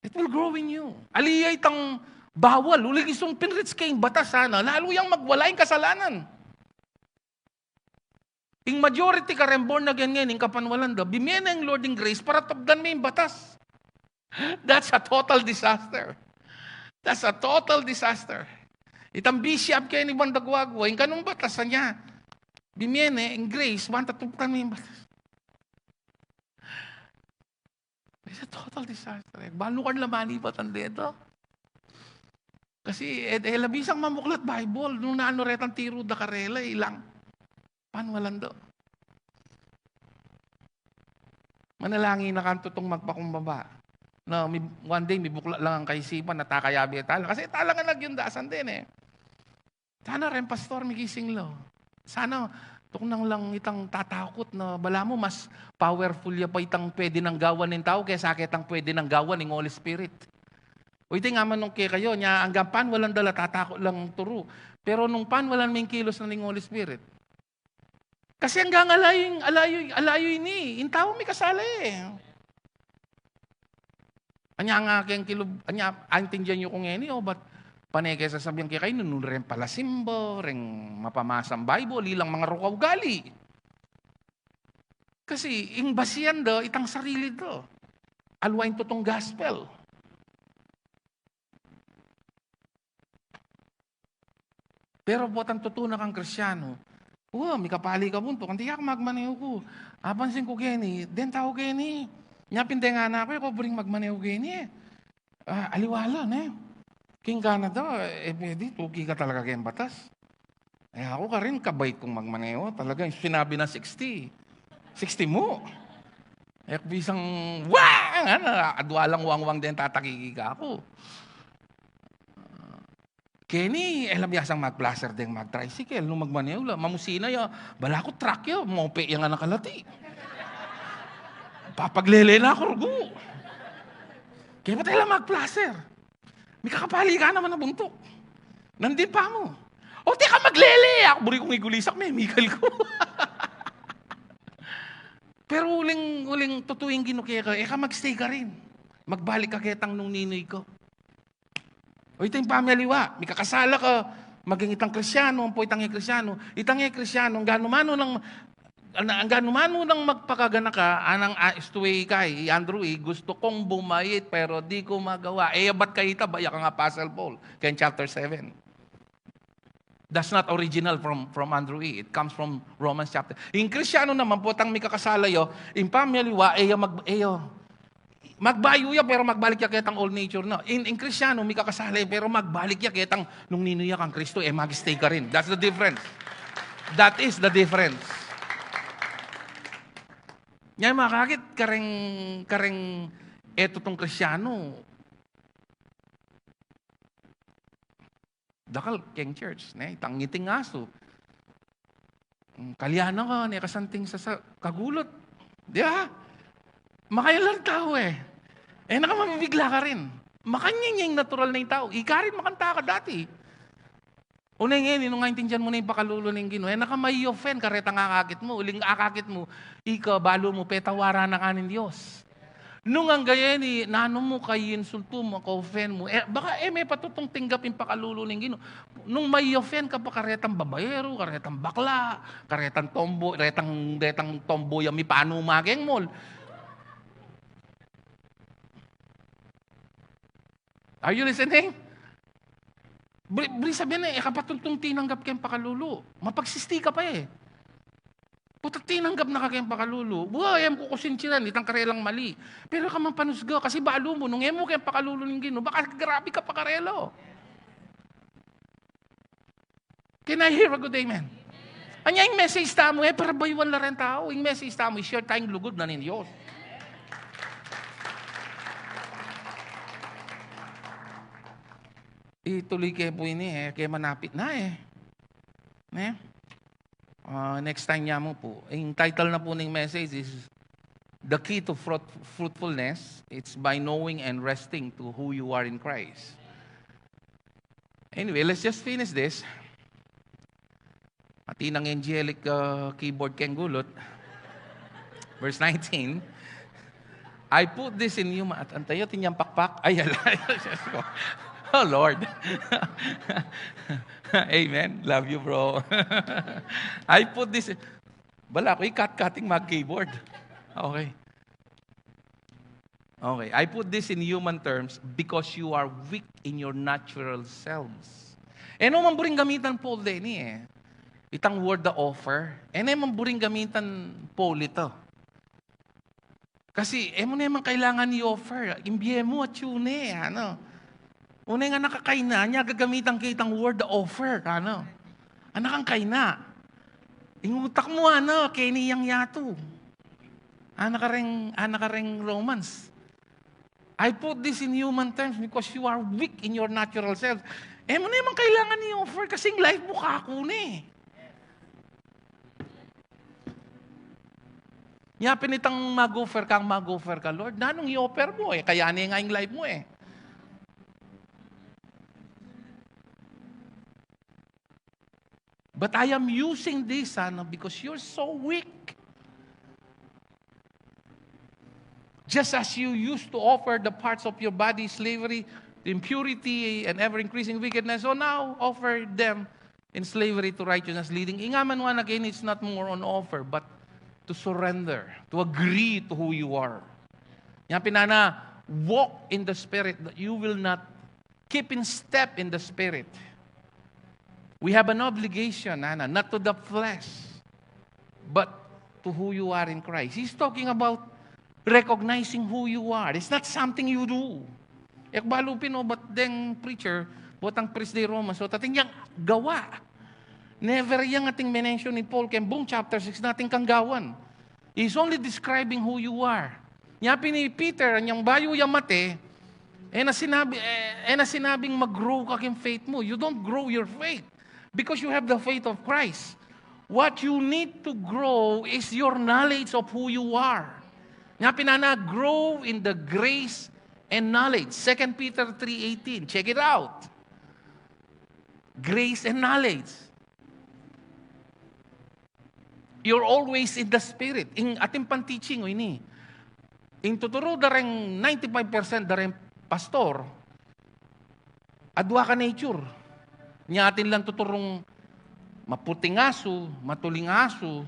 it will grow in you. Ali ya itang bawal, uling isung pinrits ke ing batas, ana, lalu yang magwala ing kasalanan. Ing majority kareng born again ngeni, ing kapanwalan da, bimie ne ing Lord ing grace para tupdan me ing batas. That's a total disaster. That's a total disaster. Itang bishop keni banda guagua, ing kanung batas, anya, bimie ne ing grace, banta tupdan me ing batas. It's a total disaster. E, balu kang lamani pa tanda ito. Kasi, e, e, la bisang mamuklat Bible, nung nanu retang tiru da karela, ilang panwalan da. Manalangin na kang tutung magpakumbaba. Na, mi-, one day, mibuklat lang ing kaisipan, na takayabe tala. Kasi tala nga nagyundasan din e. Sana reng pastor migising la. Sana tuknang lang itang tatakut na balamu mas powerful ya pa itang pwede nang gawan ning tau kesa ketang pwede nang gawan ning Holy Spirit. O iti nga man nung kekayu, nya anggang panwalan da la tatakut lang turu. Pero nung panwalan me ing kilos na ning Holy Spirit, kasi anggang alayu, alayu, alayu ini, ing tau mikasala e. Anya nga keng kilub-, anya, aintindian yu ku ngeni, o, bat pane ke sasabian kekayu, nung reng palasimba, reng mapamasang Bible, ilang mangarok a ugali. Kasi, ing basian da, itang sarili da. Aliwa ing tutung gospel. Pero potang tutu na kang Kristiano, wa, mikapali ka buntuk, anti ya ku magmaneho ku. Apansin ku keni, deng tau keni, nya pin deng anak ku e, ko buring magmaneho keni e. A, aliwa la, ne? King Canada, e, pwede, tuki ka talaga keng batas. E, aku karin, kabait kung magmaneho. Talaga, ing sinabi na sixty, sixty mu. E, bisang, wa! Ngana, adwa lang wangwang deng tatakiki kaku. Keni, e la biasang mag-flasher deng mag-tricycle, nung magmaneho la, mamusina ya, balaku truck ya, mope ya ngan a kalati. Papaglele na ku rugu. Keni pati la mag-flasher. Mikakapali ka naman a buntuk. Nandin pa mu. O, teka, maglele! Aku buri kung igulisak, memikal ku. Pero uling, uling tutu ing Ginu keka, e ka mag-stay karin. Magbalik ka ketang nung ninu ika. O, ita ing pamialiwa, mikakasala ka, maging itang Kristiano, ampo itang e Kristiano. Itang e Kristiano, anggang nu man nang, anggang nu man nang magpakaganaka, anang, a, estuwe ka, i Andrew E, gusto kong bumait, pero di ko magawa. E, abat ka ita, ba, ya kang Apostle Paul, keng chapter seven. That's not original from, from Andrew E. It comes from Romans chapter. Ing Kristiano naman, potang mikakasala ya, ing pamialiwa, e ya mag-, e ya, magbayu ya, pero magbalik ya ketang old nature na. Ing, ing Kristiano, mikakasala ya, pero magbalik ya ketang nung ninu ya kang Kristo, e mag-stay karin. That's the difference. That is the difference. Nya, makakit, kareng, kareng, e, tutung Kristiano, dakal keng church, ne, itang ngiting asu. Mm, kalianan ka, ne, kasanting sa, sa kagulut. Di ba? Makailan tau, e. E, na ka mabibigla karin. Makanyan ya ing natural na ing tau. Ika rin makanta ka dati. Une ngeni, nung aintindian mu ne ing pakalulu ning Ginu, e na ka mai-offend karetang akakit mu, uling akakit mu, ika balu mu, petawaran na ka ning Dios. Nung angga yeni, nanu mu, kai-insultu mu, ka-offend mu, e, baka e me pa tutung tinggap ing pakalulu ning Ginu. Nung mai-offend ka pa karetang babaeru, karetang bakla, karetang tomboy, retang, retang tomboy a mipanu mageng mall. Are you listening? Buri, buri sabian e, e ka pa tutung tinanggap keng pakalulu. Mapagsisti ka pa e. Puta, tinanggap na ka keng pakalulu. Wa, e mu kukusinsian itang karelang mali. Pero e ka man panusga, kasi balu mu, nung e mu keng pakalulu ning Ginu, baka grabe ka pa karela. Can I hear a good amen? Anya ing message tamu, e para bayuan la reng tau. Ing message tamu, i-share tayung lugud na ning Dios. Ituloy ke pu ini e, ke manapit na e. Ne? Ah, next time nya mu pu. Ing title na pu ning message is The Key to Fruit-, Fruitfulness. It's by knowing and resting to who you are in Christ. Anyway, let's just finish this. Atin ang angelic, uh, keyboard keng gulut. Verse nineteen, "I put this in you," ma-, at antayo, atin yang pakpak. Ay, ala, Diyos ko. Oh, Lord. Amen. Love you, bro. "I put this," bala ku, ikat-kat ing mag-keyboard. Okay. Okay, "I put this in human terms because you are weak in your natural selves." E no man buring gamitan Paul deni e. Itang word a offer. E no man buring gamitan Paul ita. Kasi, e mu ne man kailangan i-offer. Ing bie mu atyu ne, ano. Une, ing anak a kaina, nya gagamitan ke itang word a offer, ano. Anak a kaina. Ing utak mu, ano, keni yang yatu. Ana kareng, ana kareng Romans. "I put this in human terms because you are weak in your natural self." E mu ne man kailangan i-offer kasi ing life mu kaku ne. Nya pin itang mag-offer kang mag-offer ka, "Lord, nanung i-offer mu e? Kaya ne nga ing life mu e." But I am using this, ano, because you're so weak. Just as you used to offer the parts of your body slavery to impurity and ever-increasing wickedness, so now offer them in slavery to righteousness, leading. Ing aman wa na keni, it's not more on offer, but to surrender, to agree to who you are. Nya pin ana, walk in the Spirit, that you will not keep in step in the Spirit. We have an obligation, ana, not to the flesh, but to who you are in Christ. He's talking about recognizing who you are. It's not something you do. E ku balu pin, o, bat deng preacher, buat ang priest de Roma, so atin yang gawa. Never yang atin minention ni Paul keng buung chapter six na atin kang gawan. He's only describing who you are. Nya pin i Peter, anyang bayu ya mate, e na sinabi, e, e na sinabing mag-grow ka keng faith mu. You don't grow your faith because you have the faith of Christ. What you need to grow is your knowledge of who you are. Nya pin ana, grow in the grace and knowledge. Second Peter three eighteen. Check it out. Grace and knowledge. You're always in the Spirit. Ing atin pang teaching, o, ini. Ing tuturu da reng ninety-five percent da reng pastor, adua ka nature. Nya atin lang tuturung maputing asu, matuling asu,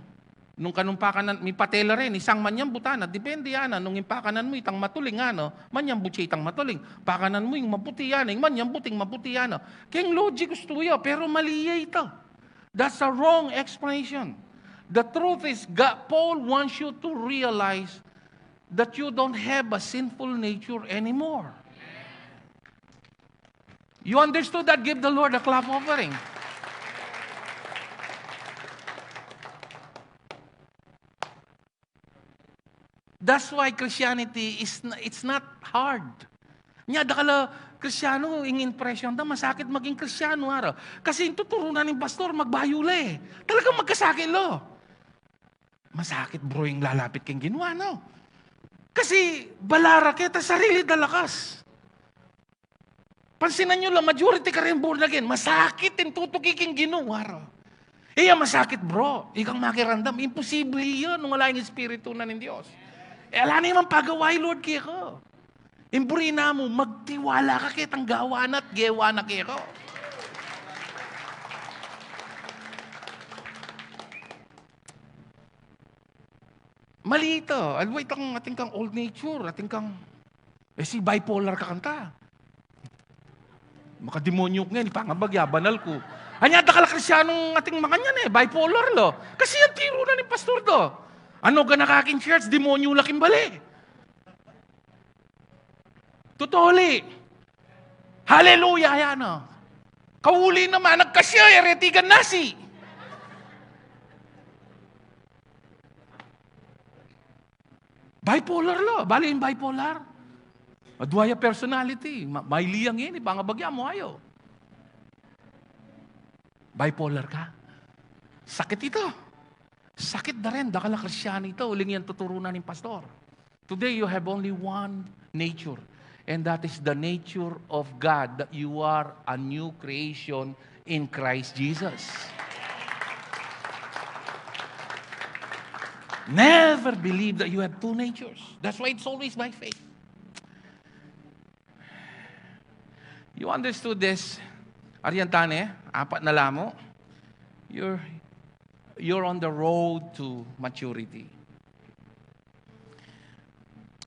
nung kanung pakanan, mipatela rin, isang manyambut, ana, depende, ana, nung ing pakanan mu itang matuling, ana, manyambut ya itang matuling. Pakanan mu ing maputi, ana, ing manyambut ing maputi, ana. Keng logic gustu ya, pero mali ya ita. That's a wrong explanation. The truth is, God, Paul wants you to realize that you don't have a sinful nature anymore. You understood that? Give the Lord a clap offering. That's why Christianity is n-, it's not hard. Nya, dakal a Kristiyanu, ing impression da, masakit maging Kristiyanu, ara. Kasi ing tuturu na ning pastor, magbayu la e. Talagang magkasakit la. Masakit, bro, ing lalapit keng Ginu, no? Kasi balaran ke ta sarili da lakas. Pansinan yu la, majority karing born again, masakit ing tutuki king Ginu, wara. Iya masakit, bro. Ikang makiramdam, imposible ya nung ala ing Espiritu na ning Dios. E, ala naman pagawa i Lord keka. Ing buri na mu, magtiwala ka ketang gawa na at gewa na keka. Mali ita. Aliwa itang atin kang old nature, atin kang, e, si bipolar ka kanita. Makademonyu ka ngan, pangabagya, banal ku. Anya, dakal a Kristianong atin makanyan e, bipolar la. Kasi ing tiru na ning pastor da. Ano, gana ka king church, demonyu la king bale. Tutuli. Hallelujah, yan na. Kauli naman, nagkasya, eretikan na si. Bipolar la. Bale ing bipolar, adwa ya personality. Ma-, mailiang ini, pangabagya mu, ayo. Bipolar ka. Sakit ita. Sakit da rin, dakal a Kristiano ita, uling yan tuturu na ning pastor. Today, you have only one nature, and that is the nature of God, that you are a new creation in Christ Jesus. Never believe that you have two natures. That's why it's always by faith. You understood this? Arian tane, apat na la mu. You're, you're on the road to maturity.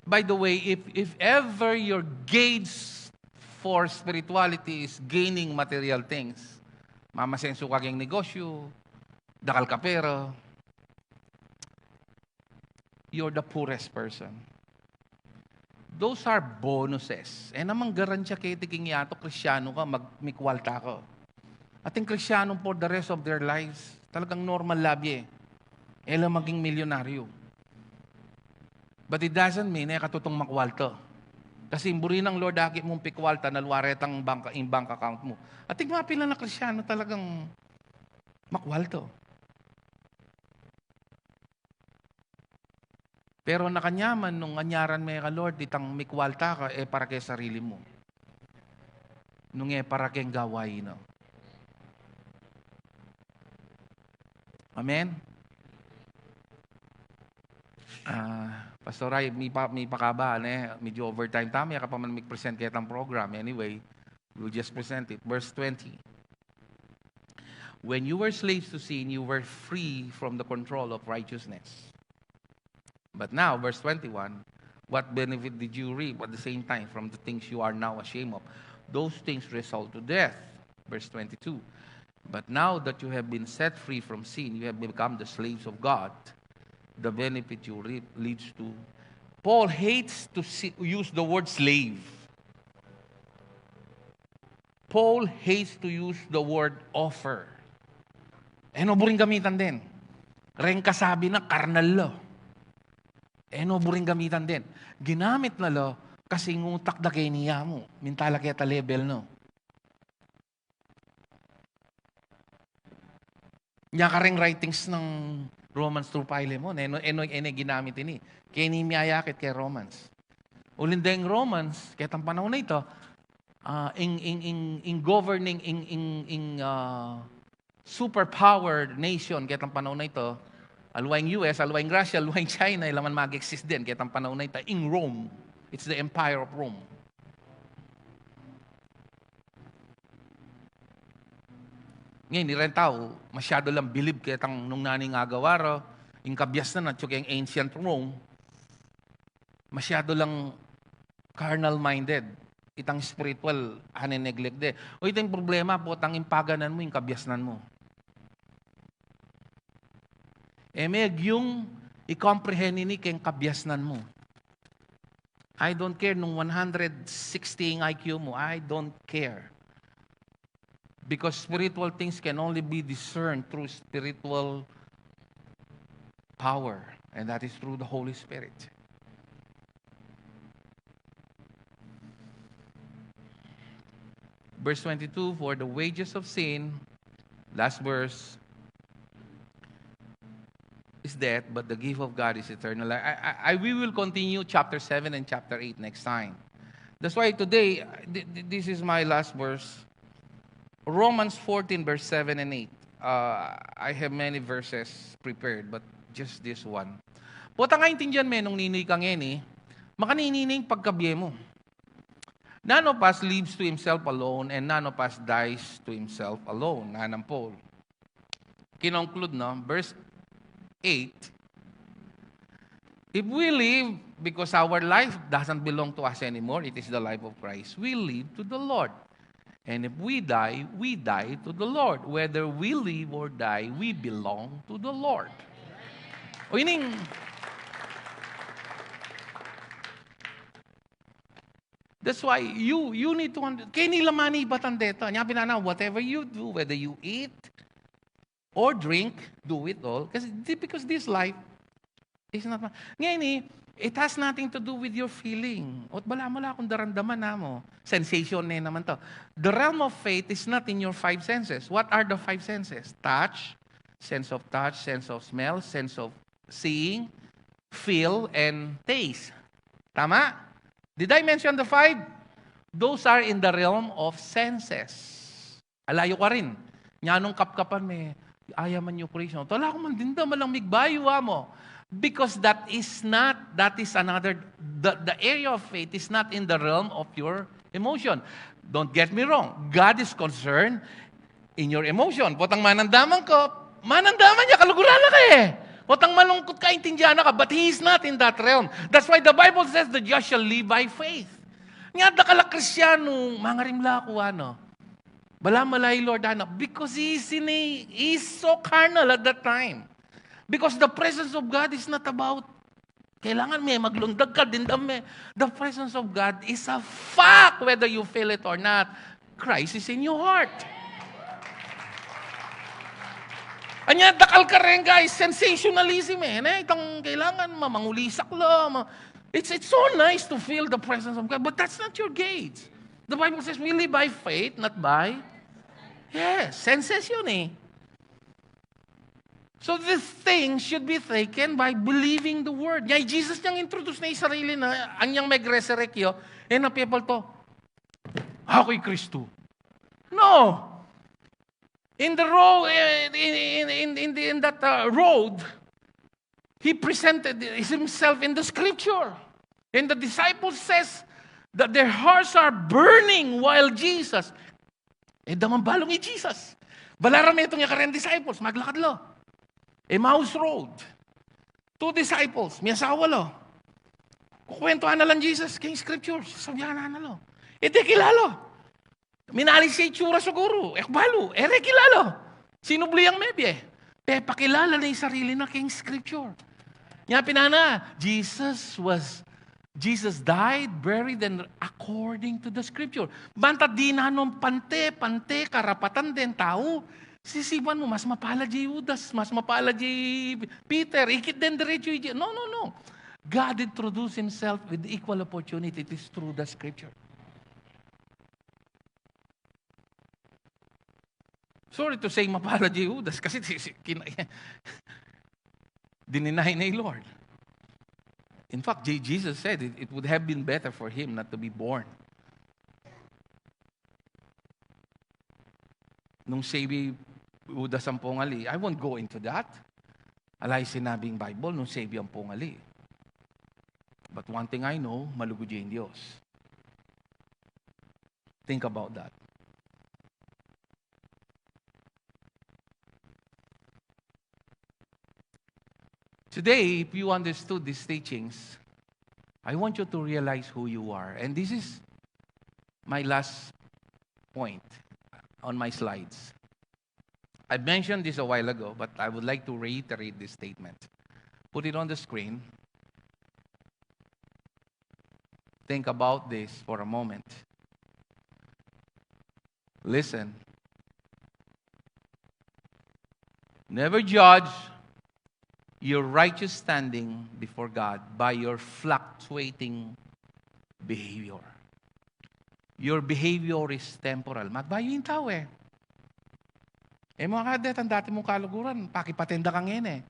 By the way, if, if ever your gauge for spirituality is gaining material things, mamasenso ka king negosyu, dakal ka pera, you're the poorest person. Those are bonuses. E naman garantya keti king yatu Kristiano ka, mag-, mikwalta ka. Ating Kristiano for the rest of their lives, talagang normal la bie. E la maging milyonaryo. But it doesn't mean, e ka tutong makwalta. Kasi ing buri nang Lord, aki mung pikwalta, nalwa retang bank, ing bank account mu. Ating mapila na Kristiano talagang makwalta. Pero nakanyaman nung anyaran me ka Lord, itang mikwalta ka, e para keng sarili mu. Nung e para keng gawain na. Amen? Ah, Pastor Ray, mi pa, mi pakaba, ne? Medyo overtime tamu, e ka pa man mig-present ketang program. Anyway, we'll just present it. Verse twenty. When you were slaves to sin, you were free from the control of righteousness. But now, verse twenty-one, what benefit did you reap at the same time from the things you are now ashamed of? Those things result to death. Verse twenty-two, but now that you have been set free from sin, you have become the slaves of God. The benefit you reap leads to. Paul hates to si-, use the word slave. Paul hates to use the word offer. E no buring gamitan den. Reng kasabi na, karnal la. E no buring gamitan den. Ginamit na la kasi ing utak da keni ya mu. Minta la keta level na. Nya kareng writings nang Romans through Philemon, e no, e no, e no ginamit ini. Keni miyayakit keng Romans. Uling deng Romans, ketang panaun a ito, ah, ing, ing, ing, ing governing, ing, ing, ing, ah, superpower nation, ketang panaun a ito, aliwa ing U S, aliwa ing Russia, aliwa ing China, e la man mag-exist den, ketang panaun a ito, ing Rome. It's the Empire of Rome. Ngeni, reng tau, masyadu lang bilib ketang nung nanu ing agawa ra, ing kabiasnan, atyu keng ancient Rome, masyadu lang carnal-minded, itang spiritual, ane-neglect de. O, ito ing problema, potang ing paganan mu, ing kabiasnan mu. E me agyung i-comprehend ini keng kabiasnan mu. I don't care nung one hundred sixty ing I Q mu. I don't care. Because spiritual things can only be discerned through spiritual power, and that is through the Holy Spirit. Verse twenty-two, for the wages of sin, last verse, is death, but the gift of God is eternal life. I, I, I, we will continue chapter seven and chapter eight next time. That's why today, th- th- this is my last verse. Romans fourteen, verse seven and eight. Uh, I have many verses prepared, but just this one. Potang aintindian me nung ninu ka ngeni, makanini ne ing pagkabie mu. None of us lives to himself alone, and none of us dies to himself alone. Nanang Paul. Kinonclude, no? Verse eight, "If we live, because our life doesn't belong to us anymore, it is the life of Christ, we live to the Lord. And if we die, we die to the Lord. Whether we live or die, we belong to the Lord." O ining, that's why you, you need to under-, keni la manibatan deta. Nya pinana, whatever you do, whether you eat or drink, do it all. Kasi, di-, because this life is not ma-, ngeni, it has nothing to do with your feeling. Ot bala mu la kung daramdaman na mu. Sensation ne naman to. The realm of faith is not in your five senses. What are the five senses? Touch, sense of touch, sense of smell, sense of seeing, feel, and taste. Tama? Did I mention the five? Those are in the realm of senses. Alayu ka rin. Nya nung kapkapan me, aya man yu Kristo. Tala ku man dinda malang migbayu, amo. Because that is not, that is another, the, the area of faith is not in the realm of your emotion. Don't get me wrong. God is concerned in your emotion. Potang manandaman ka, manandaman ya, kaluguran na ka e. Potang malungkut ka, intindihan na ka, but He is not in that realm. That's why the Bible says, "The just shall live by faith." Nya, dakal a Kristiyanu, mangarimla ku, ano. Bala mu la i Lord, ano, because he is in a, he is so carnal at that time. Because the presence of God is not about, kailangan me maglundag ka, dimdam me. The presence of God is a fact, whether you feel it or not. Christ is in your heart. Anya, dakal ka rin, guys, sensationalism e, ne? Itang kailangan ma-, mangulisak la, ma-, it's, it's so nice to feel the presence of God, but that's not your gauge. The Bible says we live by faith, not by, yes, senses yun e. So this thing should be taken by believing the word. Nya i Jesus nyang introduce na i sarili na, anyang meg-resurrect yu, e na people to, "Aku i Kristu." No. In the ro-, eh, in, in, in, in, the, in that, uh, road, he presented himself in the scripture. And the disciples says that their hearts are burning while Jesus. E da man balu i Jesus. Balaram metung ya kareng disciples, maglakad la. Emmaus Road. Two disciples, miyasawa la. Kukwentuhan na lang Jesus keng scripture, sasabian na la. E de kilala. Minalis ya itsura siguru, e ku balu, e re kilala. Sinubli yang mebie. Pepakilala na ing sarili na keng scripture. Nya pinana, Jesus was, Jesus died, buried, and according to the scripture. Banta dinan nung pante, pante, karapatan deng tau, sisipan mu, mas mapalad i Judas, mas mapalad i Peter, ikit deng diretsu i Je-, no, no, no. God introduced himself with equal opportunity. It is through the scripture. Sorry to say, mapalad i Judas kasi si, si, kina-, dininay na i Lord. In fact, Je-, Jesus said it, it would have been better for him not to be born. Nung save i Judas ampong ali, I won't go into that. Ala i sinabing Bible nung save ampong ali. But one thing I know, malugud ya ing Dios. Think about that. Today, if you understood these teachings, I want you to realize who you are. And this is my last point on my slides. I mentioned this a while ago, but I would like to reiterate this statement. Put it on the screen. Think about this for a moment. Listen. Never judge your righteous standing before God by your fluctuating behavior. Your behavior is temporal. Magbayu ing tau e. E mu akade, itang dati mung kaluguran, pakipatenda ka ngeni.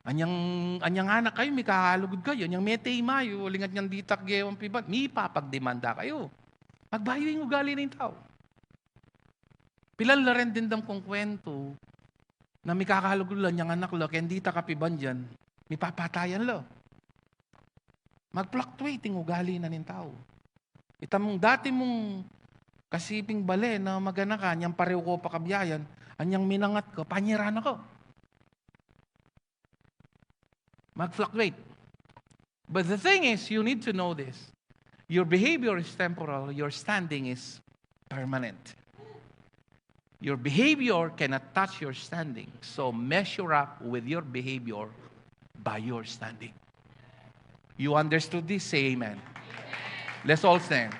Anyang, anyang anak kayu, mikakalugud kayu. Anyang mete imayu, uling anyang ditak gewan piban, mipapagdemanda kayu. Magbayu ing ugali ning tau. Pilan la ren dimdam kung kwentu na mikakalugud la anyang anak la, keng ditak a piban dian, mipapatayan la. Mag-fluctuate ing ugali na ning tau. Itang dati mung kasiping bale na magana ka, anyang pareho ko pa kabiayan, anyang minangat ka, panyera na ka. Mag-fluctuate. But the thing is, you need to know this. Your behavior is temporal, your standing is permanent. Your behavior cannot touch your standing. So measure up with your behavior by your standing. You understood this? Say amen. Let's all stand.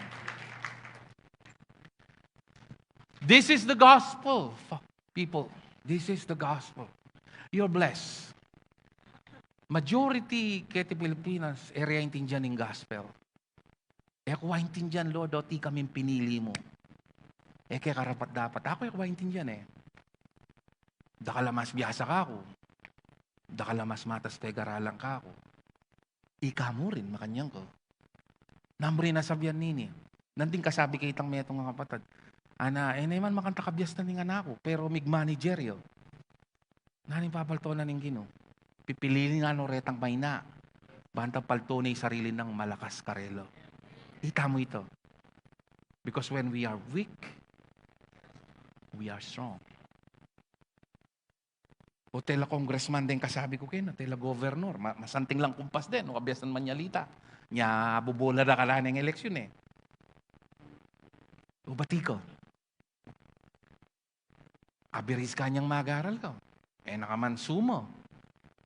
This is the gospel, f-, people. This is the gospel. You're blessed. Majority keti Pilipinas, e re aintindian ing gospel. E ku aintindian, Lord, o iti kaming pinili mu. E ke karapat-dapat. Aku e ku aintindian e. Dakal a mas biasa kaku. Dakal a mas matas pegaralan kaku. Ika mu rin, makanyan ku. Nanu rin a sabian nini. Nandin kasabi ke itang metung a kapatad. Ana, e ne man makanta kabiasnan ning anak ku, pero mig-manager ya. Nanu ing papaltunan ning Ginu? Pipiliin na no retang maina. Banta paltu ne ing sarili nang malakas karela. Ita mu ita. Because when we are weak, we are strong. O tela congressman deng kasabi ku keni, tela governor, ma-, masanting lang kumpas den, o kabiasnan manyalita. Nya, bubola da kalaneng eleksyon e. O bati ka. Average ka nyang mag-aral ka. E na ka man summa.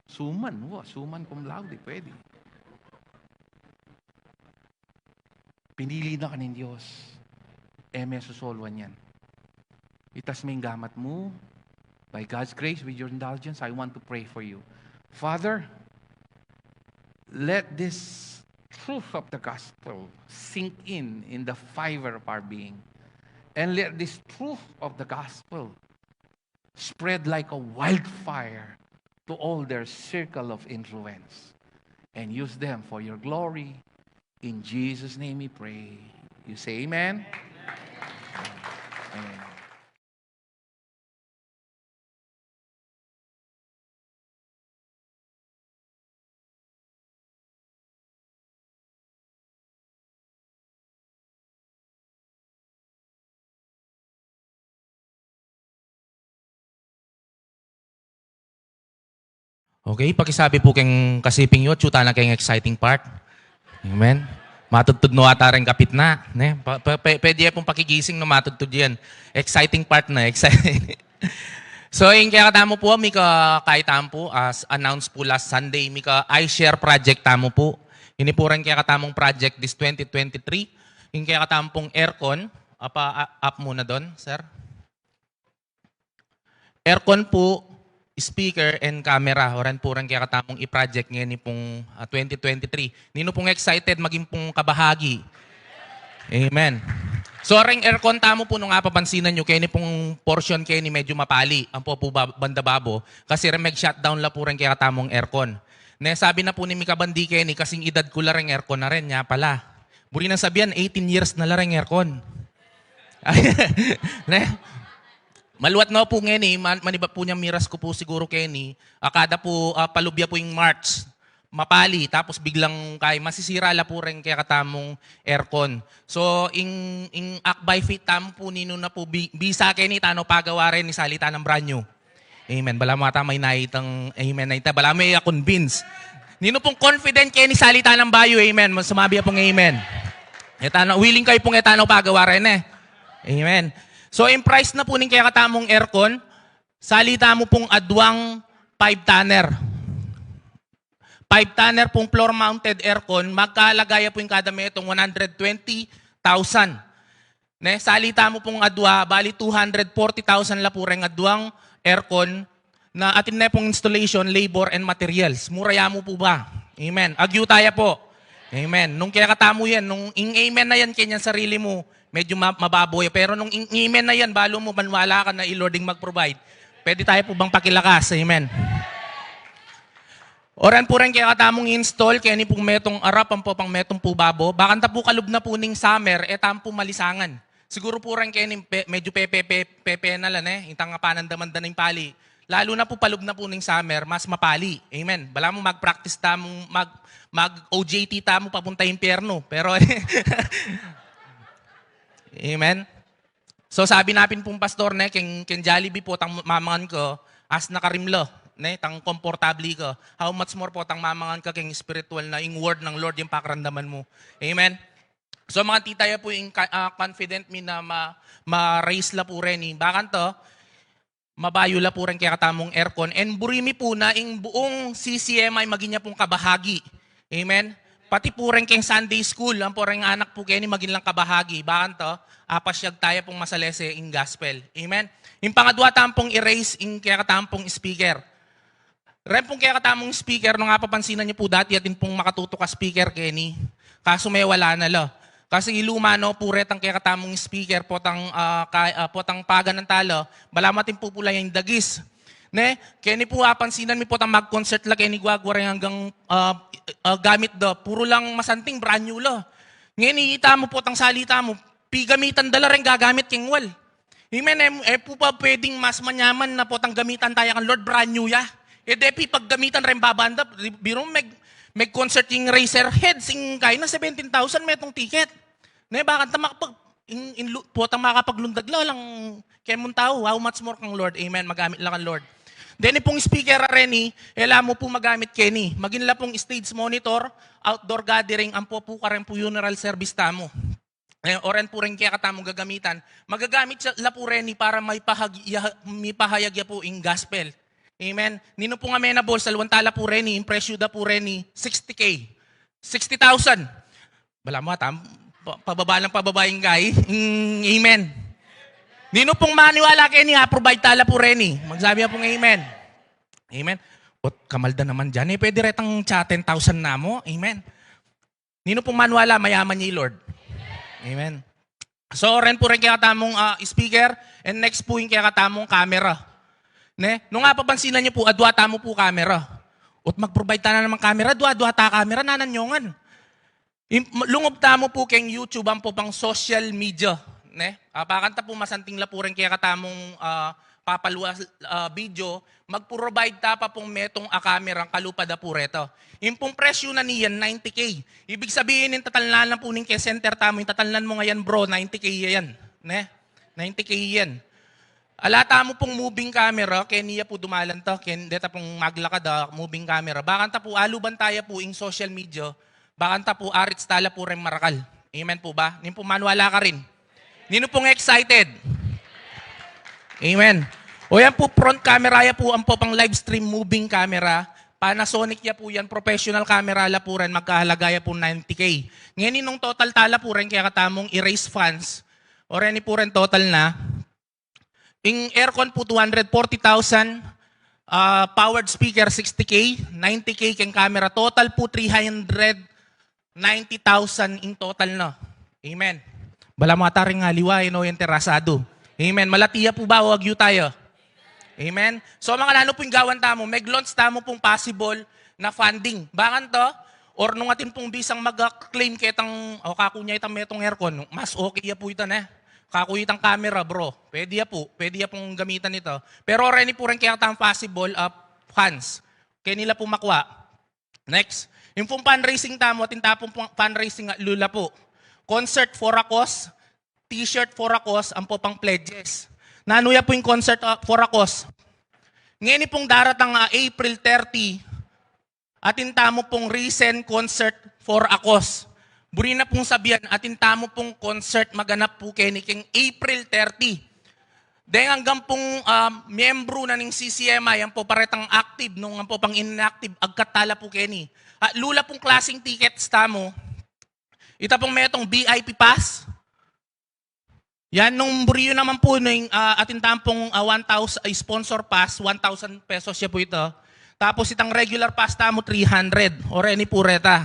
Summa, wa, summa cum laude, pwede. Pinili na ka ning Dios. E me susoluan yan. Itas me ing gamat mu. By God's grace, with your indulgence, I want to pray for you. Father, let this truth of the gospel sink in, in the fiber of our being. And let this truth of the gospel spread like a wildfire to all their circle of influence. And use them for your glory. In Jesus' name we pray. You say amen? Amen. Okay, pakisabi pu keng kasiping yu, atyu tana keng exciting part. Amen. Matudtud no ata reng kapitna, ne? Pa-, pa-, pe-, pwede ya pung pakigising no matudtud yan. Exciting part na, exciting. So, ing kekatamu pu, mika-, kaitan pu, as announced pu last Sunday, mika-iShare project tamu pu. Ini pu reng kekatamung project this twenty twenty-three. Ing kekatamu pung aircon, apa, a-, up muna dun, sir? Aircon pu, speaker, and camera. Oran pu reng kekatamung i-project ngeni pung, ah, twenty twenty-three. Ninu pung excited maging pung kabahagi? Amen. So, reng aircon tamu pu, nung apapansinan yu, keni pung portion keni medyu mapali. Ampo pu ba-, banda babo. Kasi reng meg-shutdown la pu reng kekatamung aircon. Ne, sabi na pu ning mikabandi keni, kasing edad ku la reng aircon na rin, nya pala. Buri nang sabian, eighteen years na la reng aircon. Ne? Maluat no pu ngeni, man-, manibat pu nyang miras ku pu siguru keni, a kada pu, ah, palubya pu ing March, mapali, tapos biglang kay masisira la pu reng kekatamung aircon. So, ing, ing akbay faith tamu pu, ninu na pu bi-, bisa keni, tana pagawa reni, salita nang brand new. Amen. Balamu ata may naitang amen na ita. Balamu e ya convince. Ninu pung confident keni salita nang bayu, amen. Sumabyan pung amen. E tana, willing kayu pung e tana pagawa reni. Amen. So, ing price na pu ning kekatamung aircon, salita mu pung aduang five tonner. Five tonner pung floor-mounted aircon, magkahalaga ya pu ing kada metung one hundred twenty thousand. Ne, salita mu pung adua, bali two hundred forty thousand la pu reng aduang aircon, na atin ne pung installation, labor, and materials. Mura ya mu pu ba? Amen. Agyu taya pu. Amen. Nung kekatamu yan, nung ing amen na yan, kanyang sarili mu, medyu ma-, mababo ya. Pero nung ing amen na yan, balu mu, maniwala ka na i Lord ing mag-provide. Pwede taya pu bang pakilakas? Amen. Oran pu rin kekatamung install, keni pung metung arap, ampo pang metung pu babo. Bakanta pu kalub na pu ning summer, e tamu pu malisangan. Siguru pu rin keni pe-, medyu pe-, pe-, pe-, pepe na la, ne? Intang panandaman da na ing pali. Lalu na pu palub na pu ning summer, mas mapali. Amen. Balamu mag-practice tamu, mag, mag-O J T tamu papunta impyernu. Pero, amen. So sabi na pin pung pastor, ne, keng, keng Jollibee potang mamangan ka, as nakarimla, ne, tang komportable ka. How much more potang mamangan ka keng spiritual na ing word ng Lord ing pakiramdaman mu. Amen? So mga tita, ya pu ing ka-, ah, confident mi na ma-, ma-raise la pu reni. Bakanta, mabayu la pu rin kekatamung aircon. And buri mi pu na ing buung C C M ay maging ya pung kabahagi. Amen? Pati pu rin keng Sunday school, ampo rin anak pu keni maging lang kabahagi. Bakanta, apasyag taya pung masalese ing gospel. Amen? Ing pangadwa tamu pung i-raise ing kekatamung speaker. Ren pung kekatamung speaker, nung apapansinan yu pu dati, atin pung makatutuk a speaker keni. Kasu me wala na la. Kasi iluma no pu retang kekatamung speaker, potang, ah, ka-, ah, potang pagan nang tala, balamu atin pu pula yang dagis. Ne? Keni pu apansinan mi potang mag-concert la, keni guagua rin anggang, ah, ah, gamit da. Puru lang masanting, brand new la. Ngeni ita mu potang salita mu, pigamitan da la ring gagamit keng wall. Amen. E, e pu ba pwedeng mas manyaman na potang gamitan taya kang Lord, brand new ya? E de pi paggamitan ring babanda, biro meg-, meg-concert ing Eraserheads, ing kaina seventeen thousand metung ticket. Ne, bakanta makapag-, in, in, lu-, potang makapaglundag la lang kemung tau, how much more kang Lord? Amen, magamit la kang Lord. Then, ipung speaker a reni, e la mu pu magamit keni. Maging la pung stage monitor, outdoor gathering, ampo pu kareng funeral service tamu. E, o ren pu ring kekatamung gagamitan. Magagamit ya la pu reni para maipahag-, ya-, maipahayag ya pu ing gospel. Amen. Ninu pung amenable, saluan ta la pu reni, ing presyu da pu reni, sixty K. Sixty thousand. Balamu atam, pa-, pababa lang pababa ing gayi. Mm, amen. Ninu pung maniwala keni, a-provide ta la pu reni. Magsabi ya pung amen. Amen. Ot, kamal da naman diyan. E, pwede retang tsa ten thousand na mu. Amen. Ninu pung maniwala, mayaman ya i Lord. Amen. So, ren pu ring kekatamung, ah, speaker, and next pu ing kekatamung camera. Ne? Nung apapansinan yu pu, adua tamu pu camera. Ot mag-provide ta na namang camera, adua, adua ta camera, nanan nyongan. Im-, lungub tamu pu keng YouTube ampo pang social media. Ne? Apakanta pu masanting la pu ring kekatamung, ah, papaluas, ah, video, mag-provide ta pa pung metung a camera, kalupa da pu reta. Ing pung presyu na niyan, ninety K. Ibig sabihin, ing tatalnan na pu ning center tamu, ing tatalnan mu ngayan, bro, ninety K yan. Ne? Ninety K yan. Ala tamu pung moving camera, keni ya pu dumalan ta, ken-, deta pung maglakad, ah, moving camera. Bakanta pu, aluban taya pu ing social media, bakanta pu, arits ta la pu ring marakal. Amen pu ba? Ninu pung maniwala karin? Ninu pung excited? Amen. O yan pu, front camera ya pu, ampo pang live stream moving camera. Panasonic ya pu yan, professional camera la pu ren, magkahalaga ya pu ninety K. Ngeni nung total ta la pu ren kekatamung i-raise funds, o reni pu ren total na. Ing aircon pu two hundred forty thousand, ah, powered speaker sixty K, ninety K keng camera, total pu three hundred ninety thousand ing total na. Amen. Balamu ata ring aliwa, e no, interesado. Amen. Malati ya pu ba o agyu taya? Amen. So, mga nanu pu ing gawan tamu, meg-launch tamu pung possible na funding. Bakanta, or nung atin pung bisang mag-claim ketang, o kaku niya itang metung aircon, mas okay ya pu ita, ne? Kaku itang camera, bro. Pwede ya pu, pwede ya pung gamitan ita. Pero reni pu rin kekatang possible, ah, funds. Keni la pu makwa. Next. Ing pung fundraising tamu, atin ta pung fundraising a lula pu. Concert for a cause, t-shirt for a cause, ampo pang pledges. Nanu ya pu ing concert, ah, for a cause? Ngeni pung daratang, ah, April thirty, atin tamu pung recent concert for a cause. Buri na pung sabian, atin tamu pung concert maganap pu keni keng April thirty. Deng anggang pung, ah, miyembru na ning C C M I, ampo pa retang active, nung ampo pang inactive, agkat ta la pu keni. At lula pung klaseng tickets tamu. Ita pung metung V I P pass. Yan, nung buri yu naman pu, nung, ah, atin tampung, ah, one thousand, ah, sponsor pass, one thousand pesos ya pu ita. Tapos itang regular pass tamu, three hundred. O reni pu reta.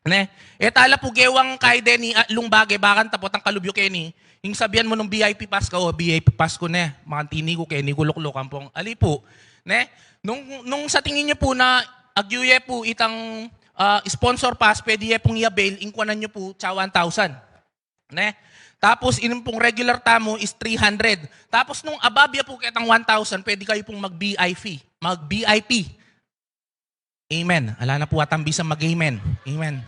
Ne? E ta la pu gewang kay deni, ah, lung bage, bakanta potang kalub yu keni. Ing sabian mu nung V I P pass ka, o, V I P pass ku ne. Makantini ku keni ku lukluk ampong ali pu. Ne? Nung, nung sa tingin yu pu na agyu ye pu itang, ah, sponsor pass, pwede ye pung i-avail, ingkuanan yu pu tsa one thousand. Ne? Tapos, inin pung regular tamu is three hundred. Tapos, nung above ya pu ketang one thousand, pwede kayu pung mag-V I P. Mag-V I P. Amen. Ala na pu atang bisang mag-amen. Amen.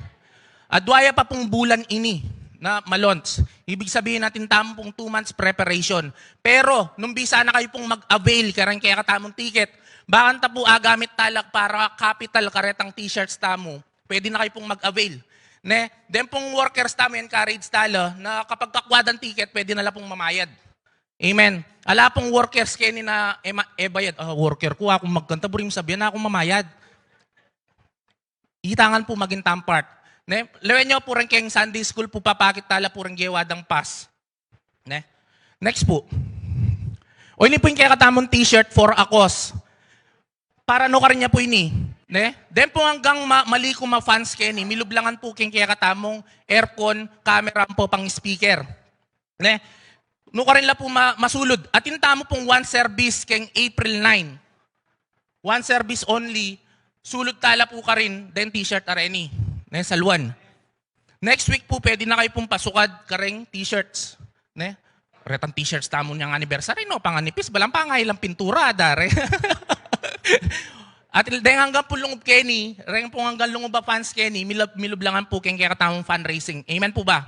Adwa ya pa pung bulan ini na ma-launch. Ibig sabihin, atin tamu pung two months preparation. Pero, nung bisa na kayu pung mag-avail kareng kekatamung ticket, bakanta pu agamit tala para capital karetang t-shirts tamu. Pwede na kayu pung mag-avail. Ne? Then pung workers tamu, encourage tala na kapag kakwa dang ticket, pwede na la pung mamayad. Amen. Ala pung workers keni na e ma-, e bayad. Ah, worker ku, aku magkanta, buri mu sabian aku mamayad. Itangan pu maging tampart. Ne? Lawen yu pu reng keng Sunday school pu, papakit tala pu reng gewa dang pass. Ne? Next pu. O, ini pu ing kekatamung t-shirt for a cause. Para nukarin ya pu ini, ne? Den pu anggang ma-, malikum a fans keni, milublangan pu keng kekatamung aircon, camera, ampo pang speaker. Ne? Nukarin la pu ma-, masulud. Atin tamu pung one service keng April nine. One service only, sulud tala pu karin den t-shirt a reni. Ne, saluan. Next week pu, pwede na kayu pung pasukad kareng t-shirts. Ne? Retang t-shirts tamu niang anniversary, no? Panganipis, balang pangailang pintura, dare. At deng anggang pu lungub keni, reng pung anggang lungub a fans keni, milub-, milublangan pu keng kekatamung fundraising. Amen pu ba?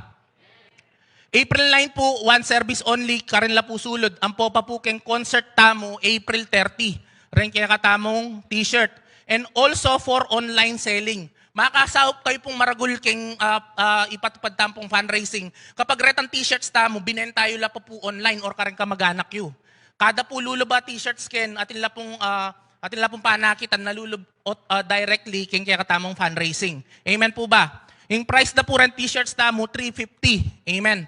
April nine pu, one service only, karin la pu sulud. Ampo pa pu keng concert tamu, April thirty. Reng kekatamung t-shirt. And also for online selling. Makasaup kayu pung maragul keng, ah, ah, ipatupad tamu pung fundraising. Kapag retang t-shirts tamu, binenta yu la pa pu online or kareng kamag-anak yu. Kada pu lulub a t-shirts ken, atin la pung, ah, atin la pung panakitan na lulub ot-, ah, directly keng kekatamung fundraising. Amen pu ba? Ing price da pu reng t-shirts tamu, three fifty. Amen.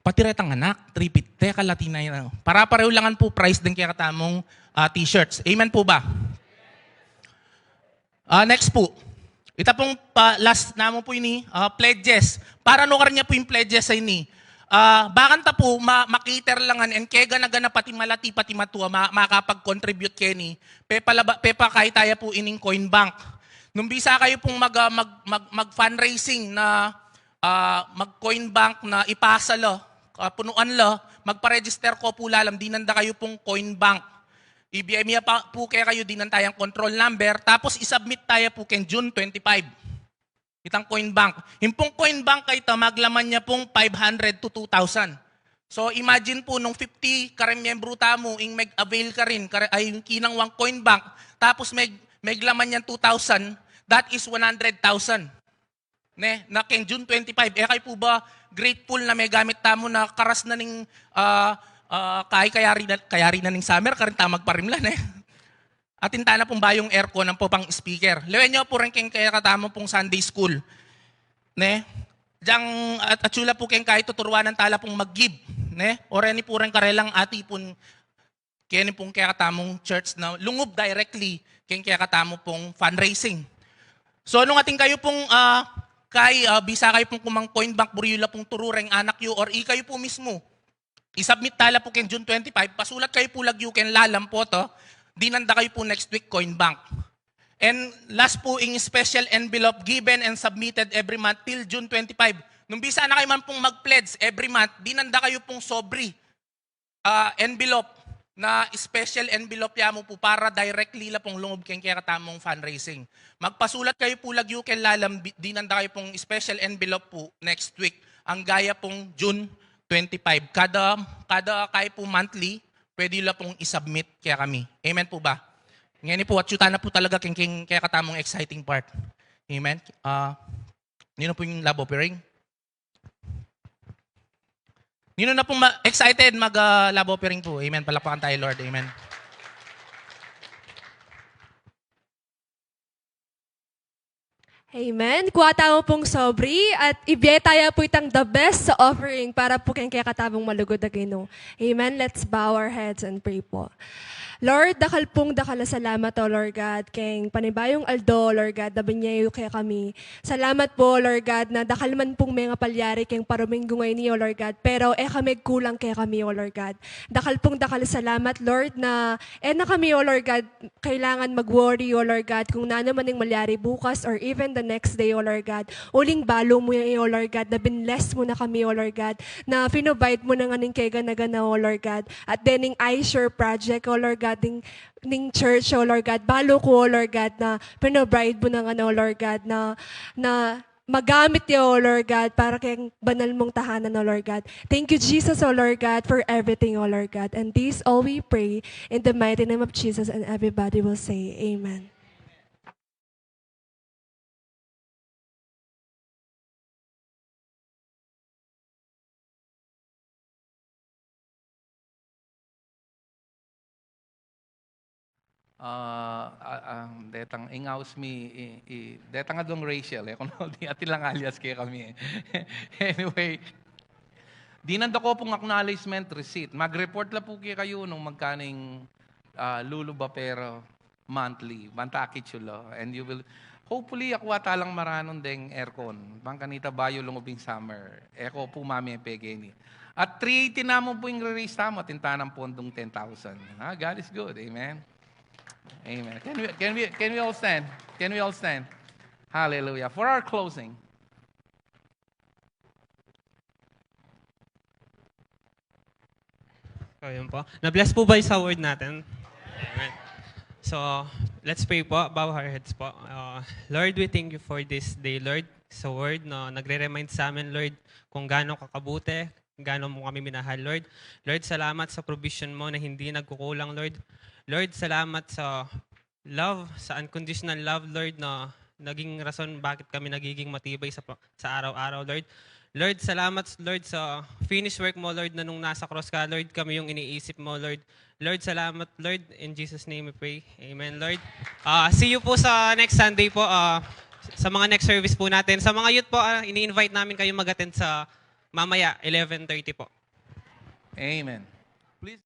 Pati retang anak, three fifty, kalatina yan. Para parehu langan pu price den kekatamung, ah, t-shirts. Amen pu ba? Ah, next pu. Ita pung pa-, last namu pu ini, ah, pledges. Para nukarin ya pu ing pledges a ini. Ah, bakanta pu ma-, ma-cater la ngan, e keng gana-gana, pati malati, pati matua, ma-, makapag-contribute keni. Pepalaba-, pepakaita ya pu ining coin bank. Nung bisa kayu pung mag-, ah, mag-, mag-, mag-fundraising na, ah, mag-coin bank na ipasa la, ah, punuan la, magpa-register ko pu lalam, dinan da kayu pung coin bank. Ibie mi ya pa pu kekayu, dinan taya ing control number, tapos i-submit taya pu keng June twenty-five. Itang coin bank. Ing pung coin bank a ita, maglaman ya pung five hundred to two thousand. So, imagine pu nung fifty kareng miyembru tamu ing meg-avail karin, kare-, ay, ing kinang wang coin bank, tapos meg-, meglaman yang two thousand, that is one hundred thousand. Ne, na keng June twenty-five, e kayu pu ba grateful na megamit tamu na karas na ning, ah, ah, kay-, kayari na, kayari na ning summer, karin ta magparimla, ne? Atin tana pung bayung aircon ampo pang speaker. Lawen yu pu reng keng kekatamu pung Sunday school. Ne? Diang at-, atsu la pu keng kay tuturuanan tala pung mag-give. Ne? O reni pu reng karelang atipun keni pung kekatamung church na lungub directly keng kekatamu pung fundraising. So, nung atin kayu pung, ah, kay, ah, bisa kayu pung kumang coin bank, buri yu la pung turu reng anak yu, or ikayu pu mismu, i-submit tala pu keng June twenty-five, pasulat kayu pu lagyu keng lalam pu to, dinan da kayu pu next week coin bank. And last pu, ing special envelope given and submitted every month till June twenty-five. Nung bisa na kayu man pung mag-pledge every month, dinan da kayu pung sobre, ah, envelope, na special envelope ya mu pu para directly la pung lungub keng kekatamung fundraising. Magpasulat kayu pu lagyu keng lalam, bi-, dinan da kayu pung special envelope pu next week. Angga ya pung June twenty-five. Kada, kada kay pu monthly, pwede yu la pung i-submit kekami. Amen pu ba? Ngeni pu, atsu tana pu talaga keng, keng kekatamung exciting part. Amen? Ah, ninu pu ing love offering? Ninu na pung ma-, excited mag, ah, love offering pu? Amen. Palakpakan tayu, Lord. Amen. Amen. Kuha tamu pung sobri at ibie taya pu itang the best sa offering para pu keng kekatamung malugud a Ginu. Amen. Let's bow our heads and pray po. Lord, dakal pung dakal a salamat, O Lord God, keng panibayung aldo, O Lord God, na binye yu kekami. Salamat po, O Lord God, na dakal man pung mengapalyari keng paruminggu ngeni, O Lord God, pero e ka megkulang kekami, O Lord God. Dakal pung dakal a salamat, Lord, na e na kami, O Lord God, kailangan mag-worry, O Lord God, kung nanu man ing malyari bukas or even the next day, O Lord God. Uling balu mu ya, O Lord God, na binless mu na kami, O Lord God, na pinobide mu na ngan ing kegana-gana, O Lord God. At then ing iShare project, O Lord God, ning, ning church, O Lord God. Balu ku, O Lord God, na pinobide mu na ngan, O Lord God, na, na magamit ya, O Lord God, para keng banal mung tahanan, O Lord God. Thank you, Jesus, O Lord God, for everything, O Lord God. And this all we pray in the mighty name of Jesus, and everybody will say, Amen. Ah, ah, ah, detang ingaus mi, i, i, detang adwang Rachel, e, kung di atin lang alias kekami, e. Anyway, dinan da ku pung acknowledgement receipt. Mag-report la pu kekayu nung magkanu ing, ah, luluba pera monthly. Banta akit yu la. And you will, hopefully, akua ta lang maranun deng aircon. Bang kanita bayu lungub ing summer. E ku pu mame pegeni. At three eighty namu pu ing re-raise tamu, atin tanang pondung ten thousand. Ah, God is good. Amen. Amen. Can we, can we, can we all stand? Can we all stand? Hallelujah. For our closing. So, yun po. Na-bless po ba yung sa word natin? Amen. So, let's pray po. Bow our heads po. Uh, Lord, we thank you for this day, Lord. Sa word na nagre-remind sa amin, Lord, kung gaano ka kabuti, gaano mo kami minahal, Lord. Lord, salamat sa provision mo na hindi nagkukulang, Lord. Lord, salamat sa love, sa unconditional love, Lord, na naging rason bakit kami nagiging matibay sa pa-, sa araw-araw, Lord. Lord, salamat, Lord, sa finished work mo, Lord, na nung nasa cross ka, Lord, kami yung iniisip mo, Lord. Lord, salamat, Lord. In Jesus' name we pray. Amen, Lord. Ah, see you po sa next Sunday po. Ah, sa mga next service po natin. Sa mga youth po, ah, ini-invite namin kayo mag-attend sa mamaya, eleven thirty po. Amen. Please.